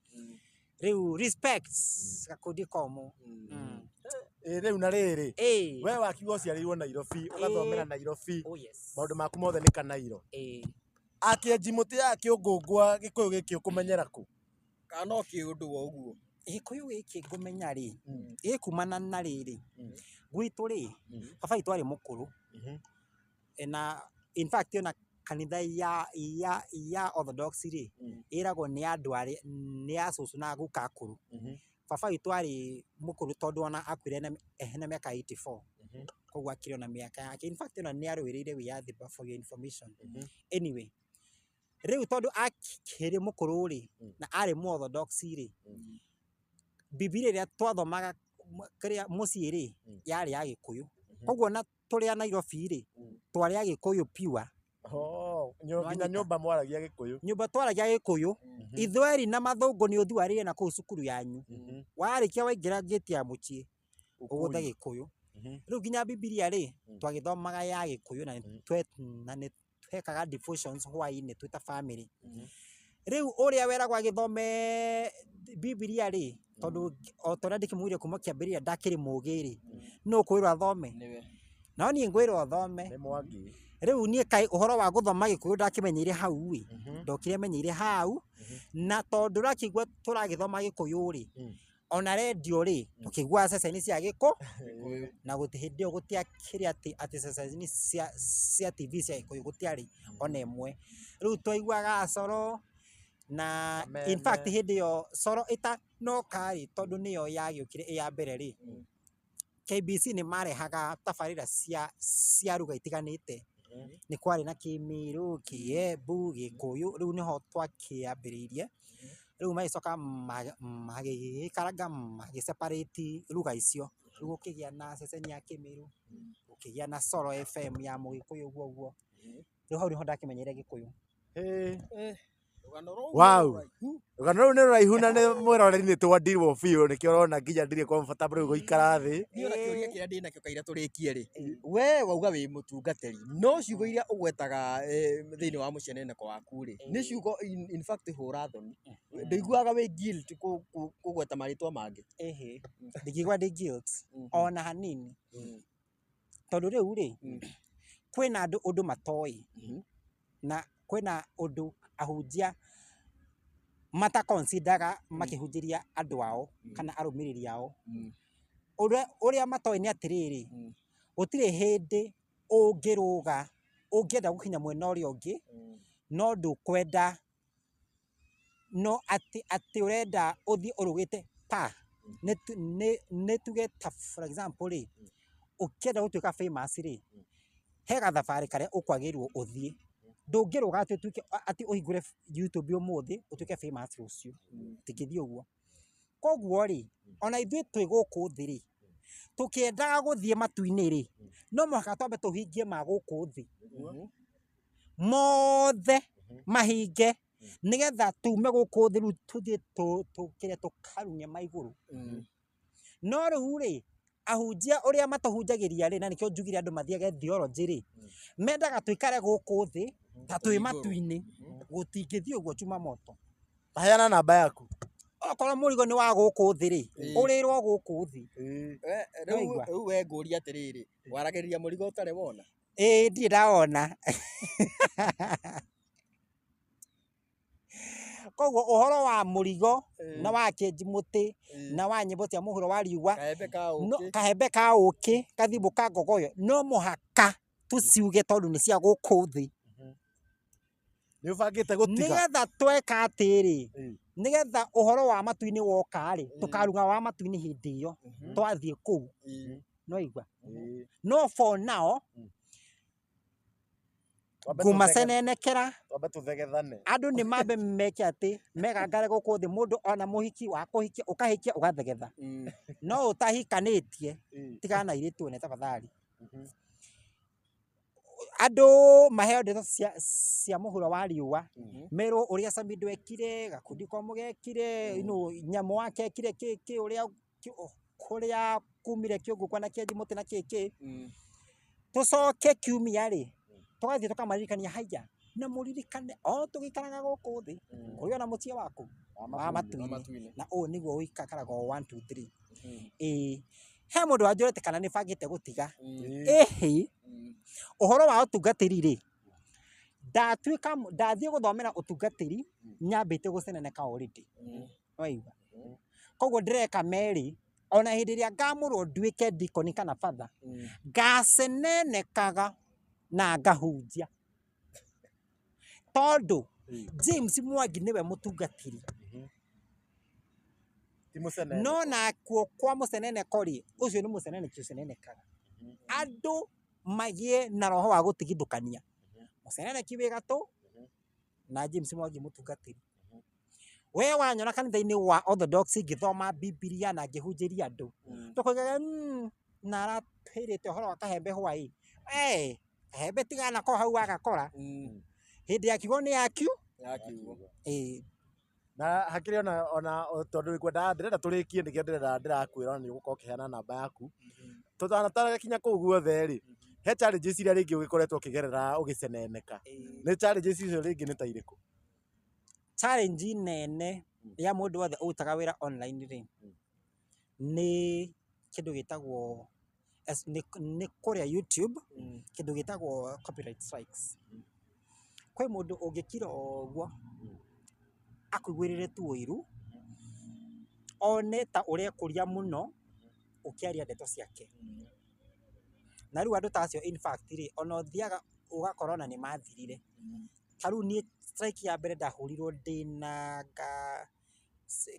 Rĩu respect gakundi komũ. Ĩ rĩu na rĩrĩ, Ĩĩ. we wakiuga ũciarĩirwo Nairobi, ũgathomera Nairobi, Oh yes. maũndũ maku mothe nĩ kanairo. Ĩĩ. Akĩenji mũtĩ ya kĩũngũngũa gĩkũyũ gĩkĩ ũkũmenyera kũ? Kana no kĩũndũ o ũguo. Gĩkũyũ gĩkĩ ngũmenya rĩ, gĩkumana na rĩrĩ, gwitũ rĩ, baba witũ arĩ mũkũrũ, na in fact ona kanitha ya Orthodox rĩ, ĩragwo nĩ andũ arĩa nĩ a cũcũ na guka akũrũ. Baba witũ arĩ mũkũrũ tondũ ona akuire na mĩaka 84, koguo akĩrĩ ona mĩaka yake. In fact ona nĩ arũĩrĩire wĩyathi for your information. Anyway, rĩu tondũ akĩrĩ mũkũrũ rĩ, na arĩ mũ Orthodox rĩ, Bibilia ĩrĩa twathomaga kĩrĩa mũciĩ rĩ, yarĩ ya Gĩkũyũ. Koguo ona tũrĩ a Nairobi rĩ, twarĩ a Gĩkũyũ pure. Oh, nginya nyũmba mwaragia Gĩkũyũ. Nyũmba twaragia Gĩkũyũ. Ithweri na mathũngũ nĩ ũthiĩ warĩrie na kũu cukuru yanyu. Warĩkia waingĩra ngĩti ya mũciĩ, ũgũthe Gĩkũyũ. Rĩu nginya Bibilia rĩ, twagĩthomaga ya Gĩkũyũ na nĩ twekaga devotions hwaĩ-inĩ twĩ ta family. Rĩu ũrĩa weragwo agĩthome Bibilia rĩ, tondũ o ta ũrĩa ndĩkĩmwĩrire kuma kĩambĩrĩria ndakĩrĩ mũgĩ rĩ, nũ ũkwĩrwo athome? No niĩ ngwĩrwo thome. Nĩ Mwangi. Rĩu niĩ kaĩ ũhoro wa gũthoma Gĩkũyũ ndakĩmenyeire hau ĩ, ndokire menyeire hau, na tondũ ũrakĩigua tũragĩthoma Gĩkũyũ rĩ, ona rendio rĩ, tũkĩiguaga ceceni cia Gĩkũ, na gũtirĩ hĩndĩ ĩyo gũtiakĩrĩ atĩ ceceni cia TV cia Gĩkũyũ gũtiarĩ ona ĩmwe. Rĩu twaiguaga Coro, na in fact hĩndĩ ĩyo Coro ĩtanoka rĩ, tondũ nĩyo yagĩũkire ĩ ya mbere rĩ, KBC nĩ marehaga tabarĩra cia ruga itiganĩte. Nĩ kwarĩ na Kĩmĩrũ, Kĩembu, Gĩkũyũ, rĩu nĩho twakĩambĩrĩirie. Rĩu magĩcoka magĩgĩkaranga magĩ separate ruga icio. Rĩu gũkĩgĩa na ceceni ya Kĩmĩrũ, gũkĩgĩa na Coro FM ya Mũgĩkũyũ ũguo ũguo. Rĩu hau nĩho ndakĩmenyeire Gĩkũyũ. Wow. Rũgano rũu nĩ rũraihu na nĩ mwĩroreri nĩ twandirwo biũ nĩkĩo ũrona nginya ndirĩ comfortable rĩu gũikara thĩ. Niĩ ona kĩũria kĩrĩa ndĩnakĩo kaira tũrĩkie rĩ, we wauga wĩ mũtungatĩri, no ciugo iria ũgwetaga thĩinĩ wa mũceneneko waku rĩ, nĩ ciugo in fact hũra thoni. Ndũiguaga wĩ guilt kũgweta marĩtwa mangĩ? Ĩhĩ, ndingĩigua ndĩ guilt ona hanini, tondũ rĩu rĩ, kwĩna andũ ũndũ matoĩ, na kwĩna ũndũ ahunjia matakonsidaga makĩhunjĩria andũ ao kana arũmĩrĩri ao. Ũrĩa matoĩ nĩ atĩrĩrĩ, gũtirĩ hĩndĩ ũngĩrũga ũngĩenda gũkinya mwena ũrĩa ũngĩ, no ndũkwenda no atĩ ũrenda ũthiĩ ũrũgĩte pa. Nĩ tuge ta for example rĩ, ũkĩenda gũtuĩka famous rĩ, he gathabarĩ karĩa ũkwagĩrĩirwo ũthiĩ. Ndũngĩrũga atĩ ũtuĩke atĩ ũhingũre YouTube ũmũthĩ ũtuĩke famous rũciũ, ndĩngĩthiĩ ũguo. Koguo rĩ, ona ithuĩ twĩ gũkũ thĩ rĩ, tũkĩendaga gũthiĩ matu-inĩ rĩ, no mũhaka twambe tũhingie ma gũkũ thĩ mothe mahinge, nĩgetha tume gũkũ thĩ rĩu tũthiĩ kĩrĩa tũkarumie ma igũrũ. No rĩu rĩ, ahunjia ũrĩa matũhunjagĩria rĩ, na nĩkĩo njugire andũ mathiage theology rĩ, mendaga tũikare gũkũ thĩ ta twĩ matu-inĩ. Gũtingĩthiĩ ũguo Jumamoto. Heana namba yaku. Okorwo mũrigo nĩ wa gũkũ thĩ rĩ, ũrĩrwo gũkũ thĩ. Rĩu rĩu we ngũria atĩrĩrĩ, waragĩrĩria mũrigo ũtarĩ wona? Ĩĩ, ndirĩ ndawona. Koguo ũhoro wa mũrigo na wa kĩnji mũtĩ na wa nyĩmbo cia mũhuro wa riũa, Kahembe ka ũkĩ, kahembe ka ũkĩ, gathimũ ka ngogoyo, no mũhaka tũciuge tondũ nĩ cia gũkũ thĩ. Nĩ ũbangĩte gũtiga? Nĩgetha tweka atĩrĩ, nĩgetha ũhoro wa matu-inĩ woka rĩ, tũkaruga wa matu-inĩ hĩndĩ ĩyo twathiĩ kũu. No igua. No for now, ngũmacenenekera. Twambe tũthegethane. Andũ nĩ mambe meke atĩ megangare gũkũ thĩ, mũndũ ona mũhiki wa kũhikia ũkahikia ũgathegetha, no ũtahikanĩtie tigana na airĩtu ene tafadhali. Andũ maheo ndeto cia mũhuro wa riũa, merwo ũrĩa Samido ekire, gakundi komũ gekire, nyamũ wake ekire kĩ ũrĩa kũrĩa kumire kĩũngũkwa na kĩanji mũtĩ na kĩ. Tũcoke kiumia rĩ, tũgathiĩ tũkamaririkania, haiya, na mũririkane o tũgĩikaraga gũkũ thĩ, kũrĩ ona mũciĩ waku wa matu-inĩ, na ũũ nĩguo ũikaraga 1 2 3. Ĩĩ, he mũndũ wanjũrĩte kana nĩ bangĩte gũtiga. Ĩhĩ, ũhoro wa ũtungatĩri rĩ, ndatuĩka ndathiĩ gũthomera ũtungatĩri nyambĩte gũceneneka already. Waigua? Koguo ndĩreka merĩ, ona hĩndĩ ĩrĩa ngamũrwo nduĩke dikoni kana batha, ngacenenekaga na ngahunjia, tondũ James Mwangi nĩwe mũtungatĩri. No nakuo kwa mũceneneko rĩ, ũcio nĩ mũceneneki ũcenenekaga. Andũ magĩe na roho wa gũtigithũkania mũceneneki wĩ gatũ na James Mwangi mũtungatĩri. We wanyona kanitha-inĩ wa Orthodox ngĩthoma Bibilia na ngĩhunjĩria andũ, tũkoigaga na aratwĩrĩte ũhoro wa kahembe hwaĩ. Kahembe tigana nako hau wagakora. Hĩndĩ ya kiugo nĩ ya kiugo. Ĩĩ. Na hakĩrĩ ona tondũ ngwendaga ndĩrenda tũrĩkie, nĩkĩo ndĩrenda ndĩrakwĩra nĩ ũgũkorwo ũkĩheana namba yaku. Tũtanatarakinya kũu guothe rĩ, he challenges iria rĩngĩ ũgĩkoretwo ũkĩgerera ũgĩceneneka. Nĩ challenges icio rĩngĩ nĩ ta irĩkũ? Challenge nene ya mũndũ wothe ũrutaga wĩra online rĩ, nĩ kĩndũ gĩtagwo nĩ kũrĩa YouTube, kĩndũ gĩtagwo copyright strikes. Kwĩ mũndũ ũngĩkira o ũguo akũiguĩrĩre tu ũiru, one ta ũrekũria mũno ũkĩaria ndeto ciake. Na rĩu andũ ta acio in fact rĩ, ona ũthiaga ũgakora ona nĩ mathirire. Ta rĩu niĩ strike ya mbere ndahũrirwo ndĩna nga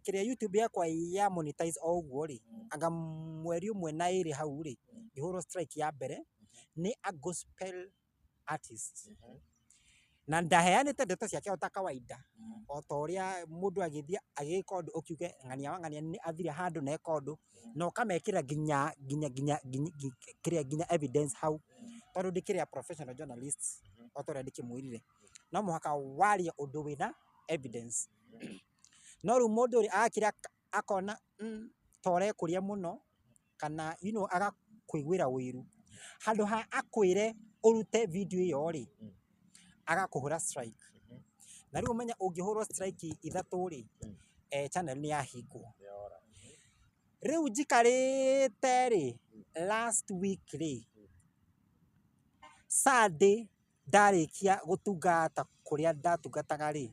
kĩrĩa YouTube yakwa ya monetize o ũguo rĩ, anga mweri ũmwe na ĩrĩ hau rĩ, ngĩhũrwo strike ya mbere nĩ a gospel artist. Na ndaheanĩte ndeto ciake o ta kawaida, o ta ũrĩa mũndũ agĩthiĩ agĩka ũndũ ũkiuge ng'ania wa ng'ania nĩ athire handũ na eka ũndũ, na ũkamekĩra nginya nginya nginya nginya kĩrĩa nginya evidence hau, tondũ ndĩkĩrĩ a professional journalist o ta ũrĩa ndĩkĩmwĩrire, no mũhaka warie ũndũ wĩna evidence. No rĩu mũndũ ũrĩa akira akona ta ũrekũria mũno, kana agakũiguĩra ũiru, handũ ha akwĩre ũrute video ĩyo rĩ, agakũhũra strike. Na rĩu ũmenye ũngĩhũrwo strike ithatũ rĩ, channel nĩ yahingwo. Rĩu njikarĩte rĩ, last week rĩ, Sunday ndarĩkia gũtungata kũrĩa ndatungataga rĩ,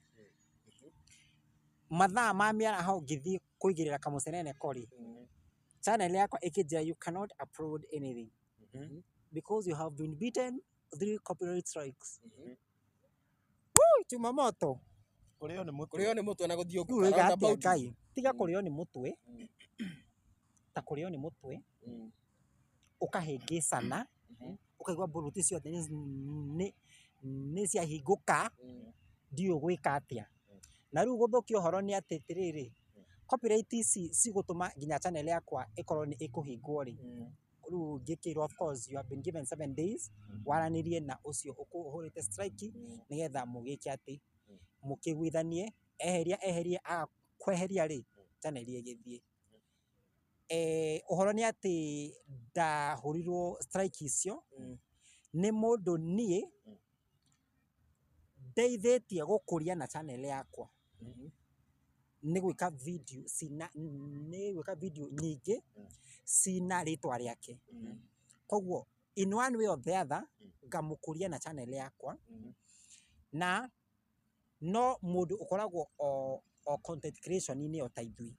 mathaa ma mĩaraho ngĩthiĩ kũigĩrĩra kamũceneneko rĩ, Channel yakwa ĩkĩnjĩra you cannot upload anything because you have been beaten three copyright strikes. Woo, chuma moto. Kũrĩo nĩ mũtwe. Kũrĩo nĩ mũtwe na Rĩu gũthiũngũka wĩka atĩa roundabout. Ngai? Tiga kũrĩo nĩ mũtwe, ta kũrĩo nĩ mũtwe, ũkahĩngĩcana, ũkaigua mburuti ciothe nĩ ciahingũka, ndiũĩ gwĩka atĩa. Na rĩu gũthũkia ũhoro nĩ atĩ atĩrĩrĩ, copyright ici cigũtũma nginya channel yakwa ĩkorwo nĩ ĩkũhingwo rĩ, rĩu ngĩkĩrwo of course you have been given 7 days waranĩrie na ũcio ũkũhũrĩte strike nĩgetha mũgĩke atĩ mũkĩiguithanie, eheria eherie, aga kweheria rĩ, channel ĩgĩthiĩ. Ũhoro nĩ atĩ ndahũrirwo strike icio nĩ mũndũ niĩ ndeithĩtie gũkũria na channel yakwa nĩ gwĩka video cina nĩ gwĩka video nyingĩ cina rĩtwa rĩake. Koguo in one way or the other ngamũkũria na channel yakwa na no mũndũ ũkoragwo o content creation-inĩ o ta ithuĩ.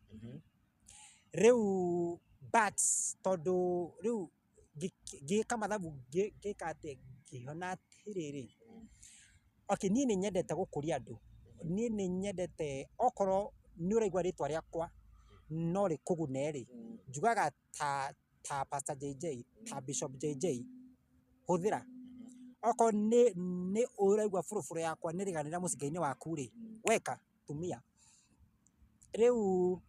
Rĩu but tondũ rĩu ngĩka mathabu ngĩka atĩ ngĩona atĩrĩrĩ, okay niĩ nĩ nyendete gũkũria andũ, niĩ nĩ nyendete okorwo nĩ ũraigua rĩtwa rĩakwa no rĩkũgune rĩ, njugaga ta Pastor JJ, ta Bishop JJ, hũthĩra. Okorwo nĩ ũraigua bũrũbũrũ yakwa nĩ ĩrĩganĩra mũcinga-inĩ waku rĩ, weka tumia. Rĩu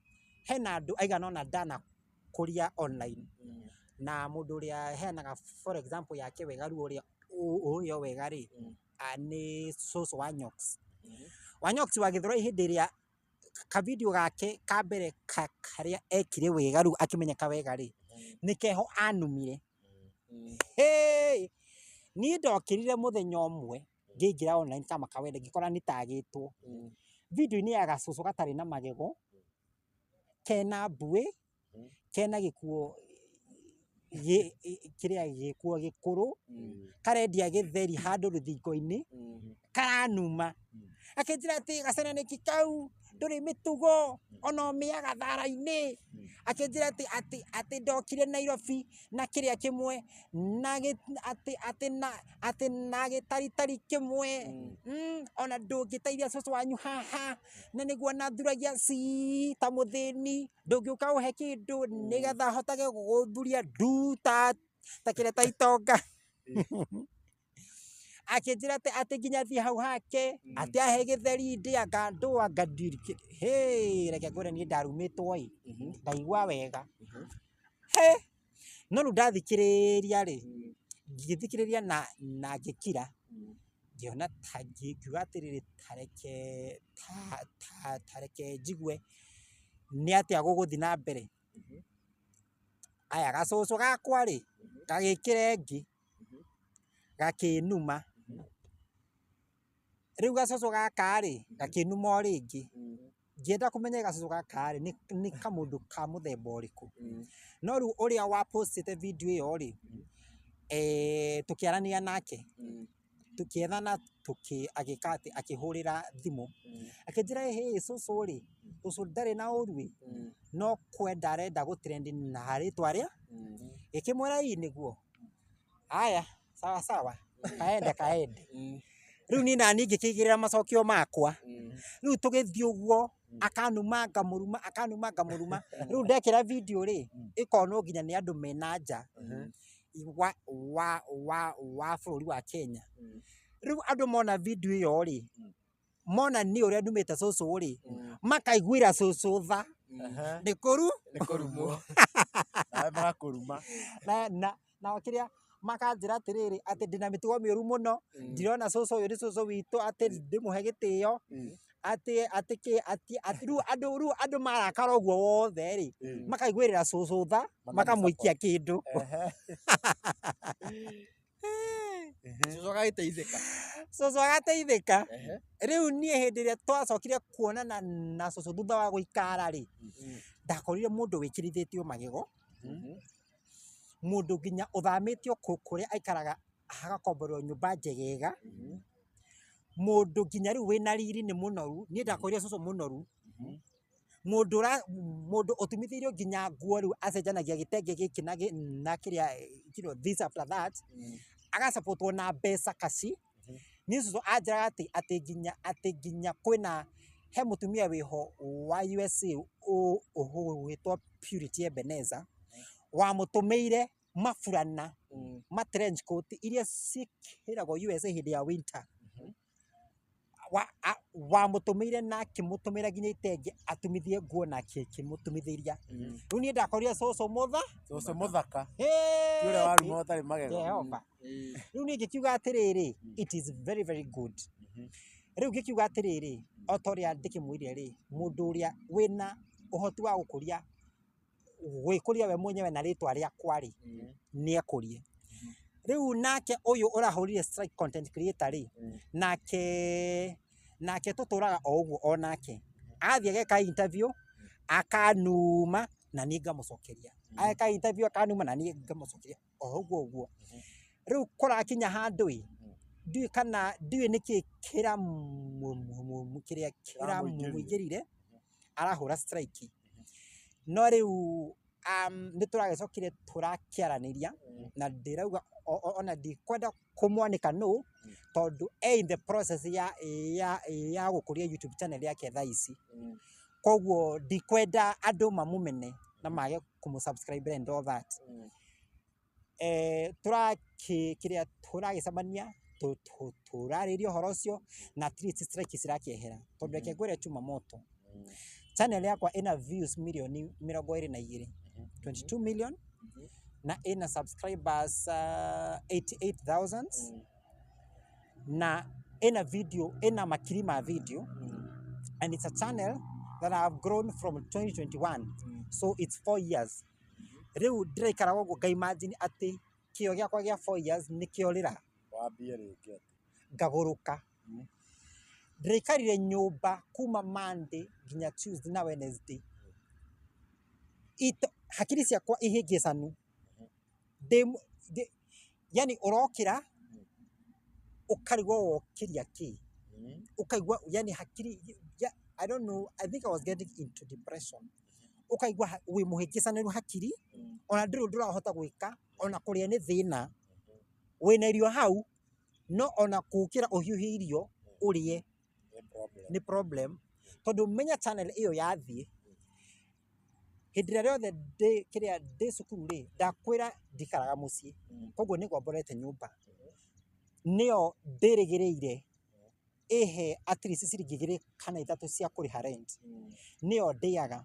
hena andũ aigana ũna ndanakũria online na mũndũ ũrĩa heanaga for example yake wega rĩu ũrĩa ũrĩa wega rĩ, nĩ cũcũ wa Nyox. Wa Nyox wa Gĩthũrai hĩndĩ ĩrĩa kavideo gake ka mbere karĩa ekire wega rĩu akĩmenyeka wega rĩ, nĩ keho anumire. Hĩ! Niĩ ndokĩrire mũthenya ũmwe ngĩingĩra online kama kawaida ngĩkora nĩ tagĩtwo video-inĩ ya gacũcũ gatarĩ na magego, kena mbuĩ, kena gĩkuo kĩrĩa gĩkuo gĩkũrũ, karendia gĩtheri handũ rũthingo-inĩ, karanuma. Akĩnjĩra atĩ gacenanĩki kau ndũrĩ mĩtugo ona ũmĩaga thara-inĩ. Akĩnjĩra atĩ ndokire Nairobi na kĩrĩa kĩmwe na atĩ atĩ na atĩ na gĩtaritari kĩmwe, ona ndũngĩteithia cũcũ wanyu haha na nĩguo nathuragia ci ta mũthĩni, ndũngĩũka ũhe kĩndũ nĩgetha hotage gũgũthuria ndu ta kĩrĩa ta itonga. Akĩnjĩra atĩ nginya thiĩ hau hake atĩ ahe gĩtheri ndĩ anga ndũ anga hĩ, reke ngwĩre niĩ ndarumĩtwo ĩ ngaigua wega. He, no rĩu ndathikĩrĩria rĩ, ngĩthikĩrĩria na ngĩkira, ngĩona ta ngiuga atĩrĩrĩ, ta reke njigue nĩ atĩa gũgũthiĩ na mbere. Aya gacũcũ gakwa rĩ, gagĩkĩra ĩngĩ, gakĩnuma. Rĩu gacũcũ gaka rĩ, gakĩnuma o rĩngĩ. Ngĩenda kũmenya gacũcũ gaka rĩ, nĩ kamũndũ ka mũthemba ũrĩkũ. No rĩu ũrĩa wa postĩte video ĩyo rĩ, tũkĩaranĩria nake, tũkĩethana agĩka atĩ akĩhũrĩra thimũ, akĩnjĩra ĩhĩ cũcũ rĩ, cũcũ ndarĩ na ũru ĩ, no kwenda arenda gũ trend na rĩtwa rĩa, ngĩkĩmwĩra ĩ nĩguo, aya sawa sawa, kaende kaende. Rĩu niĩ naniĩ ngĩkĩigĩrĩra macokio makwa. Rĩu tũgĩthiĩ ũguo, akanuma ngamũruma, akanuma ngamũruma. Rĩu ndekĩra video rĩ, ĩkonwo nginya nĩ andũ mena nja wa bũrũri wa Kenya. Rĩu andũ mona video ĩyo rĩ, mona niĩ ũrĩa ndumĩte cũcũ rĩ, makaiguĩra cũcũ tha. Nĩ kũru Nĩ kũrumwo. Nawe magakũruma. Na kĩrĩa makanjĩra atĩrĩrĩ atĩ ndĩna mĩtugo mĩũru mũno, ndirona cũcũ ũyũ nĩ cũcũ witũ atĩ ndĩmũhe gĩtĩo, atĩ kĩ atĩ atĩ rĩu andũ marakara ũguo wothe rĩ, makaiguĩrĩra cũcũ tha, makamũikia kĩndũ. Cũcũ agagĩteithĩka. Cũcũ agateithĩka. Rĩu niĩ hĩndĩ ĩrĩa twacokire kuonana na cũcũ thutha wa gũikara rĩ, ndakorire mũndũ wĩkĩrithĩtio magego, mũndũ nginya ũthamĩtio kũrĩa aikaraga hagakomborwo nyũmba njegega, mũndũ nginya rĩu wĩna riri nĩ mũnoru. Niĩ ndakorire cũcũ mũnoru. Mũndũ ũtumithĩirio nginya nguo rĩu acenjanagia gĩtenge gĩkĩ na kĩrĩa, this after that, agasupportwo na mbeca kaci. Niĩ cũcũ anjĩraga atĩ nginya kwĩna he mũtumia wĩho wa USA ũgwĩtwo Purity Ebenezer wamũtũmĩire maburana ma trench coat iria ciĩkĩragwo USA hĩndĩ ya winter. Wamũtũmĩire na akĩmũtũmĩra nginya itenge atumithie nguo na akĩmũtumithĩria. Rĩu niĩ ndakorire cũcũ mũtha Cũcũ mũthaka. Hĩ! Ti ũrĩa waruma ũtarĩ magego. Jehova. Rĩu niĩ ngĩkiuga atĩrĩrĩ, it is very very good. Rĩu ngĩkiuga atĩrĩrĩ, o ta ũrĩa ndĩkĩmwĩrire rĩ, mũndũ ũrĩa wĩna ũhoti wa gũkũria gwĩkũria we mwenyewe na rĩtwa rĩakwa rĩ, nĩ ekũrie. Rĩu nake ũyũ ũrahũrire strike content creator rĩ, nake tũtũraga o ũguo, o nake athiĩ ageka interview akanuma na niĩ ngamũcokeria, ageka interview akanuma na niĩ ngamũcokeria, o ũguo ũguo. Rĩu kũrakinya handũ ĩ, ndiũĩ kana ndiũĩ nĩkĩ kĩrĩa kĩramũingĩrire arahũra strike. No rĩu nĩ tũragĩcokire tũrakĩaranĩria na ndĩrauga ona ndikwenda kũmwanĩka nũ, tondũ e in the process ya gũkũria YouTube channel yake thaa ici, koguo ndikwenda andũ mamũmene na mage kũmũ subscribe and all that. Tũrakĩ kĩrĩa tũragĩcemania tũrarĩria ũhoro ũcio na at least strike cirakĩehera, tondũ reke ngwĩre, chuma moto channel yakwa ĩna views mirioni 22, 22 million, na ĩna subscribers 88,000, na ĩna video ĩna makiri ma video, and it's a channel that I have grown from 2021, so it's 4 years rĩu ndĩraikara ũguo ngaimagine atĩ kĩo gĩakwa gĩa 4 years nĩkĩorĩra. Wambie rĩngĩ. Ngagũrũka. Ndĩraikarire nyũmba kuma Monday nginya Tuesday na Wednesday. Hakiri ciakwa ihĩngĩcanu. Yani ũrokĩra ũkarigwo wokĩria kĩ, ũkaigua yani hakiri ya, I don't know, I think I was getting into depression. Ũkaigua wĩ mũhĩngĩcanĩru hakiri, ona ndũrĩ ũndũ ũrahota gwĩka, ona kũrĩa nĩ thĩna. Wĩna irio hau, no ona gũkĩra ũhiũhie irio ũrĩe Nĩ problem. Nĩ problem, tondũ menya channel ĩyo yathiĩ hĩndĩ ĩrĩa rĩothe ndĩ kĩrĩa ndĩ cukuru rĩ, ndakwĩra ndikaraga mũciĩ, koguo nĩ ngomborete nyũmba, nĩyo ndĩrĩgĩrĩire ĩhe at least ciringi 2 kana 3 cia kũrĩha rent, nĩyo ndĩaga.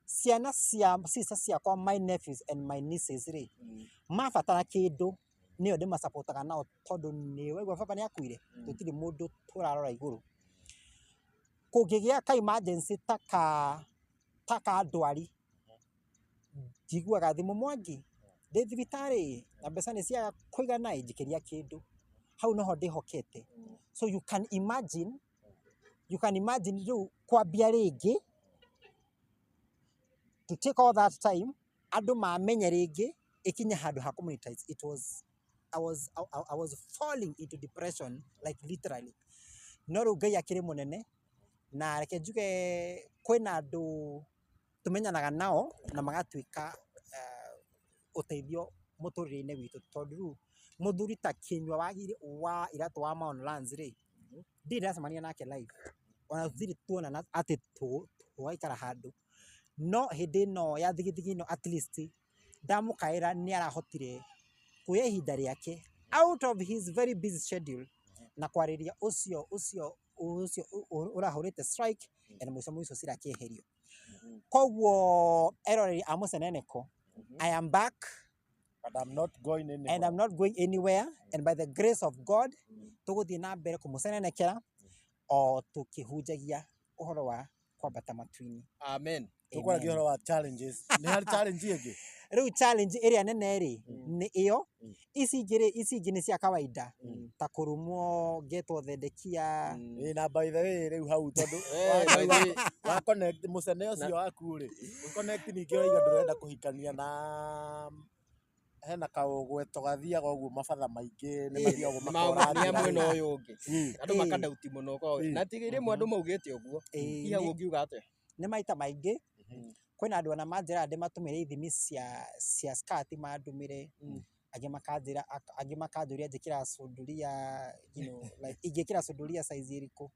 Ciana cia sister ciakwa, my nephews and my nieces rĩ, mabatara kĩndũ nĩyo ndĩmacapotaga nao, tondũ nĩ waigua baba nĩ akuire, tũtirĩ mũndũ tũrarora igũrũ. Kũngĩgĩa ka emergency ta ka ndwari, njiguaga thimũ, "Mwangi, ndĩ thibitarĩ na mbeca nĩ ciaga kũigana ĩ, njikĩria kĩndũ." Hau noho ndĩhokete. So you can imagine rĩu kwambia rĩngĩ, to take all that time andũ mamenye rĩngĩ ĩkinye handũ ha kũ monetize. It was I was I, I I was falling into depression, like literally. No rĩu Ngai akĩrĩ mũnene, na reke njuge kwĩna andũ tũmenyanaga nao na magatuĩka ũteithio mũtũrĩre-inĩ witũ, tondũ rĩu mũthuri ta Kĩnyua wa Iratũ wa Maon Lands rĩ, ndirĩ ndacemania nake live, ona tũtirĩ tuonana atĩ tũgaikara handũ, no hĩndĩ ĩno ya thigithigi ĩno at least ndamũkaĩra nĩ arahotire kuoya ihinda rĩake out of his very busy schedule na kwarĩria ũcio ũrahũrĩte strike, and mũico mũico cirakĩeherio. Koguo eroreri a mũceneneko, I am back. But I'm not going anywhere. And I'm not going anywhere, and by the grace of God tũgũthiĩ na mbere kũmũcenenekera o tũkĩhunjagia ũhoro wa kwambata matu-inĩ. Amen. Tũkwaragia ũhoro wa challenges. Nĩ harĩ challenge ĩngĩ? Rĩu challenge ĩrĩa nene rĩ nĩ ĩyo. Ici ingĩ rĩ, ici ingĩ nĩ cia kawaida, ta kũrumwo ngetwo thendekia. Ĩ, na by the way rĩu hau tondũ By the way- wa connect mũcene ũcio waku rĩ, connect ningĩ ũrauga ndũrenda kũhikania na hena kaũgweto gathiaga ũguo, mabatha maingĩ nĩ mathiaga ũguo. Nĩ a mwena Makorathira. Ũyũ ũngĩ andũ makadauti mũno na ti rĩmwe andũ maugĩte ũguo. Hihi hau ũngiuga atĩa? Nĩ maita maingĩ kwĩna andũ ona manjĩraga ndĩmatũmĩre ithimi cia skirt mandũmĩre, angĩ makanjĩra, angĩ makanjũria njĩkĩraga sunduria, like ingĩkĩra sunduria size ĩrĩkũ,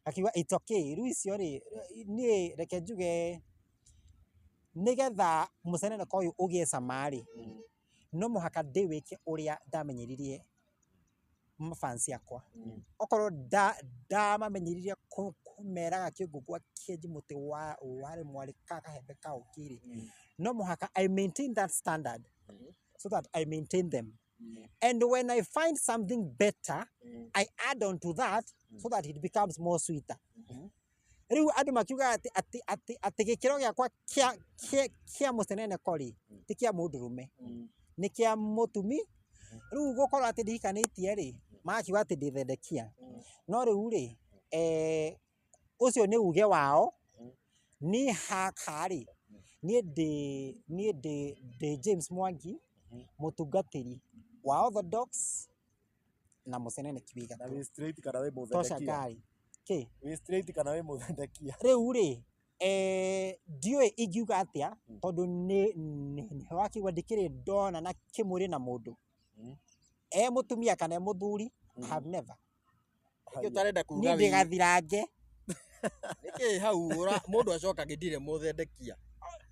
ngakiuga it's okay. Rĩu icio rĩ, niĩ reke njuge nĩgetha mũceneneko ũyũ ũgĩe cama rĩ, no mũhaka ndĩwĩke ũrĩa ndamenyeririe mafans akwa. Okorwo ndamamenyeririe kũmeraga kĩngũngũa kĩenji mũtĩ wa warĩ mwarĩ ka kahembe ka ũkĩ rĩ, no mũhaka I maintain that standard so that I maintain them. And when I find something better, I add on to that so that it becomes more sweeter. Rĩu andũ makiugaga atĩ atĩ atĩ atĩ gĩkĩro gĩakwa kĩa mũceneneko rĩ, ti kĩa mũndũrũme, nĩ kĩa mũtumi. Rĩu gũkorwo atĩ ndihikanĩtie rĩ, magakiuga atĩ ndĩthendekia. No rĩu rĩ, ũcio nĩ uge wao. Niĩ haha rĩ, niĩ ndĩ James Mwangi, mũtungatĩri wa Orthodox na mũceneneki wĩ Na gatũ. Wĩ straight kana wĩ Tosha mũthendekia? ngari kĩ? Wĩ straight kana wĩ mũthendekia? Rĩu rĩ, ndiũĩ ingiuga atĩa, tondũ nĩ wakĩigua ndikĩrĩ ndona na kĩmwĩrĩ na mũndũ e mũtumia kana e mũthuri. I have never. Nĩkĩ ũtarenda kuga? Niĩ ndĩ gathirange. Nĩkĩ hau mũndũ acoka ndirĩ mũthendekia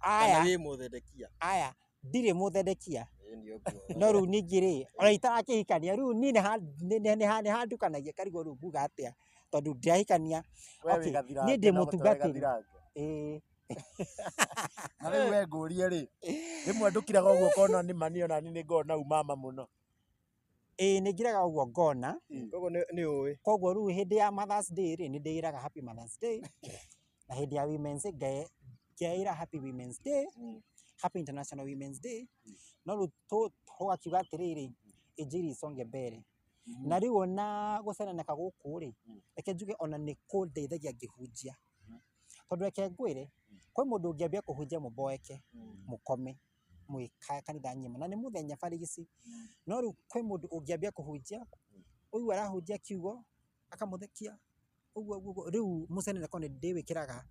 kana Aya. wĩ mũthendekia? Aya, ndirĩ mũthendekia. Ĩĩ, nĩ ũguo. No rĩu ningĩ rĩ, ona itarakĩhikania rĩu niĩ nĩ handukanagia karigwo rĩu nguga atĩa, tondũ ndirahikania. We wĩ Okay, gathirange niĩ ndĩ no mũtwe wĩ mũtungatĩri. gathirange. Ĩĩ. Na rĩu we ngũrie rĩ, rĩmwe ndũkiraga ũguo ũkona nĩ mani ona niĩ nĩ ngoragwo na umama mũno? Ĩĩ, nĩ ngiraga ũguo ngona. Koguo nĩ ũĩ. Koguo rĩu hĩndĩ ya Mother's Day rĩ, nĩ ndĩĩraga happy Mother's Day, na hĩndĩ ya Women's Day ngeĩra happy Women's Day, happy International Women's Day. No rĩu tũgakiuga atĩrĩrĩ, injili isonge mbere. Na rĩu ona gũceneneka gũkũ rĩ, reke njuge ona nĩ kũndeithagia ngĩhunjia, tondũ reke ngwĩre, kwĩ mũndũ ũngĩambia kũhunjia mũboeke mũkome mwĩ kanitha ng'ima na nĩ mũthenya barigici. No rĩu kwĩ mũndũ ũngĩambia kũhunjia, ũguo arahunjia kiugo akamũthekia ũguo ũguo. Rĩu mũceneneko nĩ ndĩwĩkĩraga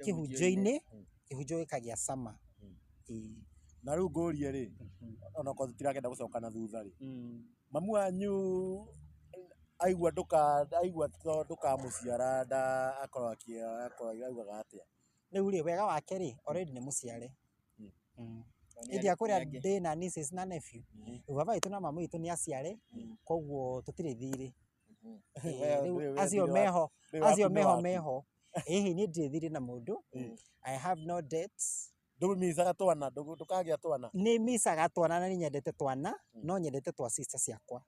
kĩhunjio-inĩ, kĩhunjio gĩkagĩa cama. Ĩĩ. Na rĩu ngũrie rĩ, onokorwo tũtirakĩenda gũcoka na thutha rĩ, mamu wanyu aigua ndũka aigua to ndũkamũciara nda akorwo akorwo augaga atĩa? Rĩu rĩ, wega wake rĩ, already nĩ mũciare. Ĩndĩ kũrĩa ndĩna nieces na nephew. Rĩu baba witũ na mama witũ nĩ aciare, koguo tũtirĩ thirĩ. Ĩĩ, We rĩu ndũrĩ we acio thirĩ meho ndũrĩ waku acio nĩ meho waku. Meho ĩhĩ, niĩ ndirĩ thirĩ na mũndũ. I have no debts. Ndũmicaga twana, ndũkagĩa twana? Nĩ micaga twana na nĩ nyendete twana, no nyendete twa sister ciakwa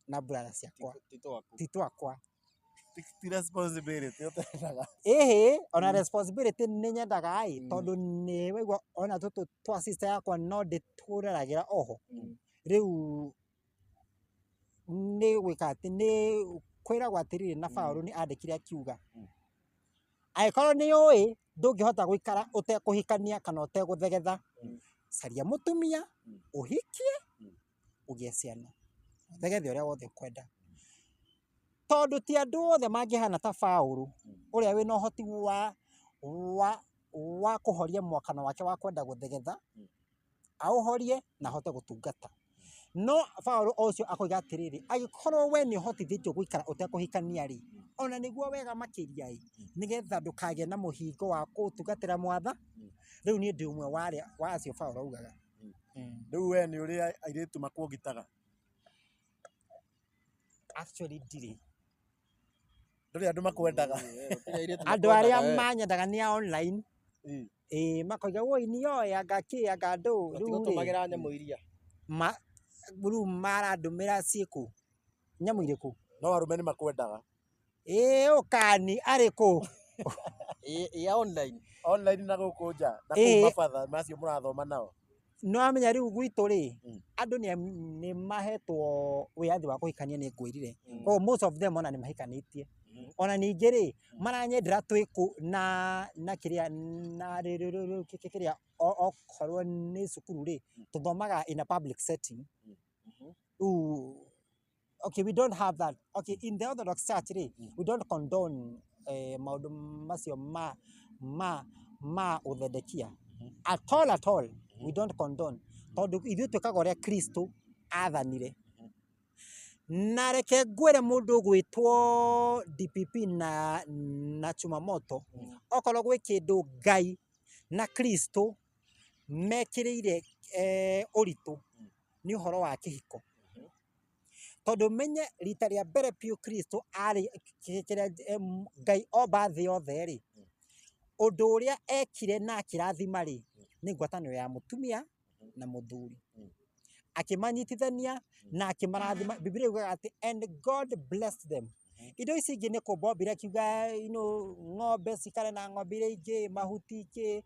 na brother ciakwa. Ti twaku? Ti twakwa. Ti responsibility ũtendaga? Ĩhĩ, ona responsibility nĩ nyendaga ĩ, tondũ nĩ waigua ona tũtũ twa sister yakwa no ndĩtũreragĩra oho. Rĩu nĩ gwĩka atĩ nĩ kwĩragwo atĩrĩrĩ, na Paũlũ nĩ andĩkire akiuga, angĩkorwo nĩ ũĩ ndũngĩhota gũikara ũtekũhikania kana ũtegũthegetha, caria mũtumia, ũhikie, ũgĩe ciana, ũthegethe ũrĩa wothe ũkwenda, tondũ ti andũ othe mangĩhana ta Paũlũ ũrĩa wĩna ũhoti wa kũhoria mwakano wake wa kwenda gũthegetha, aũhorie na ahote gũtungata. No Paũlũ o ũcio akoiga atĩrĩrĩ, angĩkorwo we nĩ ũhotithĩtio gũikara ũtekũhikania rĩ, ona nĩguo wega makĩria ĩ, nĩgetha ndũkagĩe na mũhingo wa gũtungatĩra mwatha. Rĩu niĩ ndĩ ũmwe wa arĩa wa acio Paũlũ augaga. Rĩu we nĩ ũrĩ airĩtu makuongitaga? Actually ndirĩ. Ndũrĩ andũ makwendaga? Andũ arĩa manyendaga nĩ a online. Ĩĩ, makoiga woi nioe anga kĩ anga ndũ. Rĩu rĩ, Matigũtũmagĩra nyamũ iria. Ma rĩu marandũmĩra ciĩkũ, nyamũ irĩkũ? No arũme nĩ makwendaga? Ĩĩ, ũkani arĩ kũ? Ĩ ya online. Online na gũkũ nja na Ĩĩ. kũu mabatha macio mũrathoma nao? Nĩ wamenya rĩu gwitũ rĩ, andũ nĩ mahetwo wĩyathi wa kũhikania, nĩ ngwĩrire. Koguo most of them ona nĩ mahikanĩtie. Ona ningĩ rĩ, maranyendera twĩ kũ na kĩrĩa na rĩ kĩrĩa okorwo nĩ cukuru rĩ, tũthomaga in a public setting. Rĩu okay, we don't have that. Okay, in the Orthodox Church rĩ, we don't condone maũndũ macio ma ma Ma ũthendekia at all, at all, we don't condone, tondũ ithuĩ twĩkaga ũrĩa Kristo athanire. Na reke ngwĩre mũndũ ũgwĩtwo DPP na Chumamoto, okorwo gwĩ kĩndũ Ngai na Kristo mekĩrĩire ũritũ nĩ ũhoro wa kĩhiko. Tondũ menye rita rĩa mbere biũ Kristo arĩ kĩrĩa Ngai omba thĩ yothe rĩ, ũndũ ũrĩa ekire na akĩrathima rĩ, nĩ ngwatanĩro ya mũtumia na mũthuri. Akĩmanyitithania na akĩmarathima. Bibilia yugaga atĩ "and God blessed them". Indo ici ingĩ nĩ kũmba ombire, akiuga ng'ombe cikare na ng'ombe iria ingĩ, mahuti kĩ,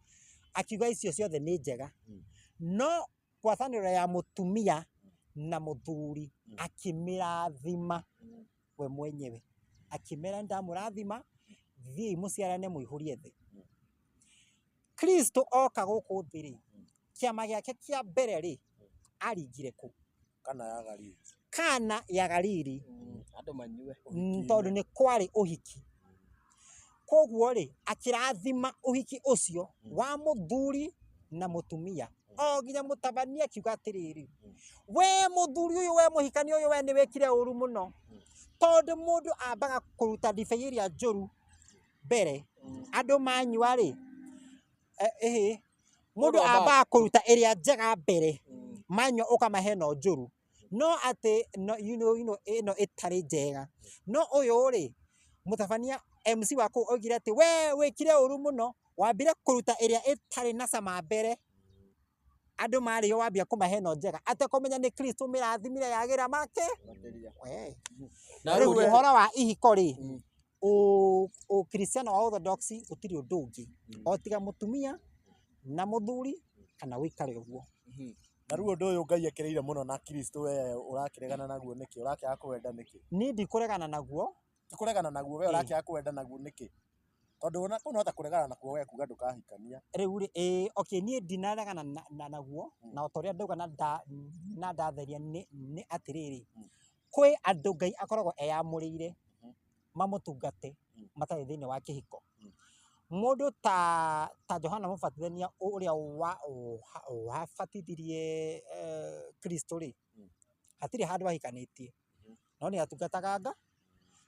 akiuga icio ciothe nĩ njega. No ngwatanĩro ya mũtumia na mũthuri akĩmĩrathima we mwenyewe. Akĩmera ndamũrathima, thiĩi mũciarane mũihũrie thĩ. Kristo oka gũkũ thĩ rĩ, kĩama gĩake kĩa mbere rĩ, aringire kũ? Kana ya Galili. Kana ya Galili. Andũ manyue. Tondũ nĩ kwarĩ ũhiki. Koguo rĩ, akĩrathima ũhiki ũcio wa mũthuri na mũtumia. O nginya mũtabania akiuga atĩrĩrĩ, we mũthuri ũyũ, we mũhikania ũyũ, we nĩ wĩkire ũru mũno. Tondũ mũndũ ambaga kũruta ndibei ĩrĩa njũru mbere, andũ manyua rĩ, ĩhĩ, mũndũ ambaga kũruta ĩrĩa njega mbere, manyua ũkamahe ĩno njũru. No atĩ no, ĩno ĩtarĩ njega. No ũyũ rĩ, mũtabania MC wa kũu oigire atĩ we wĩkire ũru mũno, wambire kũruta ĩrĩa ĩtarĩ na cama mbere, andũ marĩo wambia kũmahe ĩno njega, atekũmenya nĩ Kristo mĩrathimire yagĩra make. We. Na Rĩu rĩu ũhoro wa ihiko rĩ, Ũkristiano wa Orthodox gũtirĩ ũndũ ũngĩ o tiga mũtumia na mũthuri kana ũikare ũguo. Na rĩu ũndũ ũyũ Ngai ekĩrĩire mũno na Kristo we ũrakĩregana naguo nĩkĩ? Ũrakĩaga kũwenda nĩkĩ? Niĩ ndikũregana naguo. Ti kũregana naguo, we ũrakĩaga kũwenda naguo nĩkĩ? Tondũ ona kũu no ta kũregana nakuo we kuga ndũkahikania. Rĩu rĩ, ĩĩ, okay, niĩ ndinaregana naguo, na o ta ũrĩa ndauga na ndatheria nĩ atĩrĩrĩ, kwĩ andũ Ngai akoragwo eyamũrĩire mamũtungate matarĩ thĩinĩ wa kĩhiko. Mũndũ ta Johana Mũbatithania ũrĩa wabatithirie Kristo rĩ, hatirĩ handũ ahikanĩtie, no nĩ atungataga nga.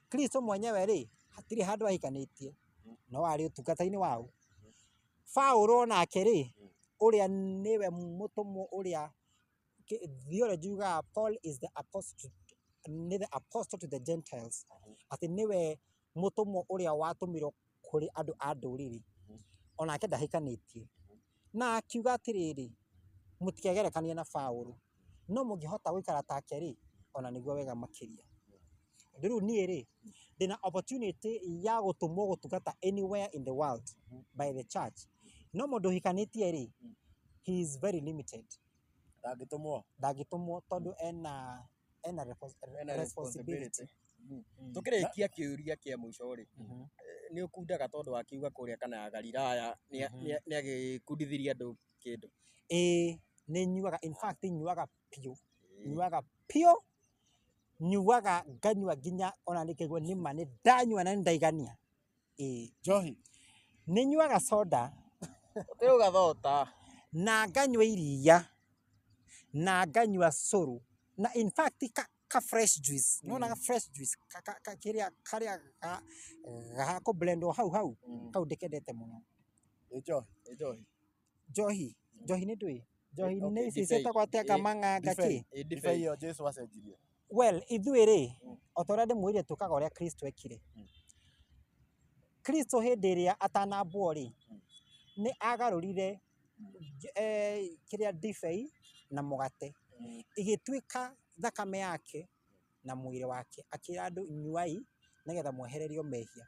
Kristo mwenyewe rĩ, hatirĩ handũ ahikanĩtie, no arĩ ũtungata-inĩ wao. Paũlũ onake rĩ, ũrĩa nĩwe mũtũmwo ũrĩa theology yugaga Paul is the apostle, nĩ the apostle to the Gentiles, atĩ nĩwe mũtũmwo ũrĩa watũmirwo kũrĩ andũ a ndũrĩrĩ, onake ndahikanĩtie. Na akiuga atĩrĩrĩ, mũtikegerekanie na Paũlũ, no mũngĩhota gũikara take rĩ, ona nĩguo wega makĩria. Rĩu niĩ rĩ, ndĩna opportunity ya gũtũmwo gũtungata anywhere in the world by the church. No mũndũ ũhikanĩtie rĩ, he is very limited. Ndangĩtũmwo. Ndangĩtũmwo tondũ ena Ena responsibility. Tũkĩrĩkia kĩũria kĩa mũico rĩ, nĩ ũkundaga tondũ wakiuga kũrĩa kana ya Galilaya nĩ agĩkundithirie andũ kĩndũ. Ĩĩ, nĩ nyuaga, in fact nyuaga biũ. Nyuaga biũ, nyuaga nganyua nginya ona nĩkaigua nĩma nĩ ndanyua na nĩ ndaigania. Ĩĩ. Njohi. Nĩ nyuaga soda. Ũtĩ ũgathota. Na nganyua iria, na nganyua cũrũ. Na in fact ka fresh juice. Nĩwona ka fresh juice ka kĩrĩa karĩa ga kũ-blendwo hau hau, kau ndĩkendete mũno. Ĩ njohi. Ĩ njohi. Njohi. Njohi nĩ ndũĩ? Njohi nĩ ici ndibei. ciĩtagwo atĩa ngamang'anga kĩ? Ĩ ndibei. Ndibei ĩyo Jesu acenjirie. Well, ithuĩ rĩ, o ta ũrĩa ndĩmwĩrire twĩkaga ũrĩa Kristo ekire. Kristo hĩndĩ ĩrĩa atanambwo rĩ, nĩ agarũrire kĩrĩa ndibei na mũgate, ĩgĩtuĩka thakame yake na mwĩrĩ wake, akĩra andũ nyuai nĩgetha mwehererio mehia.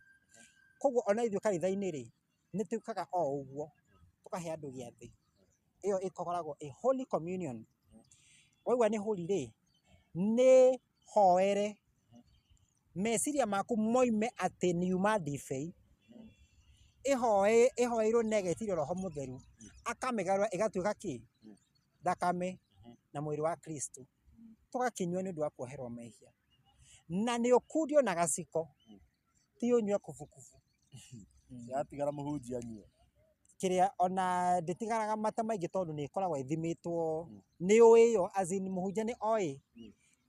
Koguo ona ithuĩ kanitha-inĩ rĩ, nĩ twĩkaga o ũguo, tũkahe andũ gĩathĩ. Ĩyo ĩkoragwo ĩ holy communion. Waigua nĩ holy rĩ, nĩ hoere meciria maku moime atĩ nĩ yuma ndibei, ĩhoeirwo na ĩgetirio Roho Mũtheru, akamĩgarũra ĩgatuĩka kĩ? Thakame na mwĩrĩ wa Kristo. Tũgakĩnyua nĩ ũndũ wa kuoherwo mehia. Na nĩ ũkundio na gaciko, ti ũnyue kubukubu. Yatigara mũhunjia anyue. Kĩrĩa ona ndĩtigaraga mata maingĩ tondũ nĩ ĩkoragwo ĩthimĩtwo nĩ ũĩ yo, as in mũhunjia nĩ oĩ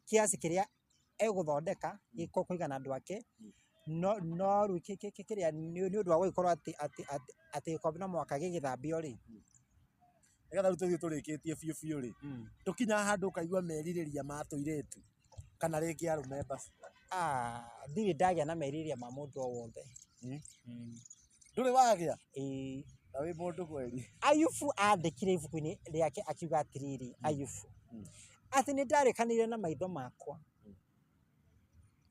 kiasi kĩrĩa egũthondeka gĩkũigana andũ ake. No rĩu kĩrĩa nĩ ũndũ wa gũgĩkorwo atĩ gĩkombe no mũhaka gĩgĩthambio rĩ. Nĩgetha rĩu tũthiĩ tũrĩkĩtie biũ biũ rĩ, tũkinyaga handũ ũkaigua merirĩria ma tũirĩtu kana rĩngĩ arũme mbacu. Ah, ndirĩ ndagĩa na merirĩria ma mũndũ o wothe. Ndũrĩ wagĩa? Ĩĩ. Na wĩ mũndũ kweri. Ayubu andĩkire ibuku-inĩ rĩake akiuga atĩrĩrĩ, Ayubu, atĩ nĩ ndarĩkanĩire na maitho makwa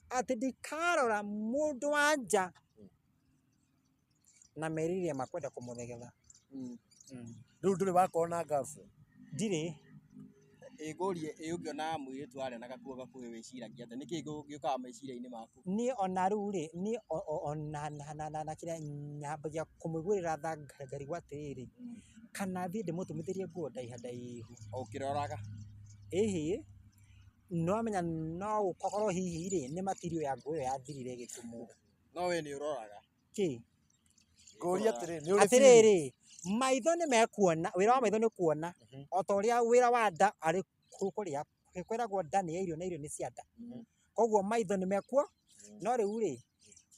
atĩ ndikarora mũndũ wa nja na merirĩria ma kwenda kũmũthegetha. Rĩu ndũrĩ wakorwo na girlfriend? Ndirĩ. Ĩ ngũrie, ĩ ũngĩona mũirĩtu arĩa na gakuo gakuhĩ wĩciragia atĩa? Nĩkĩ gĩũkaga meciria-inĩ maku? Niĩ ona rĩu rĩ, niĩ ona na kĩrĩa nyambagia kũmũiguĩrĩra tha ngarigwo atĩrĩrĩ, kana thiĩ ndĩmũtumithĩrie nguo ndaiha ndaihu. Ũkĩroraga? Ĩhĩ, no amenya no gũkorwo hihi rĩ, nĩ material ya nguo ĩyo yathirire ĩgĩtumwo. No we nĩ ũroraga? Kĩ? Ngũrie atĩrĩ, nĩ ũrĩ feelings? Atĩrĩrĩ, maitho nĩ mekuona, wĩra wa maitho nĩ kuona, o ta ũrĩa wĩra wa nda arĩ kũrĩa, kwĩragwo nda nĩ ya irio na irio nĩ cia nda. Koguo maitho nĩ mekuo, no rĩu rĩ,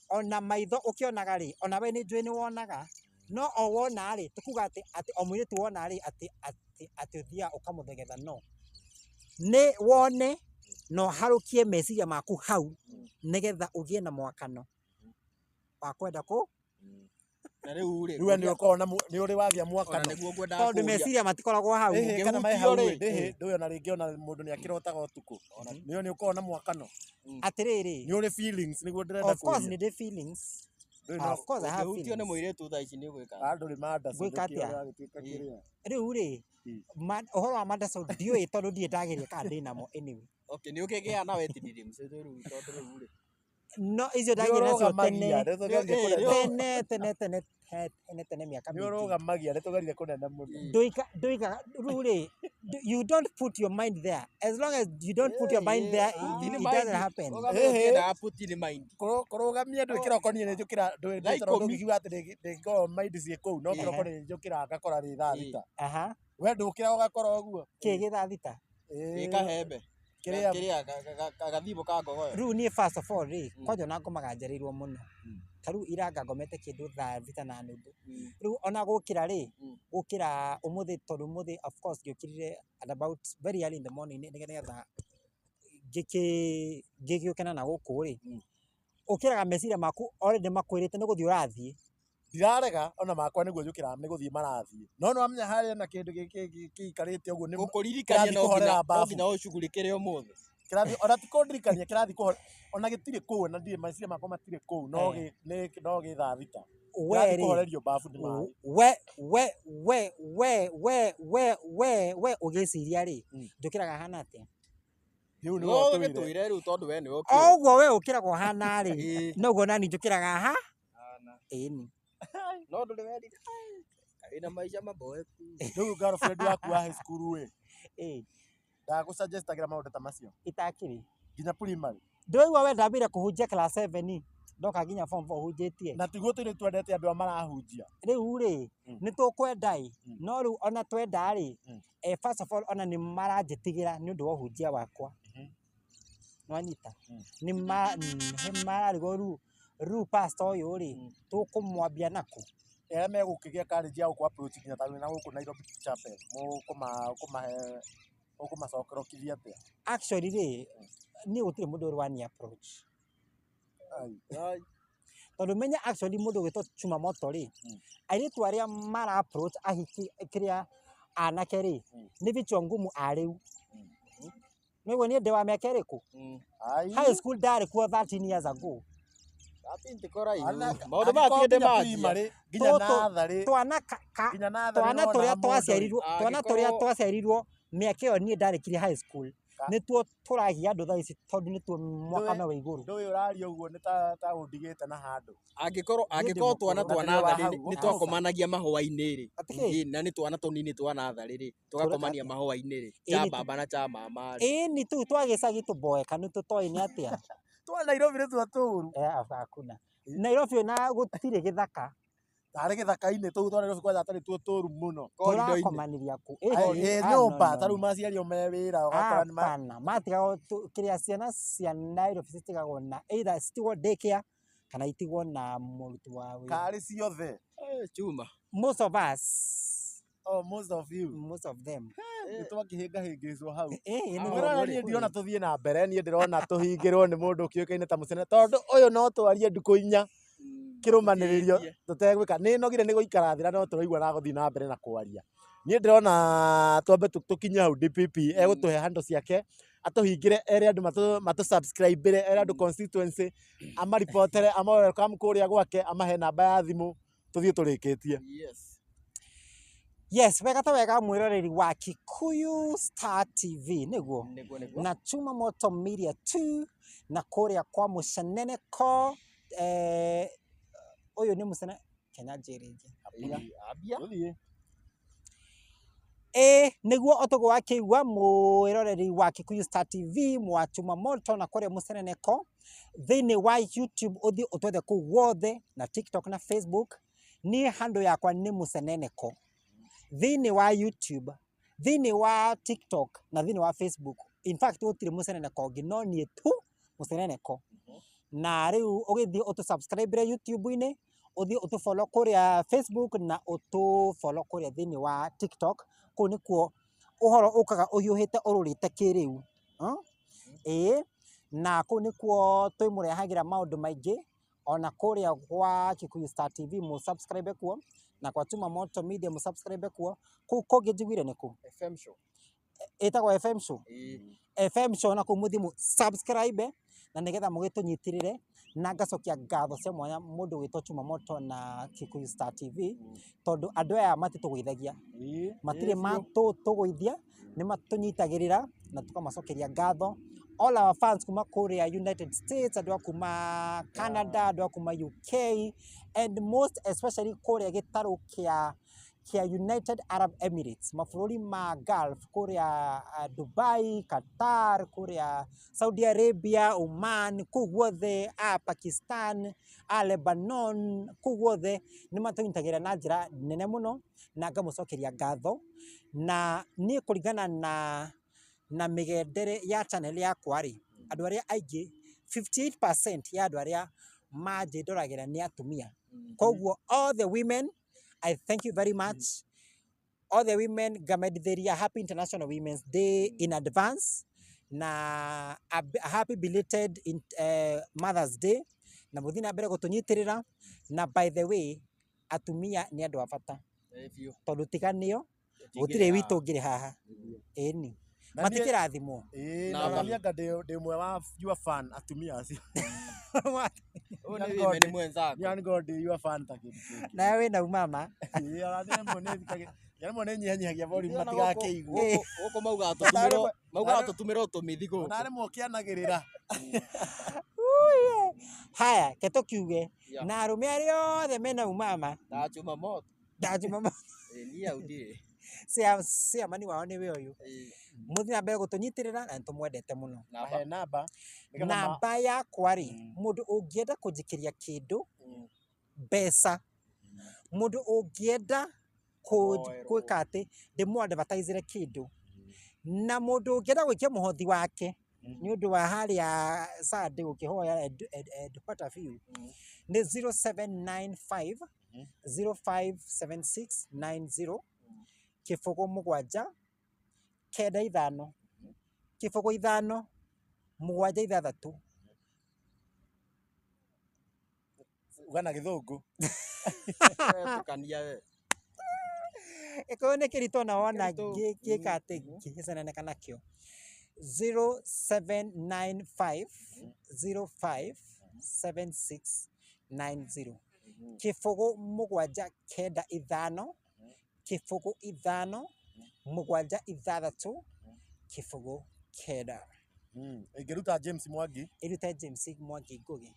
ona maitho ũkĩonaga rĩ, ona we nĩ njũĩ nĩ wonaga, no o wona rĩ, ti kuga atĩ o mũirĩtu wona rĩ, atĩ ũthiaga ũkamũthegetha, no. Nĩ wone na ũharũkie meciria maku hau, nĩgetha ũgĩe na mwakano wa kwenda kũ Na rĩu rĩ, Rĩu we nĩ ũkoragwo na nĩ ũrĩ wagĩa mwakano. Ona nĩguo ngwendaga Tondũ kũũria. meciria matikoragwo hau. Ĩhĩ, kana me hau Ũngĩhutio rĩ. rĩ, ndĩhĩ, ndũĩ ona rĩngĩ ona mũndũ nĩ akĩrotaga ũtukũ. Nĩ nĩ ũkoragwo na mwakano. Atĩrĩrĩ. Nĩ ũrĩ feelings nĩguo ndĩrenda Of course kũũria. nĩ ndĩ feelings. Ndũrĩ na Of course I have Ũngĩhutio nĩ feelings. mũirĩtu thaa ici nĩ ũgwĩka? Ah, ndũrĩ mandacu, Ngwĩka nĩkĩo atĩa? ũragĩtuĩka kĩrĩa. Rĩu rĩ, ũhoro wa mandacu ndiũĩ tondũ ndirĩ ndageria kana ndĩ namo anyway. Okay, nĩ ũkĩgĩa na wet dreams rĩu tondũ rĩu rĩ. No icio ndagĩa nacio tene. Nĩ ũrũgamagia, nĩ tũgeririe kũnene. Tene, tene, tene, tene, tene mĩaka Nĩ mĩingĩ. ũrũgamagia, nĩ tũgeririe kũnene mũno. Ndũiga, rĩu rĩ, you don't put your mind there. As long as you don't put your mind there, it doesn't happen. Ũkamenyaga put in mind. Kũrũgamia ndũĩ kĩroko niĩ nĩ njũkĩra, ndũĩ Thaa tondũ ikũmi. ndũngiuga atĩ ndĩngĩkorwo mind ciĩ kũu, no kĩroko nĩ njũkĩraga ngakora rĩ thaa thita. We ndũkĩraga ũgakora ũguo? Kĩ gĩ thaa thita? Ĩ kahembe. Kĩrĩa? Kĩrĩa gathimũ ka ngogoyo. Rĩu niĩ first of all rĩ, kwanja ona ngomaga njereirwo mũno. Ta rĩu iranga ngomete kĩndũ thaa thita na nuthu. Rĩu ona gũkĩra rĩ, gũkĩra ũmũthĩ tondũ ũmũthĩ of course ngĩũkĩrire at about very early in the morning nĩgetha ngĩgĩũke na gũkũ rĩ, ũkĩraga meciria maku already makwĩrĩte nĩ gũthiĩ ũrathiĩ. Ndirarega ona makwa nĩguo njũkĩraga nĩ gũthiĩ marathiĩ. No nĩ wamenya harĩa na kĩndũ gĩikarĩte ũguo nĩ Gũkũririkania kĩrathiĩ no kũhorera mbabu. nginya ũcugurĩkĩre ũmũthĩ. Kĩrathiĩ ona ti kũndirikania kĩrathiĩ kũhorera ona gĩtirĩ kũu ona ndirĩ meciria makwa matirĩ kũu no gĩ no gĩ thaa thita. We Kĩrathiĩ rĩ, kũhorerio mbabu nĩ maĩ. we we we we we we we we ũgĩciria rĩ, njũkĩraga hana atĩa? Rĩu nĩwe No ũtũire. ũgĩtwĩre rĩu tondũ we nĩwe O ũkĩũĩ. ũguo we ũkĩraga ũhana rĩ, Ĩĩ. noguo nani njũkĩraga ha? Ĩni. No ndũrĩ werira. Wĩna maica maboeku. Rĩu girlfriend waku wa high school rĩ, Ĩĩ. ndagũsuggestagĩra maũndũ ta macio? Itakĩrĩ. Nginya primary. Ndũraigua we ndambire kũhunjia class 7 ndoka nginya form 4 hunjĩtie. Na tiguo tũirĩtu twendete andũ arĩa marahunjia. Rĩu rĩ, nĩ tũkwenda ĩ, no rĩu ona twenda rĩ, first of all ona nĩ maranjĩtigĩra nĩ ũndũ wa ũhunjia wakwa. Nĩwanyita? Nĩ mararigwo rĩu rĩu pastor ũyũ rĩ, tũkũmwambia nakũ? Arĩa megũkĩgĩa courage ya gũkũ approach nginya ta wĩna gũkũ Nairobi Chapel, mũkũmahe ũkũmacokerokithia atĩa? Actually rĩ, niĩ gũtirĩ mũndũ ũrĩ wani approach. Ai. Tondũ menya actually mũndũ ũgwĩtwo Chumamoto rĩ, airĩtu arĩa mara approach ahiki kĩrĩa anake rĩ, nĩ vichwa ngumu a rĩu. Nĩguo niĩ ndĩ wa mĩaka ĩrĩkũ? Ai. High school ndarĩ kuo 13 years ago. Maũndũ maya Angĩkorwo ti nginya ndĩmanjia. primary, nginya Tũtũ- natharĩ, Twana ka, ka, nginya natharĩ twana nĩwonaga tũrĩa mũndũ rĩ. twaciarirwo, twana tũrĩa Angĩkorwo- twaciarirwo mĩaka ĩyo niĩ ndarĩkirie high school, Ka- nĩtuo tũragia andũ thaa ici tondũ nĩtuo mwakano wa igũrũ. Ndũĩ ũraria ũguo nĩ ta ũndigĩte na handũ. Angĩkorwo angĩkorwo twana twa Na ndĩrĩ wa natharĩ hau, nĩ twakomanagia mahũa-inĩ rĩ, Atĩ kĩ? Ĩ, na nĩ twana tũnini twa natharĩ rĩ, tũgakomania mahũa-inĩ rĩ, Ĩ, cha nĩ baba na cha mama rĩ. Ĩni tũu twa gĩcagi tũboeka nĩ tũtoĩ nĩ atĩa. Twa Nairobi nĩ tuo tũũru. Eh, hakuna. Nairobi ona gũtirĩ gĩthaka. Tarĩ gĩthaka-inĩ tũu twa Nairobi kwanja tarĩ tuo tũru mũno. Corridor-inĩ. Tũrakomanĩria kũ? Ĩ nyũmba ta rĩu maciario me wĩra ũgakora nĩ Hapana, matigagwo kĩrĩa ciana cia Nairobi citigagwo na either citigwo daycare kana itigwo na mũruti wa wĩra. Karĩ ciothe. Chuma. Most of us, Oh, most of you. most of them. Nĩ twakĩhĩngahĩngĩcwo hau. Nĩguo Mwĩrora kũrĩ. niĩ ndirona tũthiĩ na mbere, niĩ ndĩrona tũhingĩrwo nĩ mũndũ ũkĩũĩkaine ta mũcene tondũ ũyũ no twarie ndukũ inya kĩrũmanĩrĩrio tũtegwĩka. Nĩ nogire nĩ gũikara thĩ na no tũraigua na gũthiĩ na mbere na kwaria. Niĩ ndĩrona twambe tũkinye hau DPP egũtũhe handle ciake atũhingĩre ere andũ matũ subscribe ere andũ constituency amaripotere ama welcome kũrĩa gwake amahe namba ya thimũ tũthiĩ tũrĩkĩtie. Yes. Yes, wega ta wega mwĩroreri wa Kikuyu Star TV nĩguo Nĩguo nĩguo. na Chuma Moto Media 2 na kũrĩa kwa Mũceneneko ũyũ nĩ Mũcene Kenya njĩrĩnje. Ambia. Tũthiĩ. Ĩ nĩguo otoguo wakĩigua mwĩroreri wa Kikuyu Star TV mwa Chuma Moto na kũrĩa Mũceneneko thĩinĩ wa YouTube ũthiĩ ũtwethe kũu wothe na TikTok na Facebook. Niĩ handũ yakwa nĩ Mũceneneko thĩinĩ wa YouTube, thĩinĩ wa TikTok na thĩinĩ wa Facebook. In fact gũtirĩ Mũceneneko ũngĩ no niĩ tu Mũceneneko. Na rĩu ũgĩthiĩ ũtũ subscribe YouTube-inĩ, ũthiĩ ũtũ follow kũrĩa Facebook na ũtũ follow kũrĩa thĩinĩ wa TikTok. Kũu nĩkuo ũhoro ũkaga ũhiũhĩte ũrũrĩte kĩrĩu. Ĩĩ, na kũu nĩkuo twĩmũrehagĩra maũndũ maingĩ ona kũrĩa gwa Kikuyu Star TV mũ subscribe kuo na kwa Chuma Moto Media mũ subscribe kuo. Kũu kũngĩ njiguire nĩ kũ? FM show. Ĩtagwo FM show. Ĩĩ. FM show na kũu mũthiĩ mũ subscribe na nĩgetha mũgĩtũnyitĩrĩre na ngacokia ngatho cia mwanya mũndũ wĩtwo Chuma Moto na Kikuyu Star TV tondũ andũ aya matitũgũithagia, matirĩ matũtũgũithia, nĩ matũnyitagĩrĩra na tũkamacokeria ngatho. All our fans kuma kũrĩa United States, andũ a kuma Canada, andũ a kuma UK and most especially kũrĩa gĩtarũ kĩa United Arab Emirates, mabũrũri ma Gulf, kũrĩa Dubai, Qatar, kũrĩa Saudi Arabia, Oman, kũu guothe, a Pakistan, a Lebanon, kũu guothe nĩ matũnyitagĩrĩra na njĩra nene mũno na ngamũcokeria ngatho. Na niĩ kũringana na mĩgendere ya channel yakwa rĩ, andũ arĩa aingĩ 58% ya andũ arĩa manjĩndoragĩra nĩ atumia. Koguo all the women, I thank you very much. All the women ngamendithĩria Happy International Women's Day in advance na a happy belated Mother's Day na mũthiĩ na mbere gũtũnyitĩrĩra. Na by the way, atumia nĩ andũ a bata tondũ tiga nĩo gũtirĩ witũ ũngĩrĩ haha. Ĩni matikĩrathimwo. Ĩĩ, na niĩ anga ndĩ ũmwe wa your fan atumia acio. Ũyũ nĩ women mwenzako. Niĩ anga ndĩ your fan ta kĩndũ kĩngĩ. Nawe wĩna umama. Ĩĩ, ona niĩ rĩmwe nĩ rĩmwe nĩ nyihanyihagia volume matigakĩigue. Gũkũ maugaga tũtũmĩrwo tũmĩthi gũkũ. Ona rĩmwe ũkĩanagĩrĩra. Haya, ke tũkiuge na arũme arĩa othe mena umama Ta Chuma Moto. Ta Chuma Moto. Niĩ hau ndirĩ. Ciamani wao nĩwe ũyũ. Mũthiĩ na mbere gũtũnyitĩrĩra na nĩtũmwendete mũno. Mahe namba. Namba yakwa rĩ, mũndũ ũngĩenda kũnjikĩria kĩndũ, mbeca, mũndũ ũngĩenda gwĩka atĩ ndĩmũ advertise kĩndũ, na mũndũ ũngĩenda gwĩkia mũhothi wake nĩ ũndũ wa harĩa Sunday gũkĩhoya and what have you, nĩ 0795 057690 kĩbũgũ mũgwanja kenda ithano kĩbũgũ ithano mũgwanja ithathatũ. Uga na gĩthũngũ. Tukania we. Ĩkorwo nĩ kĩritũ ona wona ngĩka atĩ ngĩceneneka nakĩo. 0795 057690 kĩbũgũ mũgwanja kenda ithano kĩbũgũ ithano mũgwanja ithathatũ kĩbũgũ kenda. Ĩngĩruta James Mwangi. Ĩrute James Mwangi Ngugi.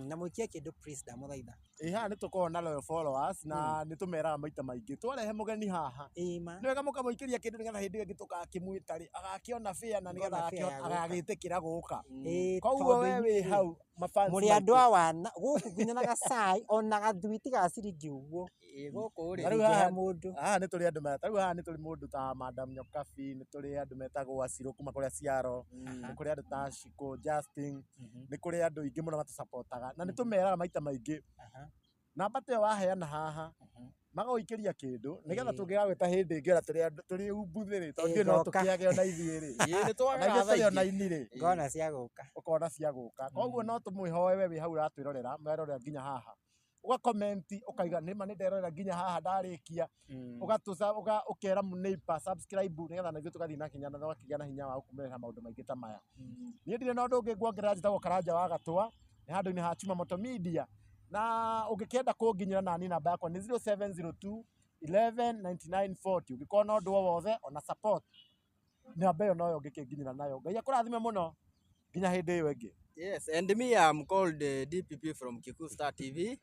Na mũikie kĩndũ please ndamũthaitha. Ĩ haha nĩ tũkoragwo na loyal followers na nĩ tũmeraga maita maingĩ twarehe mũgeni haha, Ĩma. nĩ wega mũkamũikĩria kĩndũ nĩgetha hĩndĩ ĩyo ĩngĩ tũgakĩmwĩta rĩ, agakĩona fare na nĩgetha Ngona fare ya gũka. agagĩtĩkĩra gũka. Ĩ, Koguo tondũ we wĩ inyuĩ hau mafans mũrĩ maitũ. andũ a wana gũkũ nginya na gacai ona gathuiti ga ciringi ũguo. Ĩ gũkũ rĩ. Tarĩu Ndingĩhe haha mũndũ. Haha nĩ tũrĩ andũ tarĩu haha nĩ tũrĩ mũndũ ta Madam Nyokabi, nĩ tũrĩ andũ metagwo Acirũ kuma kũrĩa Ciaro, nĩ kũrĩ andũ ta Shiko Justin, nĩ kũrĩ andũ aingĩ mũno matũcapotaga na nĩ tũmeraga maita maingĩ namba ta ĩyo waheana haha, magagũikĩria kĩndũ nĩgetha tũngĩgagwĩta hĩndĩ ĩngĩ ona tũrĩ andũ tũrĩ umbuthĩ rĩ, tondũ ithuĩ no Ngoka. tũkĩage ona ithuĩ rĩ, Ĩ nĩ ona twagaga ithuĩ thaa tũrĩ ona ingĩ. ini rĩ, Ngona cia gũka. Ũkona cia gũka. Koguo no tũmwĩhoe we wĩ hau ũratwĩrorera, werorera nginya haha, ũga comment, ũkaiga nĩma nĩ nderorera nginya haha ndarĩkia, ũkera neighbor subscribe nĩgetha na ithuĩ tũgathiĩ na hinya na tũgakĩgĩa na hinya wa gũkũmũrehera maũndũ maingĩ ta maya. Niĩ ndirĩ na ũndũ ũngĩ nguongerera, njĩtagwo Karanja wa Gatũa, nĩ handũ-inĩ ha Chuma Moto Media, na ũngĩkĩenda kũnginyĩra nani namba yakwa nĩ 0702 11 99 40. Ũngĩkorwo na ũndũ o wothe ona support, namba ĩyo noyo ũngĩkĩnginyĩra nayo. Ngai akũrathime mũno nginya hĩndĩ ĩyo ĩngĩ. Yes, and me, I'm called DPP from Kikuyu Star TV.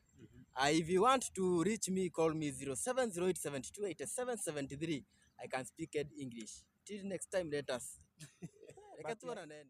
If you want to reach me, call me 0708 72 87 73. I can speak English. Till next time, let us. Reke tuonane.